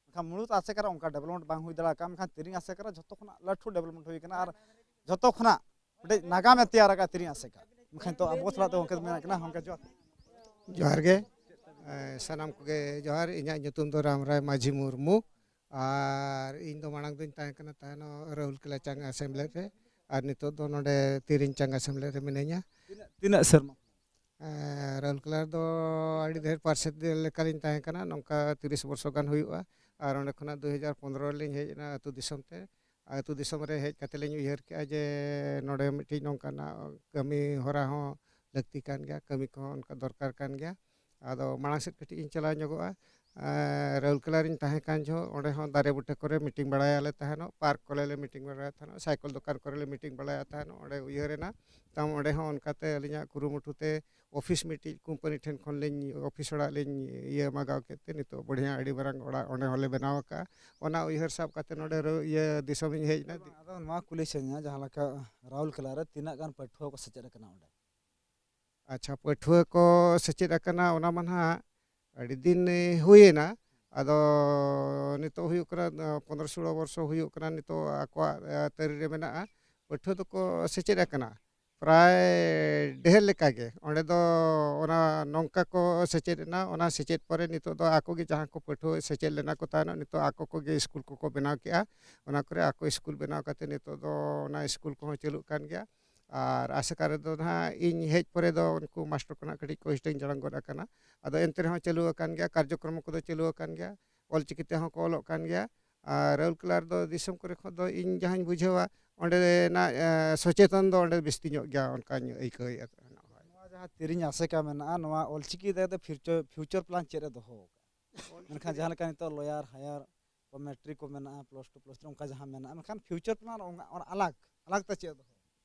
ᱢᱮᱱᱠᱷᱟᱱ ᱢᱩᱲᱩᱫ ᱟᱥᱮᱠᱟ ᱨᱮ ᱚᱱᱠᱟ ᱰᱮᱵᱷᱞᱚᱯᱢᱮᱱᱴ ᱵᱟᱝ ᱦᱩᱭ ᱫᱟᱲᱮ ᱟᱠᱟᱫ, ᱢᱮᱱᱠᱷᱟᱱ ᱛᱮᱨᱮᱧ ᱟᱥᱮᱠᱟ ᱨᱮ ᱡᱷᱚᱛᱚ ᱠᱷᱚᱱᱟᱜ ᱞᱟᱹᱴᱩ ᱰᱮᱵᱷᱞᱚᱯᱢᱮᱱᱴ ᱦᱩᱭ ᱠᱟᱱᱟ ᱟᱨ ᱡᱷᱚᱛᱚ ᱠᱷᱚᱱᱟᱜ ᱢᱤᱫᱴᱮᱡ ᱱᱟᱜᱟᱢᱮ ᱛᱮᱭᱟᱨ ᱟᱠᱟᱫ ᱛᱮᱨᱮᱧ ᱟᱥᱮᱠᱟ᱾ ᱢᱮᱱᱠᱷᱟᱱ ᱱᱤᱛᱚᱜ ᱟᱵᱚ ᱥᱟᱞᱟᱜ ᱛᱮ ᱜᱚᱢᱠᱮ ᱢᱮᱱᱟᱜ ᱠᱤᱱᱟ᱾ ᱜᱚᱢᱠᱮ ᱡᱚᱦᱟᱨ᱾ ᱡᱚᱦᱟᱨ ᱜᱮ᱾ ᱮ, ᱥᱟᱱᱟᱢ ᱠᱚᱜᱮ ᱡᱚᱦᱟᱨ᱾ ᱤᱧᱟᱹᱜ ᱧᱩᱛᱩᱢ ᱫᱚ ᱨᱟᱢᱨᱟᱭ ᱢᱟᱹᱡᱷᱤ ᱢᱩᱨᱢᱩ᱾ ᱟᱨ ᱤᱧ ᱫᱚ ᱢᱟᱲᱟᱝ ᱫᱚᱧ ᱛᱟᱦᱮᱸ ᱠᱟᱱᱟ ᱛᱟᱦᱮᱱᱚᱜ ᱨᱟᱦᱩᱞ ᱠᱮᱞᱟ ᱪᱟᱝ ᱟᱥᱮᱢᱵᱞᱮ ᱨᱮ, ᱟᱨ ᱱᱤᱛᱚᱜ ᱫᱚ ᱱᱚᱰᱮ ᱛᱤᱨᱤᱧ ᱪᱟᱝ ᱟᱥᱮᱢᱵᱞᱮ ᱨᱮ ᱢᱤᱱᱟᱹᱧᱟ᱾ ᱛᱤᱱᱟᱹᱜ, ᱛᱤᱱᱟᱹᱜ ᱥᱮᱨᱢᱟ? ᱮ, ᱨᱟᱦᱩᱞ ᱠᱮᱞᱟ ᱨᱮᱫᱚ ᱟᱹᱰᱤ ᱰᱷᱮᱨ ᱯᱟᱨᱥᱮᱛ ᱞᱮᱠᱟᱞᱤᱧ ᱛᱟᱦᱮᱸ ᱠᱟᱱᱟ, ᱱᱚᱝᱠᱟ ᱛᱤᱨᱤᱥ ᱵᱚᱨᱥᱚ ᱜᱟᱱ ᱦᱩᱭᱩᱜᱼᱟ᱾ ᱟᱨ ᱚᱸᱰᱮ ᱠᱷᱚᱱᱟᱜ ᱫᱩ ᱦᱟᱡᱟᱨ ᱯᱚᱱᱨᱚ ᱨᱮᱞᱤᱧ ᱦᱮᱡ ᱮᱱᱟ ᱟᱹᱛᱩ ᱫᱤᱥᱚᱢ ᱛᱮ᱾ ᱟᱹᱛᱩ ᱫᱤᱥᱚᱢ ᱨᱮ ᱦᱮᱡ ᱠᱟᱛᱮ ᱞᱤᱧ ᱩᱭᱦᱟᱹᱨ ᱠᱮᱜᱼᱟ ᱡᱮ ᱱᱚᱰᱮ ᱢᱤᱫᱴᱤᱡ ᱱᱚᱝᱠᱟᱱᱟᱜ ᱠᱟᱹᱢᱤ ᱦᱚᱨᱟ ᱦᱚᱸ ᱞᱟᱹᱠᱛᱤ ᱠᱟᱱ ᱜᱮᱭᱟ, ᱠᱟᱹᱢᱤ ᱠᱚᱦᱚᱸ ᱚᱱᱠᱟ ᱫᱚᱨᱠᱟᱨ ᱠᱟᱱ ᱜᱮᱭᱟ᱾ ᱟᱫᱚ ᱢᱟᱲᱟᱝ ᱥᱮᱫ ᱠᱟᱹᱴᱤᱡ ᱤᱧ ᱪᱟᱞᱟᱣ ᱧᱚᱜᱚᱜᱼᱟ᱾ ᱨᱟᱹᱣᱩᱞᱠᱮᱞᱟ ᱨᱤᱧ ᱛᱟᱦᱮᱸ ᱠᱟᱱ ᱡᱚᱦᱚᱜ, ᱚᱸᱰᱮ ᱦᱚᱸ ᱫᱟᱨᱮ ᱵᱩᱴᱟᱹ ᱠᱚᱨᱮ ᱢᱤᱴᱤᱝ ᱵᱟᱲᱟᱭᱟᱞᱮ ᱛᱟᱦᱮᱱᱚᱜ, ᱯᱟᱨᱠ ᱠᱚᱨᱮ ᱞᱮ ᱢᱤᱴᱤᱝ ᱵᱟᱲᱟᱭᱟ ᱛᱟᱦᱮᱱᱚᱜ, ᱥᱟᱭᱠᱮᱞ ᱫᱚᱠᱟᱱ ᱠᱚᱨᱮ ᱞᱮ ᱢᱤᱴᱤᱝ ᱵᱟᱲᱟᱭᱟ ᱛᱟᱦᱮᱱᱚᱜ᱾ ᱚᱸᱰᱮ ᱩᱭᱦᱟᱹᱨ ᱮᱱᱟ, ᱛᱟᱢ ᱚᱸᱰᱮ ᱦᱚᱸ ᱚᱱᱠᱟᱛᱮ ᱟᱹᱞᱤᱧᱟᱜ ᱠᱩᱨᱩᱢᱩᱴᱩ ᱛᱮ ᱚᱯᱷᱤᱥ ᱢᱤᱫᱴᱤᱡ ᱠᱳᱢᱯᱟᱱᱤ ᱴᱷᱮᱱ ᱠᱷᱚᱱ ᱞᱤᱧ, ᱚᱯᱷᱤᱥ ᱚᱲᱟᱜ ᱞᱤᱧ ᱤᱭᱟᱹ ᱢᱟᱜᱟᱣ ᱠᱮᱫ ᱛᱮ ᱱᱤᱛᱚᱜ ᱵᱟᱹᱲᱦᱤᱭᱟ ᱟᱹᱰᱤ ᱢᱟᱨᱟᱝ ᱚᱲᱟᱜ ᱚᱸᱰᱮ ᱦᱚᱸᱞᱮ ᱵᱮᱱᱟᱣ ᱟᱠᱟᱫᱼᱟ᱾ ᱚᱱᱟ ᱩᱭᱦᱟᱹᱨ ᱥᱟᱵ ᱠᱟᱛᱮ ᱱᱚᱰᱮ ᱨᱟᱹ-, ᱤᱭᱟᱹ ᱫᱤᱥᱚᱢᱤᱧ ᱦᱮᱡ ᱮᱱᱟ᱾ ᱟᱫᱚ ᱱᱚᱣᱟ ᱠᱩᱞᱤ ᱥᱟᱱᱟᱧᱟ, ᱡᱟᱦᱟᱸ ᱞᱮᱠᱟ ᱨᱟᱣᱩᱞᱠᱮᱞᱟ ᱨᱮ ᱛᱤᱱᱟᱹᱜ ᱜᱟᱱ ᱯᱟᱹᱴᱷᱩᱣᱟᱹ ᱠᱚ ᱥᱮᱪᱮᱫ ᱟᱠᱟᱱᱟ ᱚᱸᱰᱮ? ᱟᱪᱪᱷᱟ, ᱯᱟᱹᱴᱷᱩᱣᱟᱹ ᱠᱚ ᱥᱮᱪᱮᱫ ᱟᱠᱟᱱᱟ, ᱚᱱᱟ ᱢᱟ ᱱᱟᱦᱟᱜ ᱟᱹᱰᱤ ᱫᱤᱱ, ᱮ, ᱦᱩᱭᱮᱱᱟ᱾ ᱟᱫᱚ ᱱᱤᱛᱚᱜ ᱦᱩᱭᱩᱜ ᱠᱟᱱᱟ, ᱮ, ᱯᱚᱱᱫᱽᱨᱚ ᱥᱳᱞᱳ ᱵᱚᱨᱥᱚ ᱦᱩᱭᱩᱜ ᱠᱟᱱᱟ, ᱱᱤᱛᱚᱜ ᱟᱠᱚᱣᱟᱜ, ᱮ, ᱛᱟᱹᱨᱤ ᱨᱮ ᱢᱮᱱᱟᱜᱼᱟ᱾ ᱯᱟᱹᱴᱷᱩᱣᱟᱹ ᱫᱚᱠᱚ ᱥᱮᱪᱮᱫ ᱟᱠᱟᱱᱟ ᱯᱨᱟᱭ ᱰᱷᱮᱨ ᱞᱮᱠᱟ ᱜᱮ᱾ ᱚᱸᱰᱮ ᱫᱚ ᱚᱱᱟ ᱱᱚᱝᱠᱟ ᱠᱚ ᱥᱮᱪᱮᱫ ᱮᱱᱟ, ᱚᱱᱟ ᱥᱮᱪᱮᱫ ᱯᱚᱨᱮ ᱱᱤᱛᱚᱜ ᱫᱚ ᱟᱠᱚ ᱜᱮ ᱡᱟᱦᱟᱸ ᱠᱚ ᱯᱟᱹᱴᱷᱩᱣᱟᱹ ᱥᱮᱪᱮᱫ ᱞᱮᱱᱟ ᱠᱚ ᱛᱟᱦᱮᱱᱚᱜ, ᱱᱤᱛᱚᱜ ᱟᱠᱚ ᱠᱚᱜᱮ ᱥᱠᱩᱞ ᱠᱚᱠᱚ ᱵᱮᱱᱟᱣ ᱠᱮᱜᱼᱟ᱾ ᱚᱱᱟ ᱠᱚᱨᱮ ᱟᱠᱚ ᱥᱠᱩᱞ ᱵᱮᱱᱟᱣ ᱠᱟᱛᱮ ᱱᱤᱛᱚᱜ ᱫᱚ ᱚᱱᱟ ᱥᱠᱩᱞ ᱠᱚᱦᱚᱸ ᱪᱟᱹᱞᱩᱜ ᱠᱟᱱ ᱜᱮᱭᱟ᱾ ᱟᱨ ᱟᱥᱮᱠᱟ ᱨᱮᱫᱚ ᱱᱟᱦᱟᱜ ᱤᱧ ᱦᱮᱡ ᱯᱚᱨᱮ ᱫᱚ ᱩᱱᱠᱩ ᱢᱟᱥᱴᱟᱨ ᱠᱚ ᱱᱟᱦᱟᱜ ᱠᱟᱹᱴᱤᱡ ᱠᱚ ᱦᱟᱹᱴᱤᱧ ᱡᱟᱲᱟᱝ ᱜᱚᱫ ᱟᱠᱟᱱᱟ᱾ ᱟᱫᱚ ᱮᱱᱛᱮ ᱨᱮᱦᱚᱸ ᱪᱟᱹᱞᱩ ᱟᱠᱟᱱ ᱜᱮᱭᱟ, ᱠᱟᱨᱡᱚᱠᱨᱚᱢ ᱠᱚᱫᱚ ᱪᱟᱹᱞᱩ ᱟᱠᱟᱱ ᱜᱮᱭᱟ, ᱚᱞᱪᱤᱠᱤ ᱛᱮᱦᱚᱸ ᱠᱚ ᱚᱞᱚᱜ ᱠᱟᱱ ᱜᱭᱟ᱾ ᱟᱨ ᱨᱟᱹᱣᱩᱞᱠᱮᱞᱟ ᱨᱮᱫᱚ ᱫᱤᱥᱚᱢ ᱠᱚᱨᱮ ᱠᱷᱚᱱ ᱫᱚ ᱤᱧ ᱡᱟᱦᱟᱸᱧ ᱵᱩᱡᱷᱟᱹᱣᱟ, ᱚᱸᱰᱮᱱᱟᱜ, ᱮ, ᱥᱚᱪᱮᱛᱚᱱ ᱫᱚ ᱚᱸᱰᱮ ᱵᱤᱥᱛᱤ ᱧᱚᱜ ᱜᱮᱭᱟ, ᱚᱱᱠᱟᱧ ᱟᱹᱭᱠᱟᱹᱣᱮᱫᱼᱟ᱾ ᱱᱚᱣᱟ ᱡᱟᱦᱟᱸ ᱛᱤᱨᱤᱧ ᱟᱥᱮᱠᱟ ᱢᱮᱱᱟᱜᱼᱟ, ᱱᱚᱣᱟ ᱚᱞᱪᱤᱠᱤ ᱤᱫᱤ ᱠᱟᱛᱮ ᱯᱷᱤᱭᱩᱪᱟᱨ, ᱯᱷᱤᱭᱩᱪᱟᱨ ᱯᱞᱟᱱ ᱪᱮᱫ ᱮ ᱫᱚᱦᱚ ᱟᱠᱟᱫᱼᱟ? ᱢᱮᱱᱠᱷᱟᱱ ᱡᱟᱦᱟᱸ ᱞᱮᱠᱟ ᱱᱤᱛᱚᱜ ᱞᱚᱭᱟᱨ, ᱦᱟᱭᱟᱨ, ᱢᱮᱴᱨᱤᱠ ᱠᱚ ᱢᱮᱱᱟᱜᱼᱟ, ᱯᱞᱟᱥ ᱴᱩ, ᱯᱞᱟᱥ ᱛᱷᱨᱤ, ᱚᱱᱠᱟ ᱡᱟᱦᱟᱸ ᱢᱮᱱᱟᱜᱼᱟ, ᱢᱮᱱᱠᱷᱟᱱ ᱯᱷᱤᱭᱩᱪᱟᱨ ᱯᱞᱟᱱ ᱚᱱᱟ ᱟᱞᱟᱜᱽ, ᱟᱞᱟᱜᱽ ᱛᱮ ᱪᱮᱫ ᱫᱚᱦᱚ?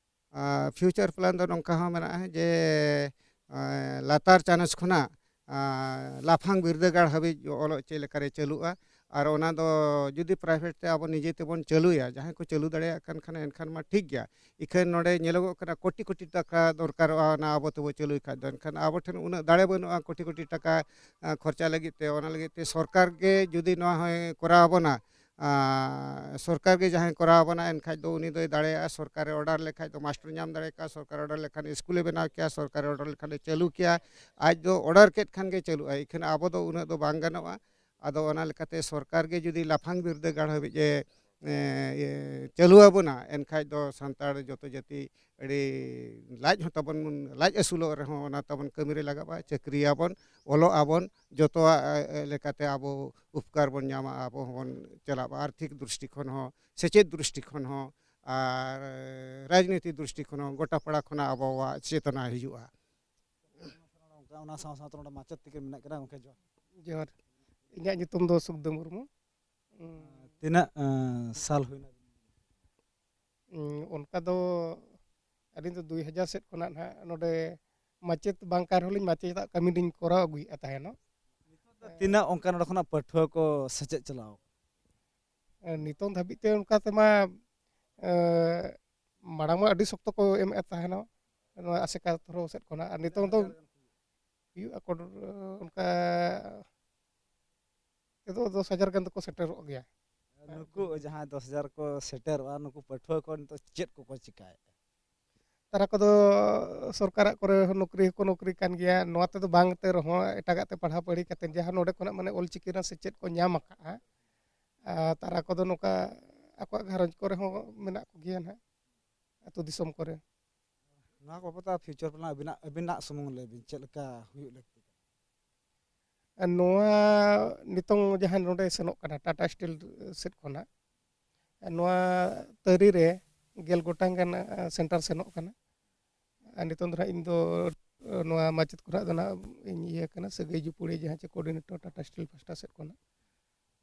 ᱟᱨ ᱯᱷᱤᱭᱩᱪᱟᱨ ᱯᱞᱟᱱ ᱫᱚ ᱱᱚᱝᱠᱟ ᱦᱚᱸ ᱢᱮᱱᱟᱜᱼᱟ ᱡᱮ, ᱟᱨ ᱞᱟᱛᱟᱨ ᱪᱟᱱᱟᱪ ᱠᱷᱚᱱᱟᱜ, ᱟᱨ ᱞᱟᱯᱷᱟᱝ ᱵᱤᱨᱫᱟᱹᱜᱟᱲ ᱦᱟᱹᱵᱤᱡ ᱚᱞᱚᱜ ᱪᱮᱫ ᱞᱮᱠᱟᱨᱮ ᱪᱟᱹᱞᱩᱜᱼᱟ᱾ ᱟᱨ ᱚᱱᱟ ᱫᱚ ᱡᱩᱫᱤ ᱯᱨᱟᱭᱵᱷᱮᱴ ᱛᱮ ᱟᱵᱚ ᱱᱤᱡᱮ ᱛᱮᱵᱚᱱ ᱪᱟᱹᱞᱩᱭᱟ, ᱡᱟᱦᱟᱸᱭ ᱠᱚ ᱪᱟᱹᱞᱩ ᱫᱟᱲᱮᱭᱟᱜ ᱠᱟᱱ ᱠᱷᱟᱱ, ᱮᱱᱠᱷᱟᱱ ᱢᱟ ᱴᱷᱤᱠ ᱜᱮᱭᱟ᱾ ᱤᱠᱷᱟᱹᱱ ᱱᱚᱰᱮ ᱧᱮᱞᱚᱜᱚᱜ ᱠᱟᱱᱟ, ᱠᱳᱴᱤ ᱠᱳᱴᱤ ᱴᱟᱠᱟ ᱫᱚᱨᱠᱟᱨᱚᱜᱼᱟ, ᱚᱱᱟ ᱟᱵᱚ ᱛᱮᱵᱚ ᱪᱟᱹᱞᱩᱭ ᱠᱷᱟᱡ ᱫᱚ᱾ ᱮᱱᱠᱷᱟᱱ ᱟᱵᱚ ᱴᱷᱮᱱ ᱩᱱᱟᱹᱜ ᱫᱟᱲᱮ ᱵᱟᱹᱱᱩᱜᱼᱟ ᱠᱳᱴᱤ ᱠᱳᱴᱤ ᱴᱟᱠᱟ, ᱟᱸ, ᱠᱷᱚᱨᱪᱟ ᱞᱟᱹᱜᱤᱫ ᱛᱮ᱾ ᱚᱱᱟ ᱞᱟᱹᱜᱤᱫ ᱛᱮ ᱥᱚᱨᱠᱟᱨ ᱜᱮ ᱡᱩᱫᱤ ᱱᱚᱣᱟ ᱦᱚᱸᱭ ᱠᱚᱨᱟᱣ ᱟᱵᱚᱱᱟ, ᱟᱨ ᱥᱚᱨᱠᱟᱨ ᱜᱮ ᱡᱟᱦᱟᱸᱭ ᱠᱚᱨᱟᱣ ᱟᱵᱚᱱᱟ, ᱮᱱᱠᱷᱟᱡ ᱫᱚ ᱩᱱᱤ ᱫᱚᱭ ᱫᱟᱲᱮᱭᱟᱜᱼᱟ᱾ ᱥᱚᱨᱠᱟᱨᱮ ᱚᱰᱟᱨ ᱞᱮᱠᱷᱟᱡ ᱫᱚ ᱢᱟᱥᱴᱟᱨ ᱧᱟᱢ ᱫᱟᱲᱮ ᱠᱟᱜᱼᱟ, ᱥᱚᱨᱠᱟᱨᱮ ᱚᱰᱟᱨ ᱞᱮᱠᱷᱟᱱ ᱥᱠᱩᱞᱮ ᱵᱮᱱᱟᱣ ᱠᱮᱭᱟ, ᱥᱚᱨᱠᱟᱨᱮ ᱚᱰᱟᱨ ᱞᱮᱠᱷᱟᱱ ᱮ ᱪᱟᱹᱞᱩ ᱠᱮᱭᱟ᱾ ᱟᱡ ᱫᱚ ᱚᱰᱟᱨ ᱠᱮᱫ ᱠᱷᱟᱱ ᱜᱮ ᱪᱟᱹᱞᱩᱜᱼᱟ᱾ ᱤᱠᱷᱟᱹᱱ ᱟᱵᱚ ᱫᱚ ᱩᱱᱟᱹᱜ ᱫᱚ ᱵᱟᱝ ᱜᱟᱱᱚᱜᱼᱟ᱾ ᱟᱫᱚ ᱚᱱᱟ ᱞᱮᱠᱟᱛᱮ ᱥᱚᱨᱠᱟᱨ ᱜᱮ ᱡᱩᱫᱤ ᱞᱟᱯᱷᱟᱝ ᱵᱤᱨᱫᱟᱹᱜᱟᱲ ᱦᱟᱹᱵᱤᱡ ᱮ, ᱮ, ᱤᱭᱟᱹ, ᱪᱟᱹᱞᱩ ᱟᱵᱚᱱᱟ, ᱮᱱᱠᱷᱟᱡ ᱫᱚ ᱥᱟᱱᱛᱟᱲ ᱡᱚᱛᱚ ᱡᱟᱹᱛᱤ ᱟᱹᱰᱤ ᱞᱟᱡ ᱦᱚᱸ ᱛᱟᱵᱚᱱ, ᱞᱟᱡ ᱟᱹᱥᱩᱞᱚᱜ ᱨᱮᱦᱚᱸ ᱚᱱᱟ ᱛᱟᱵᱚᱱ ᱠᱟᱹᱢᱤᱨᱮ ᱞᱟᱜᱟᱜᱼᱟ, ᱪᱟᱹᱠᱨᱤᱭᱟᱵᱚᱱ, ᱚᱞᱚᱜ ᱟᱵᱚᱱ, ᱡᱚᱛᱚᱣᱟᱜ, ᱮ, ᱞᱮᱠᱟᱛᱮ ᱟᱵᱚ ᱩᱯᱠᱟᱨ ᱵᱚᱱ ᱧᱟᱢᱟ, ᱟᱵᱚ ᱦᱚᱸᱵᱚᱱ ᱪᱟᱞᱟᱜᱼᱟ, ᱟᱨᱛᱷᱤᱠ ᱫᱨᱤᱥᱴᱤ ᱠᱷᱚᱱ ᱦᱚᱸ, ᱥᱮᱪᱮᱫ ᱫᱨᱤᱥᱴᱤ ᱠᱷᱚᱱ ᱦᱚᱸ, ᱟᱨ ᱨᱟᱡᱽᱱᱤᱛᱤ ᱫᱨᱤᱥᱴᱤ ᱠᱷᱚᱱ ᱦᱚᱸ ᱜᱚᱴᱟ ᱯᱟᱲᱟ ᱠᱷᱚᱱᱟᱜ ᱟᱵᱚᱣᱟᱜ ᱪᱮᱛᱚᱱᱟ ᱦᱤᱡᱩᱜᱼᱟ᱾ ᱚᱱᱟ ᱥᱟᱶ ᱥᱟᱶᱛᱮ ᱱᱚᱰᱮ ᱢᱟᱪᱮᱫ ᱛᱤᱠᱤᱱ ᱢᱮᱱᱟᱜ ᱠᱤᱱᱟ, ᱜᱚᱢᱠᱮ ᱡᱚᱦᱟᱨ᱾ ᱡᱚᱦᱟᱨ᱾ ᱤᱧᱟᱹᱜ ᱧᱩᱛᱩᱢ ᱫᱚ ᱥᱩᱠᱫᱟᱹ ᱢᱩᱨᱢᱩ᱾ ᱩᱸ, ᱛᱤᱱᱟᱹᱜ, ᱮᱸ, ᱥᱟᱞ ᱦᱩᱭᱱᱟ? ᱩᱸ, ᱚᱱᱠᱟ ᱫᱚ ᱟᱹᱞᱤᱧ ᱫᱚ ᱫᱩᱭ ᱦᱟᱡᱟᱨ ᱥᱮᱫ ᱠᱷᱚᱱᱟᱜ ᱱᱟᱦᱟᱜ ᱱᱚᱰᱮ ᱢᱟᱪᱮᱫ ᱵᱟᱝ ᱠᱟᱱ ᱨᱮᱦᱚᱸ ᱞᱤᱧ ᱢᱟᱪᱮᱫᱟᱜ ᱠᱟᱹᱢᱤ ᱞᱤᱧ ᱠᱚᱨᱟᱣ ᱟᱹᱜᱩᱭᱮᱫᱼᱟ ᱛᱟᱦᱮᱱᱚᱜ᱾ ᱱᱤᱛᱚᱜ ᱫᱚ ᱛᱤᱱᱟᱹᱜ ᱚᱱᱠᱟ ᱱᱚᱰᱮ ᱠᱷᱚᱱᱟᱜ ᱯᱟᱹᱴᱷᱩᱣᱟᱹ ᱠᱚ ᱥᱮᱪᱮᱫ ᱪᱟᱞᱟᱣ? ᱮᱸ, ᱱᱤᱛᱚᱝ ᱫᱷᱟᱹᱵᱤᱡ ᱛᱮ ᱚᱱᱠᱟ ᱛᱮᱢᱟ, ᱮᱸ, ᱢᱟᱲᱟᱝ ᱢᱟ ᱟᱹᱰᱤ ᱥᱚᱠᱛᱚ ᱠᱚ ᱮᱢᱮᱫ ᱛᱟᱦᱮᱱᱚᱜ, ᱱᱚᱣᱟ ᱟᱥᱮᱠᱟ ᱛᱚᱨᱚᱯ ᱥᱮᱫ ᱠᱷᱚᱱᱟᱜ, ᱟᱨ ᱱᱤᱛᱚᱝ ᱫᱚ ᱦᱩᱭᱩᱜ ᱟᱠᱚ, ᱚᱱᱠᱟ ᱱᱤᱛᱚᱜ ᱫᱚᱥ ᱦᱟᱡᱟᱨ ᱜᱟᱱ ᱫᱚᱠᱚ ᱥᱮᱴᱮᱨᱚᱜ ᱜᱮᱭᱟ᱾ ᱱᱩᱠᱩ ᱡᱟᱦᱟᱸᱭ ᱫᱚᱥ ᱦᱟᱡᱟᱨ ᱠᱚ ᱥᱮᱴᱮᱨᱚᱜᱼᱟ, ᱱᱩᱠᱩ ᱯᱟᱹᱴᱷᱩᱣᱟᱹ ᱠᱚ ᱱᱤᱛᱚᱜ ᱪᱮᱫ ᱠᱚᱠᱚ ᱪᱤᱠᱟᱹᱭᱮᱫᱼᱟ? ᱛᱟᱨᱟ ᱠᱚᱫᱚ ᱥᱚᱨᱠᱟᱨᱟᱜ ᱠᱚᱨᱮ ᱦᱚᱸ ᱱᱚᱠᱨᱤ ᱦᱚᱸᱠᱚ ᱱᱚᱠᱨᱤ ᱠᱟᱱ ᱜᱮᱭᱟ, ᱱᱚᱣᱟ ᱛᱮᱫᱚ ᱵᱟᱝ ᱛᱮ ᱨᱮᱦᱚᱸ ᱮᱴᱟᱜᱟᱜ ᱛᱮ ᱯᱟᱲᱦᱟᱣ ᱯᱟᱹᱲᱦᱤ ᱠᱟᱛᱮ ᱡᱟᱦᱟᱸ ᱱᱚᱰᱮ ᱠᱷᱚᱱᱟᱜ ᱢᱟᱱᱮ ᱚᱞᱪᱤᱠᱤ ᱨᱮᱱᱟᱜ ᱥᱮᱪᱮᱫ ᱠᱚ ᱧᱟᱢ ᱟᱠᱟᱫᱼᱟ, ᱟᱨ ᱛᱟᱨᱟ ᱠᱚᱫᱚ ᱱᱚᱝᱠᱟ ᱟᱠᱚᱣᱟᱜ ᱜᱷᱟᱨᱚᱸᱡᱽ ᱠᱚᱨᱮ ᱦᱚᱸ ᱢᱮᱱᱟᱜ ᱠᱚᱜᱮᱭᱟ ᱱᱟᱦᱟᱜ, ᱟᱹᱛᱩ ᱫᱤᱥᱚᱢ ᱠᱚᱨᱮ᱾ ᱱᱚᱣᱟ ᱠᱚ ᱵᱟᱵᱚᱛ ᱯᱷᱤᱭᱩᱪᱟᱨ ᱯᱞᱟᱱ ᱟᱹᱵᱤᱱᱟᱜ, ᱟᱹᱵᱤᱱᱟᱜ ᱥᱩᱢᱩᱝ ᱞᱟᱹᱭ ᱵᱤᱱ, ᱪᱮᱫ ᱞᱮᱠᱟ ᱦᱩᱭᱩᱜ ᱞᱟᱹᱠᱛᱤ ᱠᱟᱱᱟ? ᱟᱨ ᱱᱚᱣᱟ ᱱᱤᱛᱚᱝ ᱡᱟᱦᱟᱸ ᱱᱚᱰᱮ ᱥᱮᱱᱚᱜ ᱠᱟᱱᱟ ᱴᱟᱴᱟ ᱥᱴᱤᱞ ᱥᱮᱫ ᱠᱷᱚᱱᱟᱜ, ᱱᱚᱣᱟ ᱛᱟᱹᱨᱤ ᱨᱮ ᱜᱮᱞ ᱜᱚᱴᱟᱝ ᱜᱟᱱ, ᱟ, ᱥᱮᱱᱴᱟᱨ ᱥᱮᱱᱚᱜ ᱠᱟᱱᱟ᱾ ᱟᱨ ᱱᱤᱛᱚᱝ ᱫᱚ ᱱᱟᱦᱟᱜ ᱤᱧ ᱫᱚ, ᱟ, ᱱᱚᱣᱟ ᱢᱟᱪᱮᱫ ᱠᱷᱚᱱᱟᱜ ᱫᱚ ᱱᱟᱦᱟᱜ ᱤᱧ ᱤᱭᱟᱹ ᱠᱟᱱᱟ, ᱥᱟᱹᱜᱟᱹᱭ ᱡᱩᱯᱩᱲᱤ ᱡᱟᱦᱟᱸ ᱪᱮ ᱠᱳᱚᱨᱰᱤᱱᱮᱴᱚᱨ ᱴᱟᱴᱟ ᱥᱴᱤᱞ ᱯᱟᱦᱴᱟ ᱥᱮᱫ ᱠᱷᱚᱱᱟᱜ᱾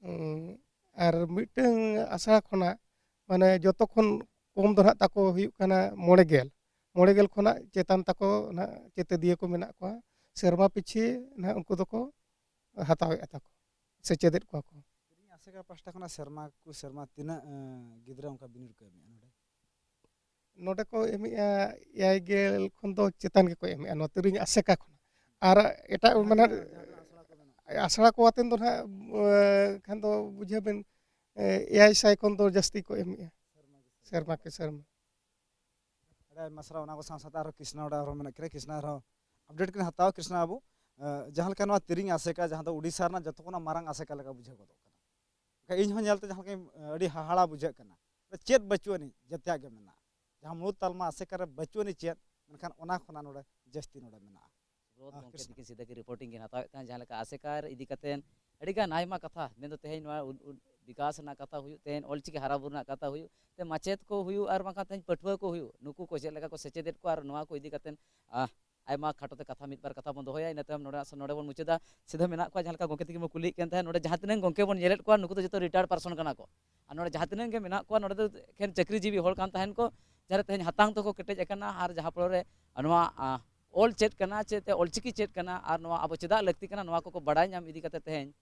ᱩᱸ, ᱟᱨ ᱢᱤᱫᱴᱟᱝ ᱟᱥᱲᱟ ᱠᱷᱚᱱᱟᱜ ᱢᱟᱱᱮ ᱡᱚᱛᱚ ᱠᱷᱚᱱ ᱠᱚᱢ ᱫᱚ ᱱᱟᱦᱟᱜ ᱛᱟᱠᱚ ᱦᱩᱭᱩᱜ ᱠᱟᱱᱟ ᱢᱚᱬᱮ ᱜᱮᱞ᱾ ᱢᱚᱬᱮ ᱜᱮᱞ ᱠᱷᱚᱱᱟᱜ ᱪᱮᱛᱟᱱ ᱛᱟᱠᱚ ᱱᱟᱦᱟᱜ ᱪᱮᱛᱮᱫᱤᱭᱟᱹ ᱠᱚ ᱢᱮᱱᱟᱜ ᱠᱚᱣᱟ᱾ ᱥᱮᱨᱢᱟ ᱯᱤᱪᱷᱤ ᱱᱟᱦᱟᱜ ᱩᱱᱠᱩ ᱫᱚᱠᱚ ᱦᱟᱛᱟᱣᱮᱫᱼᱟ ᱛᱟᱠᱚ, ᱥᱮᱪᱮᱫᱮᱫ ᱠᱚᱣᱟ ᱠᱚ᱾ ᱛᱮᱦᱮᱧ ᱟᱥᱮᱠᱟ ᱯᱟᱦᱴᱟ ᱠᱷᱚᱱᱟᱜ ᱥᱮᱨᱢᱟ ᱠᱚ ᱥᱮᱨᱢᱟ ᱛᱤᱱᱟᱹᱜ, ᱮᱸ, ᱜᱤᱫᱽᱨᱟᱹ ᱚᱱᱠᱟ ᱵᱤᱱᱤᱰ ᱠᱚ ᱮᱢᱮᱫᱼᱟ ᱱᱚᱰᱮ? ᱱᱚᱰᱮ ᱠᱚ ᱮᱢᱮᱫᱼᱟ ᱮᱭᱟᱭ ᱜᱮᱞ ᱠᱷᱚᱱ ᱫᱚ ᱪᱮᱛᱟᱱ ᱜᱮᱠᱚ ᱮᱢᱮᱫᱼᱟ ᱱᱚᱣᱟ ᱛᱤᱨᱤᱧ ᱟᱥᱮᱠᱟ ᱠᱷᱚᱱᱟᱜ᱾ ᱟᱨ ᱮᱴᱟᱜ ᱡᱟᱦᱟᱸ ᱢᱟᱱᱮ ᱛᱤᱱᱟᱹᱜ, ᱡᱟᱦᱟᱸ ᱛᱤᱱᱟᱹᱜ ᱟᱥᱲᱟ ᱠᱚ ᱢᱮᱱᱟᱜᱼᱟ? ᱟᱥᱲᱟ ᱠᱚ ᱟᱛᱮᱱ ᱫᱚ ᱱᱟᱦᱟᱜ, ᱮᱸ, ᱠᱷᱟᱱ ᱫᱚ ᱵᱩᱡᱷᱟᱹᱣ ᱵᱮᱱ, ᱮᱸ, ᱮᱭᱟᱭ ᱥᱟᱭ ᱠᱷᱚᱱ ᱫᱚ ᱡᱟᱹᱥᱛᱤ ᱠᱚ ᱮᱢᱮᱫᱼᱟ᱾ ᱥᱮᱨᱢᱟ ᱠᱮ ᱥᱮᱨᱢᱟ᱾ ᱟᱹᱰᱤ ᱟᱭᱢᱟ ᱥᱟᱨᱦᱟᱣ᱾ ᱚᱱᱟ ᱠᱚ ᱥᱟᱶ ᱥᱟᱶᱛᱮ ᱟᱨᱦᱚᱸ ᱠᱨᱤᱥᱱᱟ ᱚᱲᱟᱜ ᱟᱨᱦᱚᱸ ᱢᱮᱱᱟᱜ ᱠᱤᱱᱟ, ᱠᱨᱤᱥᱱᱟ ᱟᱨᱦᱚᱸ ᱟᱯᱰᱮᱴ ᱠᱤᱱ ᱦᱟᱛᱟᱣᱟ᱾ ᱠᱨᱤᱥᱱᱟ ᱵᱟᱹᱵᱩ, ᱮᱸ, ᱡᱟᱦᱟᱸ ᱞᱮᱠᱟ ᱱᱚᱣᱟ ᱛᱤᱨᱤᱧ ᱟᱥᱮᱠᱟ, ᱡᱟᱦᱟᱸ ᱫᱚ ᱩᱰᱤᱥᱟ ᱨᱮᱱᱟᱜ ᱡᱚᱛᱚ ᱠᱷᱚᱱᱟᱜ ᱢᱟᱨᱟᱝ ᱟᱥᱮᱠᱟ ᱞᱮᱠᱟ ᱵᱩᱡᱷᱟᱹᱣ ᱜᱚᱫᱚᱜ ᱠᱟᱱᱟ, ᱢᱮᱱᱠᱷᱟᱱ ᱤᱧ ᱦᱚᱸ ᱧᱮᱞᱛᱮ ᱡᱟᱦᱟᱸ ᱞᱮᱠᱟᱧ, ᱟᱹᱰᱤ ᱦᱟᱦᱟᱲᱟ ᱵᱩᱡᱷᱟᱹᱜ ᱠᱟᱱᱟ᱾ ᱪᱮᱫ ᱵᱟᱹᱪᱩᱜ ᱟᱹᱱᱤᱡ, ᱡᱮᱛᱮᱭᱟᱜ ᱜᱮ ᱢᱮᱱᱟᱜᱼᱟ᱾ ᱡᱟᱦᱟᱸ ᱢᱩᱲᱩᱫ ᱛᱟᱞᱢᱟ ᱟᱥᱮᱠᱟ ᱨᱮ ᱵᱟᱹᱪᱩᱜ ᱟᱹᱱᱤᱡ ᱪᱮᱫ, ᱢᱮᱱᱠᱷᱟᱱ ᱚᱱᱟ ᱠᱷᱚᱱᱟᱜ ᱱᱚᱰᱮ ᱡᱟᱹᱥᱛᱤ ᱱᱚᱰᱮ ᱢᱮᱱᱟᱜᱼᱟ᱾ ᱥᱩᱵᱨᱚᱛ ᱟᱨ ᱜᱚᱢᱠᱮ ᱠᱨᱤᱥ- ᱛᱤᱠᱤᱱ ᱥᱤᱫᱷᱟᱹ ᱜᱮ ᱨᱤᱯᱳᱨᱴᱤᱝ ᱜᱮ ᱦᱟᱛᱟᱣᱮᱫ ᱛᱟᱦᱮᱸᱫ, ᱡᱟᱦᱟᱸ ᱞᱮᱠᱟ ᱟᱥᱮᱠᱟ ᱤᱫᱤ ᱠᱟᱛᱮᱫ ᱟᱹᱰᱤ ᱜᱟᱱ ᱟᱭᱢᱟ ᱠᱟᱛᱷᱟ, ᱢᱮᱱᱫᱚ ᱛᱮᱦᱮᱧ ᱱᱚᱣᱟ ᱩᱫ-, ᱩᱫ-, ᱵᱤᱠᱟᱥ ᱨᱮᱱᱟᱜ ᱠᱟᱛᱷᱟ ᱦᱩᱭᱩᱜ, ᱛᱮᱦᱮᱧ ᱚᱞᱪᱤᱠᱤ ᱦᱟᱨᱟ ᱵᱩᱨᱩ ᱨᱮᱱᱟᱜ ᱠᱟᱛᱷᱟ ᱦᱩᱭᱩᱜ, ᱛᱮ ᱢᱟᱪᱮᱫ ᱠᱚ ᱦᱩᱭᱩᱜ, ᱟᱨ ᱵᱟᱝᱠᱷᱟᱱ ᱛᱮᱦᱮᱧ ᱯᱟᱹᱴᱷᱩᱣᱟᱹ ᱠᱚ ᱦᱩᱭᱩᱜ, ᱱᱩᱠᱩ ᱠᱚ ᱪᱮᱫ ᱞᱮᱠᱟ ᱠᱚ ᱥᱮᱪᱮᱫᱮᱫ ᱠᱚᱣᱟ ᱟᱨ ᱱᱚᱣᱟ ᱠᱚ ᱤᱫᱤ ᱠᱟᱛᱮᱫ, ᱟᱦ, ᱟᱭᱢᱟ ᱠᱷᱟᱴᱚ ᱛᱮ ᱠᱟᱛᱷᱟ, ᱢᱤᱫ ᱵᱟᱨ ᱠᱟᱛᱷᱟ ᱵᱚᱱ ᱫᱚᱦᱚᱭᱟ, ᱤᱱᱟᱹ ᱛᱟᱭᱚᱢ ᱱᱚᱰᱮ, ᱱᱚᱰᱮ ᱵᱚᱱ ᱢᱩᱪᱟᱹᱫᱟ᱾ ᱥᱤᱫᱷᱟᱹ ᱢᱮᱱᱟᱜ ᱠᱚᱣᱟ, ᱡᱟᱦᱟᱸ ᱞᱮᱠᱟ ᱜᱚᱢᱠᱮ ᱛᱟᱹᱠᱤᱱ ᱠᱚ ᱠᱩᱞᱤᱭᱮᱫ ᱠᱟᱱ ᱛᱟᱦᱮᱸᱫ, ᱱᱚᱰᱮ ᱡᱟᱦᱟᱸ ᱛᱤᱱᱟᱹᱜ ᱜᱚᱢᱠᱮ ᱵᱚᱱ ᱧᱮᱞᱮᱫ ᱠᱚᱣᱟ, ᱱᱩᱠᱩ ᱫᱚ ᱡᱚᱛᱚ retired person ᱠᱟᱱᱟ ᱠᱚ᱾ ᱟᱨ ᱱᱚᱰᱮ ᱡᱟᱦᱟᱸ ᱛᱤᱱᱟᱹᱜ ᱜᱮ ᱢᱮᱱᱟᱜ ᱠᱚᱣᱟ, ᱱᱚᱰᱮ ᱫᱚ ᱮᱠᱷᱮᱱ ᱪᱟᱹᱠᱨᱤᱡᱤᱵᱤ ᱦᱚᱲ ᱠᱟᱱ ᱛᱟᱦᱮᱱ ᱠᱚ, ᱡᱟᱦᱟᱸᱨᱮ ᱛᱮᱦᱮᱧ ᱦᱟᱛᱟᱝ ᱛᱟᱠᱚ ᱠᱮᱴᱮᱡ ᱟᱠᱟᱱᱟ, ᱟᱨ ᱡᱟᱦᱟᱸ ᱯᱚᱨᱮ ᱱᱚᱣᱟ, ᱟ, ᱚᱞ ᱪᱮᱫ ᱠᱟᱱᱟ, ᱪᱮᱫ ᱛᱮ ᱚᱞᱪᱤᱠᱤ ᱪᱮᱫ ᱠᱟᱱᱟ, ᱟᱨ ᱱᱚᱣᱟ ᱟᱵᱚ ᱪᱮᱫᱟᱜ ᱞᱟᱹᱠᱛᱤ ᱠᱟᱱᱟ, ᱱᱚᱣᱟ ᱠᱚᱠᱚ ᱵᱟᱰᱟᱭ ᱧᱟᱢ ᱤᱫᱤ ᱠᱟᱛᱮ ᱛᱮᱦᱮᱧ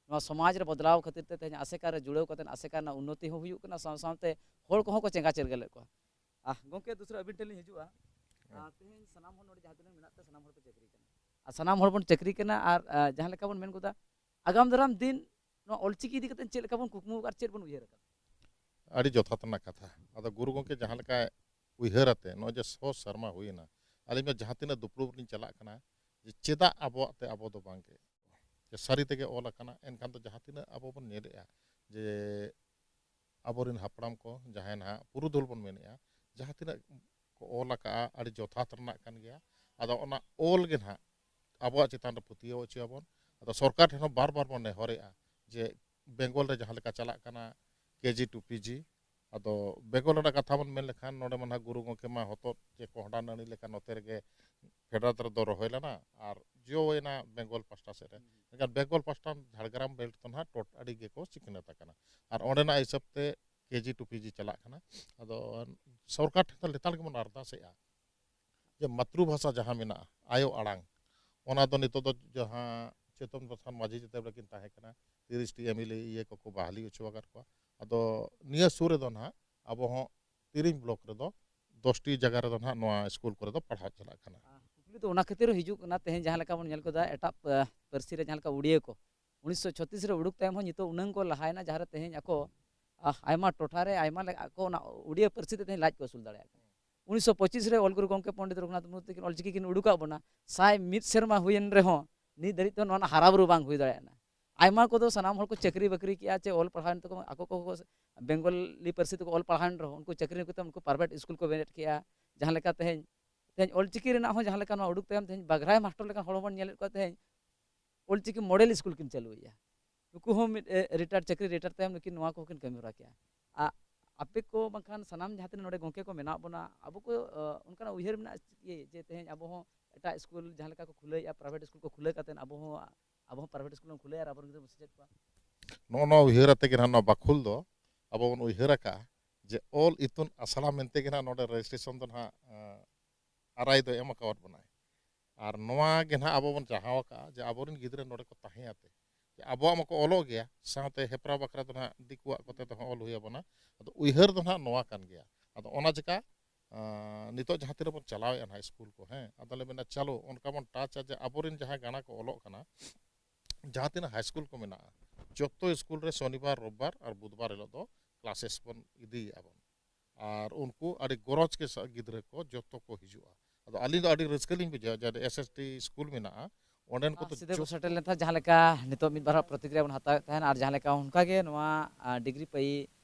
ᱱᱚᱣᱟ ᱥᱚᱢᱟᱡᱽ ᱨᱮ ᱵᱚᱫᱞᱟᱣ ᱠᱷᱟᱹᱛᱤᱨ ᱛᱮ ᱛᱮᱦᱮᱧ ᱟᱥᱮᱠᱟ ᱨᱮ ᱡᱩᱲᱟᱹᱣ ᱠᱟᱛᱮ ᱟᱥᱮᱠᱟ ᱨᱮᱱᱟᱜ ᱩᱱᱱᱚᱛᱤ ᱦᱚᱸ ᱦᱩᱭᱩᱜ ᱠᱟᱱᱟ, ᱥᱟᱶ ᱥᱟᱶᱛᱮ ᱦᱚᱲ ᱠᱚᱦᱚᱸ ᱠᱚ ᱪᱮᱸᱜᱷᱟ ᱪᱮᱨᱜᱮᱞᱮᱫ ᱠᱚᱣᱟ᱾ ᱟᱦ, ᱜᱚᱢᱠᱮ, ᱫᱩᱥᱨᱟ ᱟᱹᱵᱤᱱ ᱴᱷᱮᱱ ᱞᱤᱧ ᱦᱤᱡᱩᱜᱼᱟ᱾ ᱦᱮᱸ᱾ ᱟᱨ ᱛᱮᱦᱮᱧ ᱥᱟᱱᱟᱢ ᱦᱚᱲ ᱱᱚᱰᱮ ᱡᱟᱦᱟᱸ ᱛᱤᱱᱟᱹᱜ ᱢᱮᱱᱟᱜ ᱯᱮ, ᱥᱟᱱᱟᱢ ᱦᱚᱲ ᱯᱮ ᱪᱟᱹᱠᱨᱤ ᱠᱟᱱᱟ᱾ ᱟᱨ ᱥᱟᱱᱟᱢ ᱦᱚᱲ ᱵᱚᱱ ᱪᱟᱹᱠᱨᱤ ᱠᱟᱱᱟ, ᱟᱨ, ᱟ, ᱡᱟᱦᱟᱸ ᱞᱮᱠᱟ ᱵᱚᱱ ᱢᱮᱱ ᱜᱚᱫᱟ, ᱟᱜᱟᱢ ᱫᱟᱨᱟᱢ ᱫᱤᱱ ᱱᱚᱣᱟ ᱚᱞᱪᱤᱠᱤ ᱤᱫᱤ ᱠᱟᱛᱮ ᱪᱮᱫ ᱞᱮᱠᱟ ᱵᱚᱱ ᱠᱩᱠᱢᱩ ᱟᱨ ᱪᱮᱫ ᱵᱚᱱ ᱩᱭᱦᱟᱹᱨ ᱟᱠᱟᱫᱟ? ᱟᱹᱰᱤ ᱡᱚᱛᱷᱟᱛ ᱨᱮᱱᱟᱜ ᱠᱟᱛᱷᱟ᱾ ᱟᱫᱚ ᱜᱩᱨᱩ ᱜᱚᱢᱠᱮ ᱡᱟᱦᱟᱸ ᱞᱮᱠᱟᱭ ᱩᱭᱦᱟᱹᱨ ᱟᱛᱮ ᱱᱚᱜᱼᱚᱭ ᱡᱮ ᱥᱚ ᱥᱮᱨᱢᱟ ᱦᱩᱭᱮᱱᱟ, ᱟᱹᱞᱤᱧ ᱢᱟ ᱡᱟᱦᱟᱸ ᱛᱤᱱᱟᱹᱜ ᱫᱩᱯᱲᱩᱵ ᱨᱮᱞᱤᱧ ᱪᱟᱞᱟᱜ ᱠᱟᱱᱟ, ᱡᱮ ᱪᱮᱫᱟᱜ ᱟᱵᱚᱣᱟᱜ ᱛᱮ ᱟᱵᱚ ᱫᱚ ᱵᱟᱝᱜᱮ, ᱡᱮ ᱥᱟᱹᱨᱤ ᱛᱮᱜᱮ ᱚᱞ ᱟᱠᱟᱱᱟ, ᱮᱱᱠᱷᱟᱱ ᱫᱚ ᱡᱟᱦᱟᱸ ᱛᱤᱱᱟᱹᱜ ᱟᱵᱚ ᱵᱚᱱ ᱧᱮᱞᱮᱜᱼᱟ ᱡᱮ ᱟᱵᱚᱨᱮᱱ ᱦᱟᱯᱲᱟᱢ ᱠᱚ, ᱡᱟᱦᱟᱸᱭ ᱱᱟᱦᱟᱜ ᱯᱩᱨᱩᱫᱷᱩᱞ ᱵᱚᱱ ᱢᱮᱱᱮᱜᱼᱟ, ᱡᱟᱦᱟᱸ ᱛᱤᱱᱟᱹᱜ ᱠᱚ ᱚᱞ ᱟᱠᱟᱜᱼᱟ, ᱟᱹᱰᱤ ᱡᱚᱛᱷᱟᱛ ᱨᱮᱱᱟᱜ ᱠᱟᱱ ᱜᱮᱭᱟ᱾ ᱟᱫᱚ ᱚᱱᱟ ᱚᱞ ᱜᱮ ᱱᱟᱦᱟᱜ ᱟᱵᱚᱣᱟᱜ ᱪᱮᱛᱟᱱ ᱨᱮ ᱯᱟᱹᱛᱭᱟᱹᱣ ᱦᱚᱪᱚᱭᱟᱵᱚᱱ᱾ ᱟᱫᱚ ᱥᱚᱨᱠᱟᱨ ᱴᱷᱮᱱ ᱦᱚᱸ ᱵᱟᱨ ᱵᱟᱨ ᱵᱚᱱ ᱱᱮᱦᱚᱨᱮᱜᱼᱟ ᱡᱮ ᱵᱮᱝᱜᱚᱞ ᱨᱮ ᱡᱟᱦᱟᱸ ᱞᱮᱠᱟ ᱪᱟᱞᱟᱜ ᱠᱟᱱᱟ, ᱠᱮ ᱡᱤ ᱴᱩ ᱯᱤ ᱡᱤ, ᱟᱫᱚ ᱵᱮᱝᱜᱚᱞ ᱨᱮᱱᱟᱜ ᱠᱟᱛᱷᱟ ᱵᱚᱱ ᱢᱮᱱ ᱞᱮᱠᱷᱟᱱ, ᱱᱚᱰᱮ ᱢᱟ ᱱᱟᱦᱟᱜ ᱜᱩᱨᱩ ᱜᱚᱢᱠᱮ ᱢᱟ ᱦᱚᱛᱚᱫ ᱪᱮ ᱠᱚᱸᱦᱰᱟ ᱱᱟᱹᱲᱤ ᱞᱮᱠᱟ ᱱᱚᱛᱮ ᱨᱮᱜᱮ ᱯᱷᱮᱰᱟᱛ ᱨᱮᱫᱚ ᱨᱚᱦᱚᱭ ᱞᱮᱱᱟ ᱟᱨ ᱡᱚᱭᱮᱱᱟ ᱵᱮᱝᱜᱚᱞ ᱯᱟᱥᱴᱟ ᱥᱮᱫ ᱨᱮ᱾ ᱢᱮᱱᱠᱷᱟᱱ ᱵᱮᱝᱜᱚᱞ ᱯᱟᱥᱴᱟ, ᱡᱷᱟᱲᱜᱨᱟᱢ ᱵᱮᱞᱴ ᱫᱚ ᱱᱟᱦᱟᱜ ᱴᱚᱴ ᱟᱹᱰᱤ ᱜᱮᱠᱚ ᱥᱤᱠᱷᱱᱟᱹᱛ ᱟᱠᱟᱱᱟ᱾ ᱟᱨ ᱚᱸᱰᱮᱱᱟᱜ ᱦᱤᱥᱟᱹᱵ ᱛᱮ ᱠᱮ ᱡᱤ ᱴᱩ ᱯᱤ ᱡᱤ ᱪᱟᱞᱟᱜ ᱠᱟᱱᱟ᱾ ᱟᱫᱚ ᱥᱚᱨᱠᱟᱨ ᱴᱷᱮᱱ ᱫᱚ ᱞᱮᱛᱟᱲ ᱜᱮᱵᱚᱱ ᱟᱨᱫᱟᱥᱮᱜᱼᱟ ᱡᱮ ᱢᱟᱛᱨᱩᱵᱷᱟᱥᱟ ᱡᱟᱦᱟᱸ ᱢᱮᱱᱟᱜᱼᱟ, ᱟᱭᱳ ᱟᱲᱟᱝ, ᱚᱱᱟ ᱫᱚ ᱱᱤᱛᱚᱜ ᱫᱚ ᱡᱟᱦᱟᱸ ᱪᱮᱛᱚᱱ ᱯᱨᱚᱫᱷᱟᱱ ᱢᱟᱹᱡᱷᱤ ᱡᱮᱛᱮ ᱵᱮᱲᱟ ᱠᱤᱱ ᱛᱟᱦᱮᱸ ᱠᱟᱱᱟ, ᱛᱤᱨᱤᱥ ᱴᱤ ᱮᱢ ᱮᱞ ᱮ ᱤᱭᱟᱹ ᱠᱚᱠᱚ ᱵᱟᱦᱟᱞᱤ ᱦᱚᱪᱚ ᱟᱠᱟᱫ ᱠᱚᱣᱟ᱾ ᱟᱫᱚ ᱱᱤᱭᱟᱹ ᱥᱩᱨ ᱨᱮᱫᱚ ᱱᱟᱦᱟᱜ ᱟᱵᱚ ᱦᱚᱸ ᱛᱤᱨᱤᱧ ᱵᱞᱚᱠ ᱨᱮᱫᱚ ᱫᱚᱥ ᱴᱤ ᱡᱟᱭᱜᱟ ᱨᱮᱫᱚ ᱱᱟᱦᱟᱜ ᱱᱚᱣᱟ ᱥᱠᱩᱞ ᱠᱚᱨᱮ ᱫᱚ ᱯᱟᱲᱦᱟᱣ ᱪᱟᱞᱟᱜ ᱠᱟᱱᱟ᱾ ᱟᱨ ᱠᱩᱠᱞᱤ ᱫᱚ ᱚᱱᱟ ᱠᱷᱟᱹᱛᱤᱨ ᱦᱤᱡᱩᱜ ᱠᱟᱱᱟ, ᱛᱮᱦᱮᱧ ᱡᱟᱦᱟᱸ ᱞᱮᱠᱟ ᱵᱚᱱ ᱧᱮᱞ ᱠᱮᱫᱟ, ᱮᱴᱟᱜ, ᱟ, ᱯᱟᱹᱨᱥᱤ ᱨᱮ ᱡᱟᱦᱟᱸ ᱞᱮᱠᱟ ᱩᱲᱤᱭᱟᱹ ᱠᱚ ᱩᱱᱤᱥᱥᱚ ᱪᱷᱚᱛᱤᱥ ᱨᱮ ᱩᱰᱩᱠ ᱛᱟᱭᱚᱢ ᱦᱚᱸ ᱱᱤᱛᱚᱜ ᱩᱱᱟᱹᱝ ᱠᱚ ᱞᱟᱦᱟᱭᱮᱱᱟ, ᱡᱟᱦᱟᱸ ᱨᱮ ᱛᱮᱦᱮᱧ ᱟᱠᱚ, ᱟ, ᱟᱭᱢᱟ ᱴᱚᱴᱷᱟ ᱨᱮ ᱟᱭᱢᱟ ᱞᱮᱠᱟ ᱟᱠᱚ ᱚᱱᱟ ᱩᱲᱤᱭᱟᱹ ᱯᱟᱹᱨᱥᱤ ᱛᱮ ᱛᱮᱦᱮᱧ ᱞᱟᱡ ᱠᱚ ᱟᱹᱥᱩᱞ ᱫᱟᱲᱮᱭᱟᱜ ᱠᱟᱱᱟ᱾ ᱩᱱᱤᱥᱥᱚ ᱯᱚᱸᱪᱤᱥ ᱨᱮ ᱚᱞ ᱜᱩᱨᱩ ᱜᱚᱢᱠᱮ ᱯᱚᱱᱰᱤᱛ ᱨᱚᱜᱷᱩᱱᱟᱛᱷ ᱢᱩᱨᱢᱩ ᱛᱟᱹᱠᱤᱱ ᱚᱞᱪᱤᱠᱤ ᱠᱤᱱ ᱩᱰᱩᱠᱟᱜ ᱵᱚᱱᱟ, ᱥᱟᱭ ᱢᱤᱫ ᱥᱮᱨᱢᱟ ᱦᱩᱭᱮᱱ ᱨᱮᱦᱚᱸ ᱱᱤᱛ ᱫᱷᱟᱹᱨᱤᱡ ᱛᱮ ᱱᱚᱣᱟ ᱨᱮᱱᱟᱜ ᱦᱟᱨᱟᱵᱩᱨᱩ ᱵᱟᱝ ᱦᱩᱭ ᱫᱟᱲᱮᱭᱟᱜ ᱠᱟᱱᱟ᱾ ᱟᱭᱢᱟ ᱠᱚᱫᱚ ᱥᱟᱱᱟᱢ ᱦᱚᱲ ᱠᱚ ᱪᱟᱹᱠᱨᱤ ᱵᱟᱹᱠᱨᱤ ᱠᱮᱜᱼᱟ, ᱪᱮ ᱚᱞ ᱯᱟᱲᱦᱟᱣᱮᱱ ᱛᱟᱠᱚ, ᱟᱠᱚ ᱠᱚ ᱵᱮᱝᱜᱚᱞᱤ ᱯᱟᱹᱨᱥᱤ ᱛᱮᱠᱚ ᱚᱞ ᱯᱟᱲᱦᱟᱣᱮᱱ ᱨᱮᱦᱚᱸ ᱩᱱᱠᱩ ᱪᱟᱹᱠᱨᱤ ᱠᱟᱛᱮ ᱩᱱᱠᱩ ᱯᱨᱟᱭᱵᱷᱮᱴ ᱥᱠᱩᱞ ᱠᱚ ᱵᱮᱨᱮᱫ ᱠᱮᱜᱼᱟ᱾ ᱡᱟᱦᱟᱸ ᱞᱮᱠᱟ ᱛᱮᱦᱮᱧ, ᱛᱮᱦᱮᱧ ᱚᱞᱪᱤᱠᱤ ᱨᱮᱱᱟᱜ ᱦᱚᱸ ᱡᱟᱦᱟᱸ ᱞᱮᱠᱟ ᱱᱚᱣᱟ ᱩᱰᱩᱠ ᱛᱟᱭᱚᱢ ᱛᱮᱦᱮᱧ ᱵᱟᱜᱷᱨᱟᱭ ᱢᱟᱥᱴᱚᱨ ᱞᱮᱠᱟᱱ ᱦᱚᱲ ᱦᱚᱸᱵᱚᱱ ᱧᱮᱞᱮᱫ ᱠᱚᱣᱟ, ᱛᱮᱦᱮᱧ ᱚᱞᱪᱤᱠᱤ ᱢᱚᱰᱮᱞ ᱥᱠᱩᱞ ᱠᱤᱱ ᱪᱟᱹᱞᱩᱭᱮᱫᱼᱟ᱾ ᱱᱩᱠᱩ ᱦᱚᱸ ᱢᱤᱫ, ᱮ, ᱨᱤᱴᱟᱭᱟᱨᱰ, ᱪᱟᱹᱠᱨᱤ ᱨᱤᱴᱟᱭᱟᱨᱰ ᱛᱟᱭᱚᱢ ᱱᱩᱠᱤᱱ ᱱᱚᱣᱟ ᱠᱚᱦᱚᱸ ᱠᱤᱱ ᱠᱟᱹᱢᱤ ᱦᱚᱨᱟ ᱠᱮᱜᱼᱟ᱾ ᱟ-, ᱟᱯᱮ ᱠᱚ ᱵᱟᱝᱠᱷᱟᱱ ᱥᱟᱱᱟᱢ ᱡᱟᱦᱟᱸ ᱛᱤᱱᱟᱹᱜ ᱱᱚᱰᱮ ᱜᱚᱢᱠᱮ ᱠᱚ ᱢᱮᱱᱟᱜ ᱵᱚᱱᱟ, ᱟᱵᱚ ᱠᱚ ᱚᱱᱠᱟᱱᱟᱜ ᱩᱭᱦᱟᱹᱨ ᱢᱮᱱᱟᱜᱼᱟ ᱡᱮ ᱛᱮᱦᱮᱧ ᱟᱵᱚ ᱦᱚᱸ ᱮᱴᱟᱜ ᱥᱠᱩᱞ ᱡᱟᱦᱟᱸ ᱞᱮᱠᱟ ᱠᱚ ᱠᱷᱩᱞᱟᱹᱣᱮᱫᱼᱟ, ᱯᱨᱟᱭᱵᱷᱮᱴ ᱥᱠᱩᱞ ᱠᱚ ᱠᱷᱩᱞᱟᱹᱣ ᱠᱟᱛᱮᱫ ᱟᱵᱚ ᱦᱚᱸ ᱟᱵᱚ ᱦᱚᱸ ᱯᱨᱟᱭᱵᱷᱮᱴ ᱥᱠᱩᱞ ᱵᱚᱱ ᱠᱷᱩᱞᱟᱹᱣᱮᱫᱼᱟ ᱟᱨ ᱟᱵᱚ ᱨᱮᱱ ᱜᱤᱫᱽᱨᱟᱹ ᱵᱚᱱ ᱥᱮᱪᱮᱫ ᱠᱚᱣᱟ᱾ ᱱᱚᱜᱼᱚ ᱱᱚᱣᱟ ᱩᱭᱦᱟᱹᱨ ᱟᱛᱮ ᱜᱮ ᱱᱟᱦᱟᱜ ᱱᱚᱣᱟ ᱵᱟᱠᱷᱩᱞ ᱫᱚ ᱟᱵᱚ ᱵᱚᱱ ᱩᱭᱦᱟᱹᱨ ᱟᱠᱟᱫᱼᱟ ᱡᱮ ᱚᱞ ᱤᱛᱩᱱ ᱟᱥᱲᱟ ᱢᱮᱱᱛᱮ ᱜᱮ ᱱᱟᱦᱟᱜ ᱱᱚᱰᱮ ᱨᱮᱡᱤᱥᱴᱨᱮᱥᱚᱱ ᱫᱚ ᱱᱟᱦᱟᱜ ᱟᱨᱟᱭ ᱫᱚ ᱮᱢ ᱟᱠᱟᱣᱟᱫ ᱵᱚᱱᱟᱭ᱾ ᱟᱨ ᱱᱚᱣᱟ ᱜᱮ ᱱᱟᱦᱟᱜ ᱟᱵᱚ ᱵᱚᱱ ᱪᱟᱦᱟᱣ ᱟᱠᱟᱫᱼᱟ ᱡᱮ ᱟᱵᱚᱨᱮᱱ ᱜᱤᱫᱽᱨᱟᱹ ᱱᱚᱰᱮ ᱠᱚ ᱛᱟᱦᱮᱸ ᱟᱛᱮ ᱡᱮ ᱟᱵᱚᱣᱟᱜ ᱢᱟᱠᱚ ᱚᱞᱚᱜ ᱜᱮᱭᱟ, ᱥᱟᱶᱛᱮ ᱦᱮᱯᱨᱟᱣ ᱵᱟᱠᱷᱨᱟ ᱫᱚ ᱱᱟᱦᱟᱜ ᱫᱤᱠᱩᱣᱟᱜ ᱠᱚᱛᱮ ᱛᱮᱦᱚᱸ ᱚᱞ ᱦᱩᱭ ᱟᱵᱚᱱᱟ᱾ ᱟᱫᱚ ᱩᱭᱦᱟᱹᱨ ᱫᱚ ᱱᱟᱦᱟᱜ ᱱᱚᱣᱟ ᱠᱟᱱ ᱜᱮᱭᱟ᱾ ᱟᱫᱚ ᱚᱱᱟ ᱪᱮᱠᱟ ᱱᱤᱛᱚᱜ ᱡᱟᱦᱟᱸ ᱛᱤᱱᱟᱹᱜ ᱵᱚᱱ ᱪᱟᱞᱟᱣᱮᱫᱼᱟ ᱱᱟᱦᱟᱜ ᱥᱠᱩᱞ ᱠᱚ, ᱦᱮᱸ, ᱟᱫᱚ ᱞᱮ ᱢᱮᱱᱟ ᱪᱟᱞᱳ ᱚᱱᱠᱟ ᱵᱚᱱ ᱴᱟᱪᱟ ᱡᱮ ᱟᱵᱚᱨᱮᱱ ᱡᱟᱦᱟᱸᱭ ᱜᱟᱬᱟ ᱠᱚ ᱚᱞᱚᱜ ᱠᱟᱱᱟ, ᱡᱟᱦᱟᱸ ᱛᱤᱱᱟᱹᱜ ᱦᱟᱭ ᱥᱠᱩᱞ ᱠᱚ ᱢᱮᱱᱟᱜᱼᱟ, ᱡᱚᱛᱚ ᱥᱠᱩᱞ ᱨᱮ ᱥᱚᱱᱤᱵᱟᱨ, ᱨᱳᱵᱵᱟᱨ ᱟᱨ ᱵᱩᱫᱷᱵᱟᱨ ᱦᱤᱞᱳᱜ ᱫᱚ ᱠᱞᱟᱥᱮᱥ ᱵᱚᱱ ᱤᱫᱤᱭᱮᱫᱼᱟ ᱵᱚᱱ᱾ ᱟᱨ ᱩᱱᱠᱩ ᱟᱹᱰᱤ ᱜᱚᱨᱚᱡᱽ ᱜᱮ ᱥᱟ- ᱜᱤᱫᱽᱨᱟᱹ ᱠᱚ ᱡᱚᱛᱚ ᱠᱚ ᱦᱤᱡᱩᱜᱼᱟ᱾ ᱟᱫᱚ ᱟᱹᱞᱤᱧ ᱫᱚ ᱟᱹᱰᱤ ᱨᱟᱹᱥᱠᱟᱹ ᱞᱤᱧ ᱵᱩᱡᱷᱟᱹᱣᱟ ᱡᱮ ᱮᱥ ᱮᱥ ᱴᱤ ᱥᱠᱩᱞ ᱢᱮᱱᱟᱜᱼᱟ, ᱚᱸᱰᱮᱱ ᱠᱚᱫᱚ ᱥᱤᱫᱷᱟᱹ ᱵᱚ ᱥᱮᱴᱮᱨ ᱞᱮᱱ ᱛᱟᱦᱮᱸᱫ, ᱡᱟᱦᱟᱸ ᱞᱮᱠᱟ ᱱᱤᱛᱚᱜ ᱢᱤᱫ ᱵᱟᱨ ᱦᱚᱲᱟᱜ ᱯᱨᱚᱛᱤᱠᱨᱤᱭᱟ ᱵᱚᱱ ᱦᱟᱛᱟᱣᱮᱫ ᱛᱟᱦᱮᱸᱫ, ᱟᱨ ᱡᱟᱦᱟᱸ ᱞᱮᱠᱟ ᱚᱱᱠᱟ ᱜᱮ ᱱᱚᱣᱟ ᱰᱤᱜᱽᱨᱤ ᱯᱟᱹᱭᱤ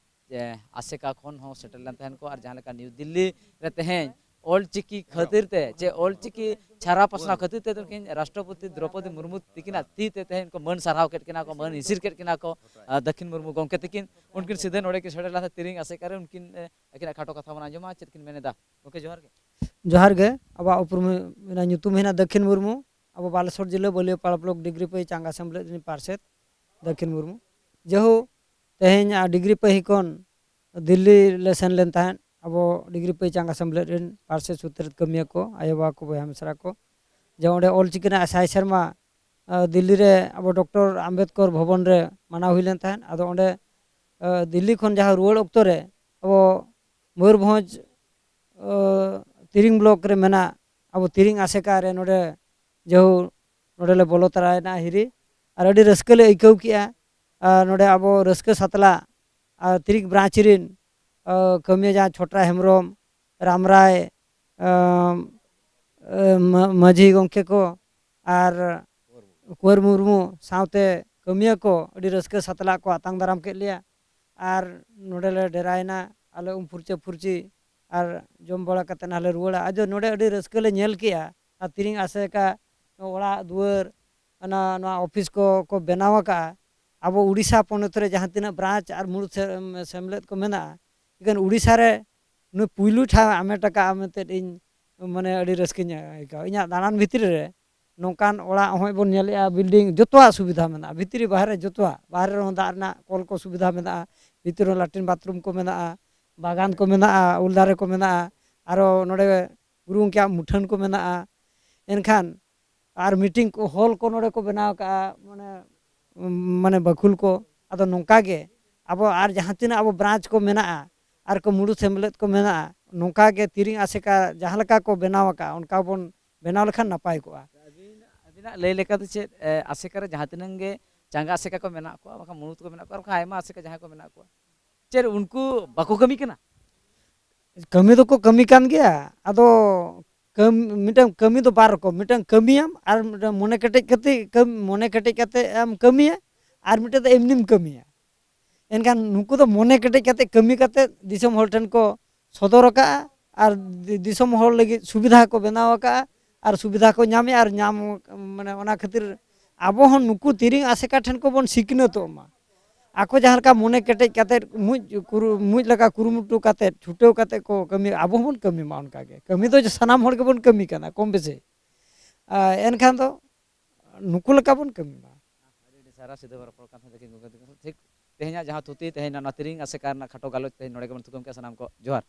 ᱡᱮ ᱟᱥᱮᱠᱟ ᱠᱷᱚᱱ ᱦᱚᱸ ᱥᱮᱴᱮᱨ ᱞᱮᱱ ᱛᱟᱦᱮᱸᱫ ᱠᱚ, ᱟᱨ ᱡᱟᱦᱟᱸ ᱞᱮᱠᱟ ᱱᱤᱭᱩ ᱫᱤᱞᱞᱤ ᱨᱮ ᱛᱮᱦᱮᱧ ᱚᱞ ᱪᱤᱠᱤ ᱠᱷᱟᱹᱛᱤᱨ ᱛᱮ ᱪᱮ ᱚᱞ ᱪᱤᱠᱤ ᱪᱷᱟᱨᱟᱣ ᱯᱟᱥᱱᱟᱣ ᱠᱷᱟᱹᱛᱤᱨ ᱛᱮ ᱱᱩᱠᱤᱱ ᱨᱟᱥᱴᱨᱚᱯᱚᱛᱤ ᱫᱨᱚᱯᱚᱫᱤ ᱢᱩᱨᱢᱩ ᱛᱤᱠᱤᱱᱟᱜ ᱛᱤ ᱛᱮ ᱛᱮᱦᱮᱧ ᱠᱚ ᱢᱟᱹᱱ ᱥᱟᱨᱦᱟᱣ ᱠᱮᱫ ᱠᱤᱱᱟ ᱠᱚ, ᱢᱟᱹᱱ ᱦᱤᱥᱤᱨ ᱠᱮᱫ ᱠᱤᱱᱟ ᱠᱚ, ᱟᱨ ᱫᱟᱹᱠᱷᱤᱱ ᱢᱩᱨᱢᱩ ᱜᱚᱢᱠᱮ ᱛᱤᱠᱤᱱ ᱩᱱᱠᱤᱱ ᱥᱤᱫᱷᱟᱹ ᱱᱚᱰᱮ ᱠᱤᱱ ᱥᱮᱴᱮᱨ ᱞᱮᱱᱟ ᱛᱤᱨᱤᱝ ᱟᱥᱮᱠᱟ ᱨᱮ᱾ ᱩᱱᱠᱤᱱ ᱟᱹᱠᱤᱱᱟᱜ ᱠᱷᱟᱴᱚ ᱠᱟᱛᱷᱟ ᱵᱚᱱ ᱟᱸᱡᱚᱢᱟ, ᱪᱮᱫ ᱠᱤᱱ ᱢᱮᱱ ᱮᱫᱟ᱾ ᱜᱚᱢᱠᱮ ᱡᱚᱦᱟᱨ ᱜᱮ᱾ ᱡᱚᱦᱟᱨ ᱜᱮ᱾ ᱟᱵᱚᱣᱟᱜ ᱩᱯᱨᱩᱢ ᱢᱮᱱᱟᱜᱼᱟ, ᱧᱩᱛᱩᱢ ᱦᱮᱱᱟᱜ ᱫᱟᱹᱠᱷᱤᱱ ᱢᱩᱨᱢᱩ᱾ ᱟᱵᱚ ᱵᱟᱞᱮᱥᱚᱨ ᱡᱤᱞᱟᱹ ᱵᱟᱹᱞᱤᱭᱟᱹᱯᱟᱲᱟ ᱵᱞᱚᱠ ᱰᱤᱜᱽᱨᱤ ᱯᱟᱹᱭ ᱪᱟᱸᱜᱟ ᱥᱮᱢᱞᱮᱫ ᱨᱤᱱᱤᱡ ᱯᱟᱨᱥᱮᱛ ᱫᱟᱹᱠᱷᱤᱱ ᱢᱩᱨᱢᱩ᱾ ᱡᱮᱦᱳ, ᱛᱮᱦᱮᱧ ᱰᱤᱜᱽᱨᱤ ᱯᱟᱹᱭ ᱠᱷᱚᱱ ᱫᱤᱞᱞᱤ ᱞᱮ ᱥᱮᱱ ᱞᱮᱱ ᱛᱟᱦᱮᱸᱫ᱾ ᱟᱵᱚ ᱰᱤᱜᱽᱨᱤ ᱯᱟᱹᱭ ᱪᱟᱸᱜᱟ ᱥᱮᱢᱞᱮᱫ ᱨᱮᱱ ᱯᱟᱨᱥᱮᱛ ᱥᱩᱛᱨᱮᱛ ᱠᱟᱹᱢᱤᱭᱟᱹ ᱠᱚ, ᱟᱭᱳ ᱵᱟᱵᱟ ᱠᱚ, ᱵᱚᱭᱦᱟ ᱢᱤᱥᱨᱟ ᱠᱚ, ᱡᱮ ᱚᱸᱰᱮ ᱚᱞ ᱪᱤᱠᱤ ᱨᱮᱱᱟᱜ ᱥᱟᱭ ᱥᱮᱨᱢᱟ ᱫᱤᱞᱞᱤ ᱨᱮ ᱟᱵᱚ ᱰᱚᱠᱴᱚᱨ ᱟᱢᱵᱮᱫᱠᱚᱨ ᱵᱷᱚᱵᱚᱱ ᱨᱮ ᱢᱟᱱᱟᱣ ᱦᱩᱭ ᱞᱮᱱ ᱛᱟᱦᱮᱸᱫ᱾ ᱟᱫᱚ ᱚᱸᱰᱮ ᱫᱤᱞᱞᱤ ᱠᱷᱚᱱ ᱡᱟᱦᱟᱸ ᱨᱩᱣᱟᱹᱲ ᱚᱠᱛᱚ ᱨᱮ ᱟᱵᱚ ᱢᱚᱭᱩᱨᱵᱷᱚᱸᱡᱽ ᱛᱤᱨᱤᱝ ᱵᱞᱚᱠ ᱨᱮ ᱢᱮᱱᱟᱜ ᱟᱵᱚ ᱛᱤᱨᱤᱝ ᱟᱥᱮᱠᱟ ᱨᱮ ᱱᱚᱰᱮ ᱡᱮᱦᱳ ᱱᱚᱰᱮ ᱞᱮ ᱵᱚᱞᱚ ᱛᱚᱨᱟᱭᱮᱱᱟ ᱦᱤᱨᱤ, ᱟᱨ ᱟᱹᱰᱤ ᱨᱟᱹᱥᱠᱟᱹ ᱞᱮ ᱟᱹᱭᱠᱟᱹᱣ ᱠᱮᱜᱼᱟ᱾ ᱟᱨ ᱱᱚᱰᱮ ᱟᱵᱚ ᱨᱟᱹᱥᱠᱟᱹ ᱥᱟᱛᱞᱟ ᱟᱨ ᱛᱤᱨᱤᱝ ᱵᱨᱟᱧᱪ ᱨᱮᱱ ᱠᱟᱹᱢᱤᱭᱟᱹ ᱡᱟᱦᱟᱸ ᱪᱷᱚᱴᱨᱟ ᱦᱮᱢᱵᱨᱚᱢ, ᱨᱟᱢᱨᱟᱭ, ᱢᱟᱹᱡᱷᱤ ᱜᱚᱢᱠᱮ ᱠᱚ ᱟᱨ ᱠᱩᱸᱣᱟᱨ ᱢᱩᱨᱢᱩ ᱥᱟᱶᱛᱮ ᱠᱟᱹᱢᱤᱭᱟᱹ ᱠᱚ ᱟᱹᱰᱤ ᱨᱟᱹᱥᱠᱟᱹ ᱥᱟᱛᱞᱟᱜ ᱠᱚ ᱟᱛᱟᱝ ᱫᱟᱨᱟᱢ ᱠᱮᱫ ᱞᱮᱭᱟ᱾ ᱟᱨ ᱱᱚᱰᱮ ᱞᱮ ᱰᱮᱨᱟᱭᱮᱱᱟ, ᱟᱞᱮ ᱩᱢ ᱯᱷᱩᱨᱪᱟᱹ ᱯᱷᱩᱨᱪᱤ ᱟᱨ ᱡᱚᱢ ᱵᱟᱲᱟ ᱠᱟᱛᱮ ᱱᱟᱦᱟᱜ ᱞᱮ ᱨᱩᱣᱟᱹᱲᱟ᱾ ᱟᱫᱚ ᱱᱚᱰᱮ ᱟᱹᱰᱤ ᱨᱟᱹᱥᱠᱟᱹ ᱞᱮ ᱧᱮᱞ ᱠᱮᱜᱼᱟ᱾ ᱟᱨ ᱛᱤᱨᱤᱝ ᱟᱥᱮᱠᱟ ᱚᱲᱟᱜ ᱫᱩᱣᱟᱹᱨ, ᱚᱱᱟ ᱱᱚᱣᱟ ᱚᱯᱷᱤᱥ ᱠᱚ ᱠᱚ ᱵᱮᱱᱟᱣ ᱟᱠᱟᱫᱼᱟ᱾ ᱟᱵᱚ ᱩᱰᱤᱥᱟ ᱯᱚᱱᱚᱛ ᱨᱮ ᱡᱟᱦᱟᱸ ᱛᱤᱱᱟᱹᱜ ᱵᱨᱟᱧᱪ ᱟᱨ ᱢᱩᱬ ᱥᱮ- ᱥᱮᱢᱞᱮᱫ ᱠᱚ ᱢᱮᱱᱟᱜᱼᱟ, ᱤᱠᱷᱟᱹᱱ ᱩᱲᱤᱥᱥᱟ ᱨᱮ ᱱᱩᱭ ᱯᱩᱭᱞᱩ ᱴᱷᱟᱶ ᱮ ᱦᱟᱢᱮᱴ ᱟᱠᱟᱫᱼᱟ ᱢᱮᱱᱛᱮ ᱤᱧ ᱢᱟᱱᱮ ᱟᱹᱰᱤ ᱨᱟᱹᱥᱠᱟᱹᱧ ᱟᱹᱭᱠᱟᱹᱣᱟ᱾ ᱤᱧᱟᱹᱜ ᱫᱟᱬᱟᱱ ᱵᱷᱤᱛᱨᱤ ᱨᱮ ᱱᱚᱝᱠᱟᱱ ᱚᱲᱟᱜ ᱦᱚᱸᱜᱼᱚᱭ ᱵᱚᱱ ᱧᱮᱞᱮᱜᱼᱟ, ᱵᱤᱞᱰᱤᱝ, ᱡᱚᱛᱚᱣᱟᱜ ᱥᱩᱵᱤᱫᱷᱟ ᱢᱮᱱᱟᱜᱼᱟ, ᱵᱷᱤᱛᱨᱤ ᱵᱟᱦᱨᱮ ᱡᱚᱛᱚᱣᱟᱜ, ᱵᱟᱦᱨᱮ ᱨᱮᱦᱚᱸ ᱫᱟᱜ ᱨᱮᱱᱟᱜ ᱠᱚᱞ ᱠᱚ ᱥᱩᱵᱤᱫᱷᱟ ᱢᱮᱱᱟᱜᱼᱟ, ᱵᱷᱤᱛᱨᱤ ᱨᱮᱦᱚᱸ ᱞᱟᱴᱨᱤᱱ ᱵᱟᱛᱷᱨᱩᱢ ᱠᱚ ᱢᱮᱱᱟᱜᱼᱟ, ᱵᱟᱜᱟᱱ ᱠᱚ ᱢᱮᱱᱟᱜᱼᱟ, ᱩᱞ ᱫᱟᱨᱮ ᱠᱚ ᱢᱮᱱᱟᱜᱼᱟ, ᱟᱨᱚ ᱱᱚᱰᱮ ᱜᱩᱨᱩ ᱜᱚᱢᱠᱮᱭᱟᱜ ᱢᱩᱴᱷᱟᱹᱱ ᱠᱚ ᱢᱮᱱᱟᱜᱼᱟ᱾ ᱮᱱᱠᱷᱟᱱ ᱟᱨ ᱢᱤᱴᱤᱝ ᱠᱚ ᱦᱚᱞ ᱠᱚ ᱱᱚᱰᱮ ᱠᱚ ᱵᱮᱱᱟᱣ ᱠᱟᱜᱼᱟ, ᱢᱟᱱᱮ ᱢᱟᱱᱮ ᱵᱟᱹᱠᱷᱩᱞ ᱠᱚ᱾ ᱟᱫᱚ ᱱᱚᱝᱠᱟ ᱜᱮ ᱟᱵᱚ ᱟᱨ ᱡᱟᱦᱟᱸ ᱛᱤᱱᱟᱹᱜ ᱟᱵᱚ ᱵᱨᱟᱧᱪ ᱠᱚ ᱢᱮᱱᱟᱜᱼᱟ ᱟᱨ ᱠᱚ ᱢᱩᱲᱩᱫ ᱥᱮᱢᱞᱮᱫ ᱠᱚ ᱢᱮᱱᱟᱜᱼᱟ, ᱱᱚᱝᱠᱟ ᱜᱮ ᱛᱤᱨᱤᱝ ᱟᱥᱮᱠᱟ ᱡᱟᱦᱟᱸ ᱞᱮᱠᱟ ᱠᱚ ᱵᱮᱱᱟᱣ ᱟᱠᱟᱫᱼᱟ, ᱚᱱᱠᱟ ᱵᱚᱱ ᱵᱮᱱᱟᱣ ᱞᱮᱠᱷᱟᱱ ᱱᱟᱯᱟᱭ ᱠᱚᱜᱼᱟ᱾ ᱟᱹᱵᱤᱱ, ᱟᱹᱵᱤᱱᱟᱜ ᱞᱟᱹᱭ ᱞᱮᱠᱟᱛᱮ ᱪᱮᱫ, ᱮ, ᱟᱥᱮᱠᱟ ᱨᱮ ᱡᱟᱦᱟᱸ ᱛᱤᱱᱟᱹᱝ ᱜᱮ ᱪᱟᱸᱜᱟ ᱟᱥᱮᱠᱟ ᱠᱚ ᱢᱮᱱᱟᱜ ᱠᱚᱣᱟ, ᱵᱟᱠᱷᱟᱱ ᱢᱩᱲᱩᱫ ᱠᱚ ᱢᱮᱱᱟᱜ ᱠᱚᱣᱟ, ᱟᱨ ᱵᱟᱠᱷᱟᱱ ᱟᱭᱢᱟ ᱟᱥᱮᱠᱟ ᱡᱟᱦᱟᱸᱭ ᱠᱚ ᱢᱮᱱᱟᱜ ᱠᱚᱣᱟ, ᱪᱮᱫ ᱩᱱᱠᱩ ᱵᱟᱠᱚ ᱠᱟᱹᱢᱤ ᱠᱟᱱᱟ? ᱠᱟᱹᱢᱤ ᱫᱚᱠᱚ ᱠᱟᱹᱢᱤ ᱠᱟᱱ ᱜᱮᱭᱟ᱾ ᱟᱫᱚ ᱠᱟᱹᱢ-, ᱢᱤᱫᱴᱟᱝ ᱠᱟᱹᱢᱤ ᱫᱚ ᱵᱟᱨ ᱨᱚᱠᱚᱢ, ᱢᱤᱫᱴᱟᱝ ᱠᱟᱹᱢᱤᱭᱟᱢ ᱟᱨ ᱢᱤᱫᱴᱟᱝ ᱢᱚᱱᱮ ᱠᱮᱴᱮᱡ ᱠᱟᱛᱮ ᱠᱟᱹᱢ-, ᱢᱚᱱᱮ ᱠᱮᱴᱮᱡ ᱠᱟᱛᱮ ᱮᱢ ᱠᱟᱹᱢᱤᱭᱟ, ᱟᱨ ᱢᱤᱫᱴᱟᱝ ᱫᱚ ᱮᱢᱱᱤᱢ ᱠᱟᱹᱢᱤᱭᱟ᱾ ᱮᱱᱠᱷᱟᱱ ᱱᱩᱠᱩ ᱫᱚ ᱢᱚᱱᱮ ᱠᱮᱴᱮᱡ ᱠᱟᱛᱮ ᱠᱟᱹᱢᱤ ᱠᱟᱛᱮ ᱫᱤᱥᱚᱢ ᱦᱚᱲ ᱴᱷᱮᱱ ᱠᱚ ᱥᱚᱫᱚᱨ ᱟᱠᱟᱫᱼᱟ ᱟᱨ ᱫᱤ-, ᱫᱤᱥᱚᱢ ᱦᱚᱲ ᱞᱟᱹᱜᱤᱫ ᱥᱩᱵᱤᱫᱷᱟ ᱠᱚ ᱵᱮᱱᱟᱣ ᱟᱠᱟᱫᱼᱟ ᱟᱨ ᱥᱩᱵᱤᱫᱷᱟ ᱠᱚ ᱧᱟᱢᱮᱫᱼᱟ ᱟᱨ ᱧᱟᱢ, ᱢᱟᱱᱮ, ᱚᱱᱟ ᱠᱷᱟᱹᱛᱤᱨ ᱟᱵᱚ ᱦᱚᱸ ᱱᱩᱠᱩ ᱛᱤᱨᱤᱝ ᱟᱥᱮᱠᱟ ᱴᱷᱮᱱ ᱠᱚᱵᱚᱱ ᱥᱤᱠᱷᱱᱟᱹᱛᱚᱜ ᱢᱟ᱾ ᱟᱠᱚ ᱡᱟᱦᱟᱸ ᱞᱮᱠᱟ ᱢᱚᱱᱮ ᱠᱮᱴᱮᱡ ᱠᱟᱛᱮ ᱢᱩᱡ ᱠᱩᱨᱩ-, ᱢᱩᱡ ᱞᱮᱠᱟ ᱠᱩᱨᱩᱢᱩᱴᱩ ᱠᱟᱛᱮ ᱪᱷᱩᱴᱟᱹᱣ ᱠᱟᱛᱮ ᱠᱚ ᱠᱟᱹᱢᱤ, ᱟᱵᱚ ᱦᱚᱸᱵᱚᱱ ᱠᱟᱹᱢᱤ ᱢᱟ ᱚᱱᱠᱟ ᱜᱮ᱾ ᱠᱟᱹᱢᱤ ᱫᱚ ᱥᱟᱱᱟᱢ ᱦᱚᱲ ᱜᱮᱵᱚᱱ ᱠᱟᱹᱢᱤ ᱠᱟᱱᱟ ᱠᱚᱢ ᱵᱮᱥᱤ᱾ ᱟᱨ ᱮᱱᱠᱷᱟᱱ ᱫᱚ ᱱᱩᱠᱩ ᱞᱮᱠᱟ ᱵᱚᱱ ᱠᱟᱹᱢᱤ ᱢᱟ᱾ ᱟᱹᱰᱤ ᱟᱹᱰᱤ ᱥᱟᱨᱦᱟᱣ ᱥᱤᱫᱷᱟᱹ ᱵᱟᱨ ᱨᱚᱯᱚᱲ ᱠᱟᱱ ᱛᱟᱦᱮᱸ ᱫᱚ ᱴᱷᱤᱠ ᱛᱮᱦᱮᱧᱟᱜ ᱡᱟᱦᱟᱸ ᱛᱷᱩᱛᱤ, ᱛᱮᱦᱮᱧ ᱱᱚᱣᱟ ᱛᱤᱨᱤᱝ ᱟᱥᱮᱠᱟ ᱨᱮᱱᱟᱜ ᱠᱷᱟᱴᱚ ᱜᱟᱞᱚᱪ ᱛᱮᱦᱮᱧ ᱱᱚᱰᱮ ᱜᱮᱵᱚᱱ ᱛᱷᱩᱠᱟᱹᱢ ᱠᱮᱫᱼᱟ᱾ ᱥᱟᱱᱟᱢ ᱠᱚ ᱡᱚᱦᱟᱨ᱾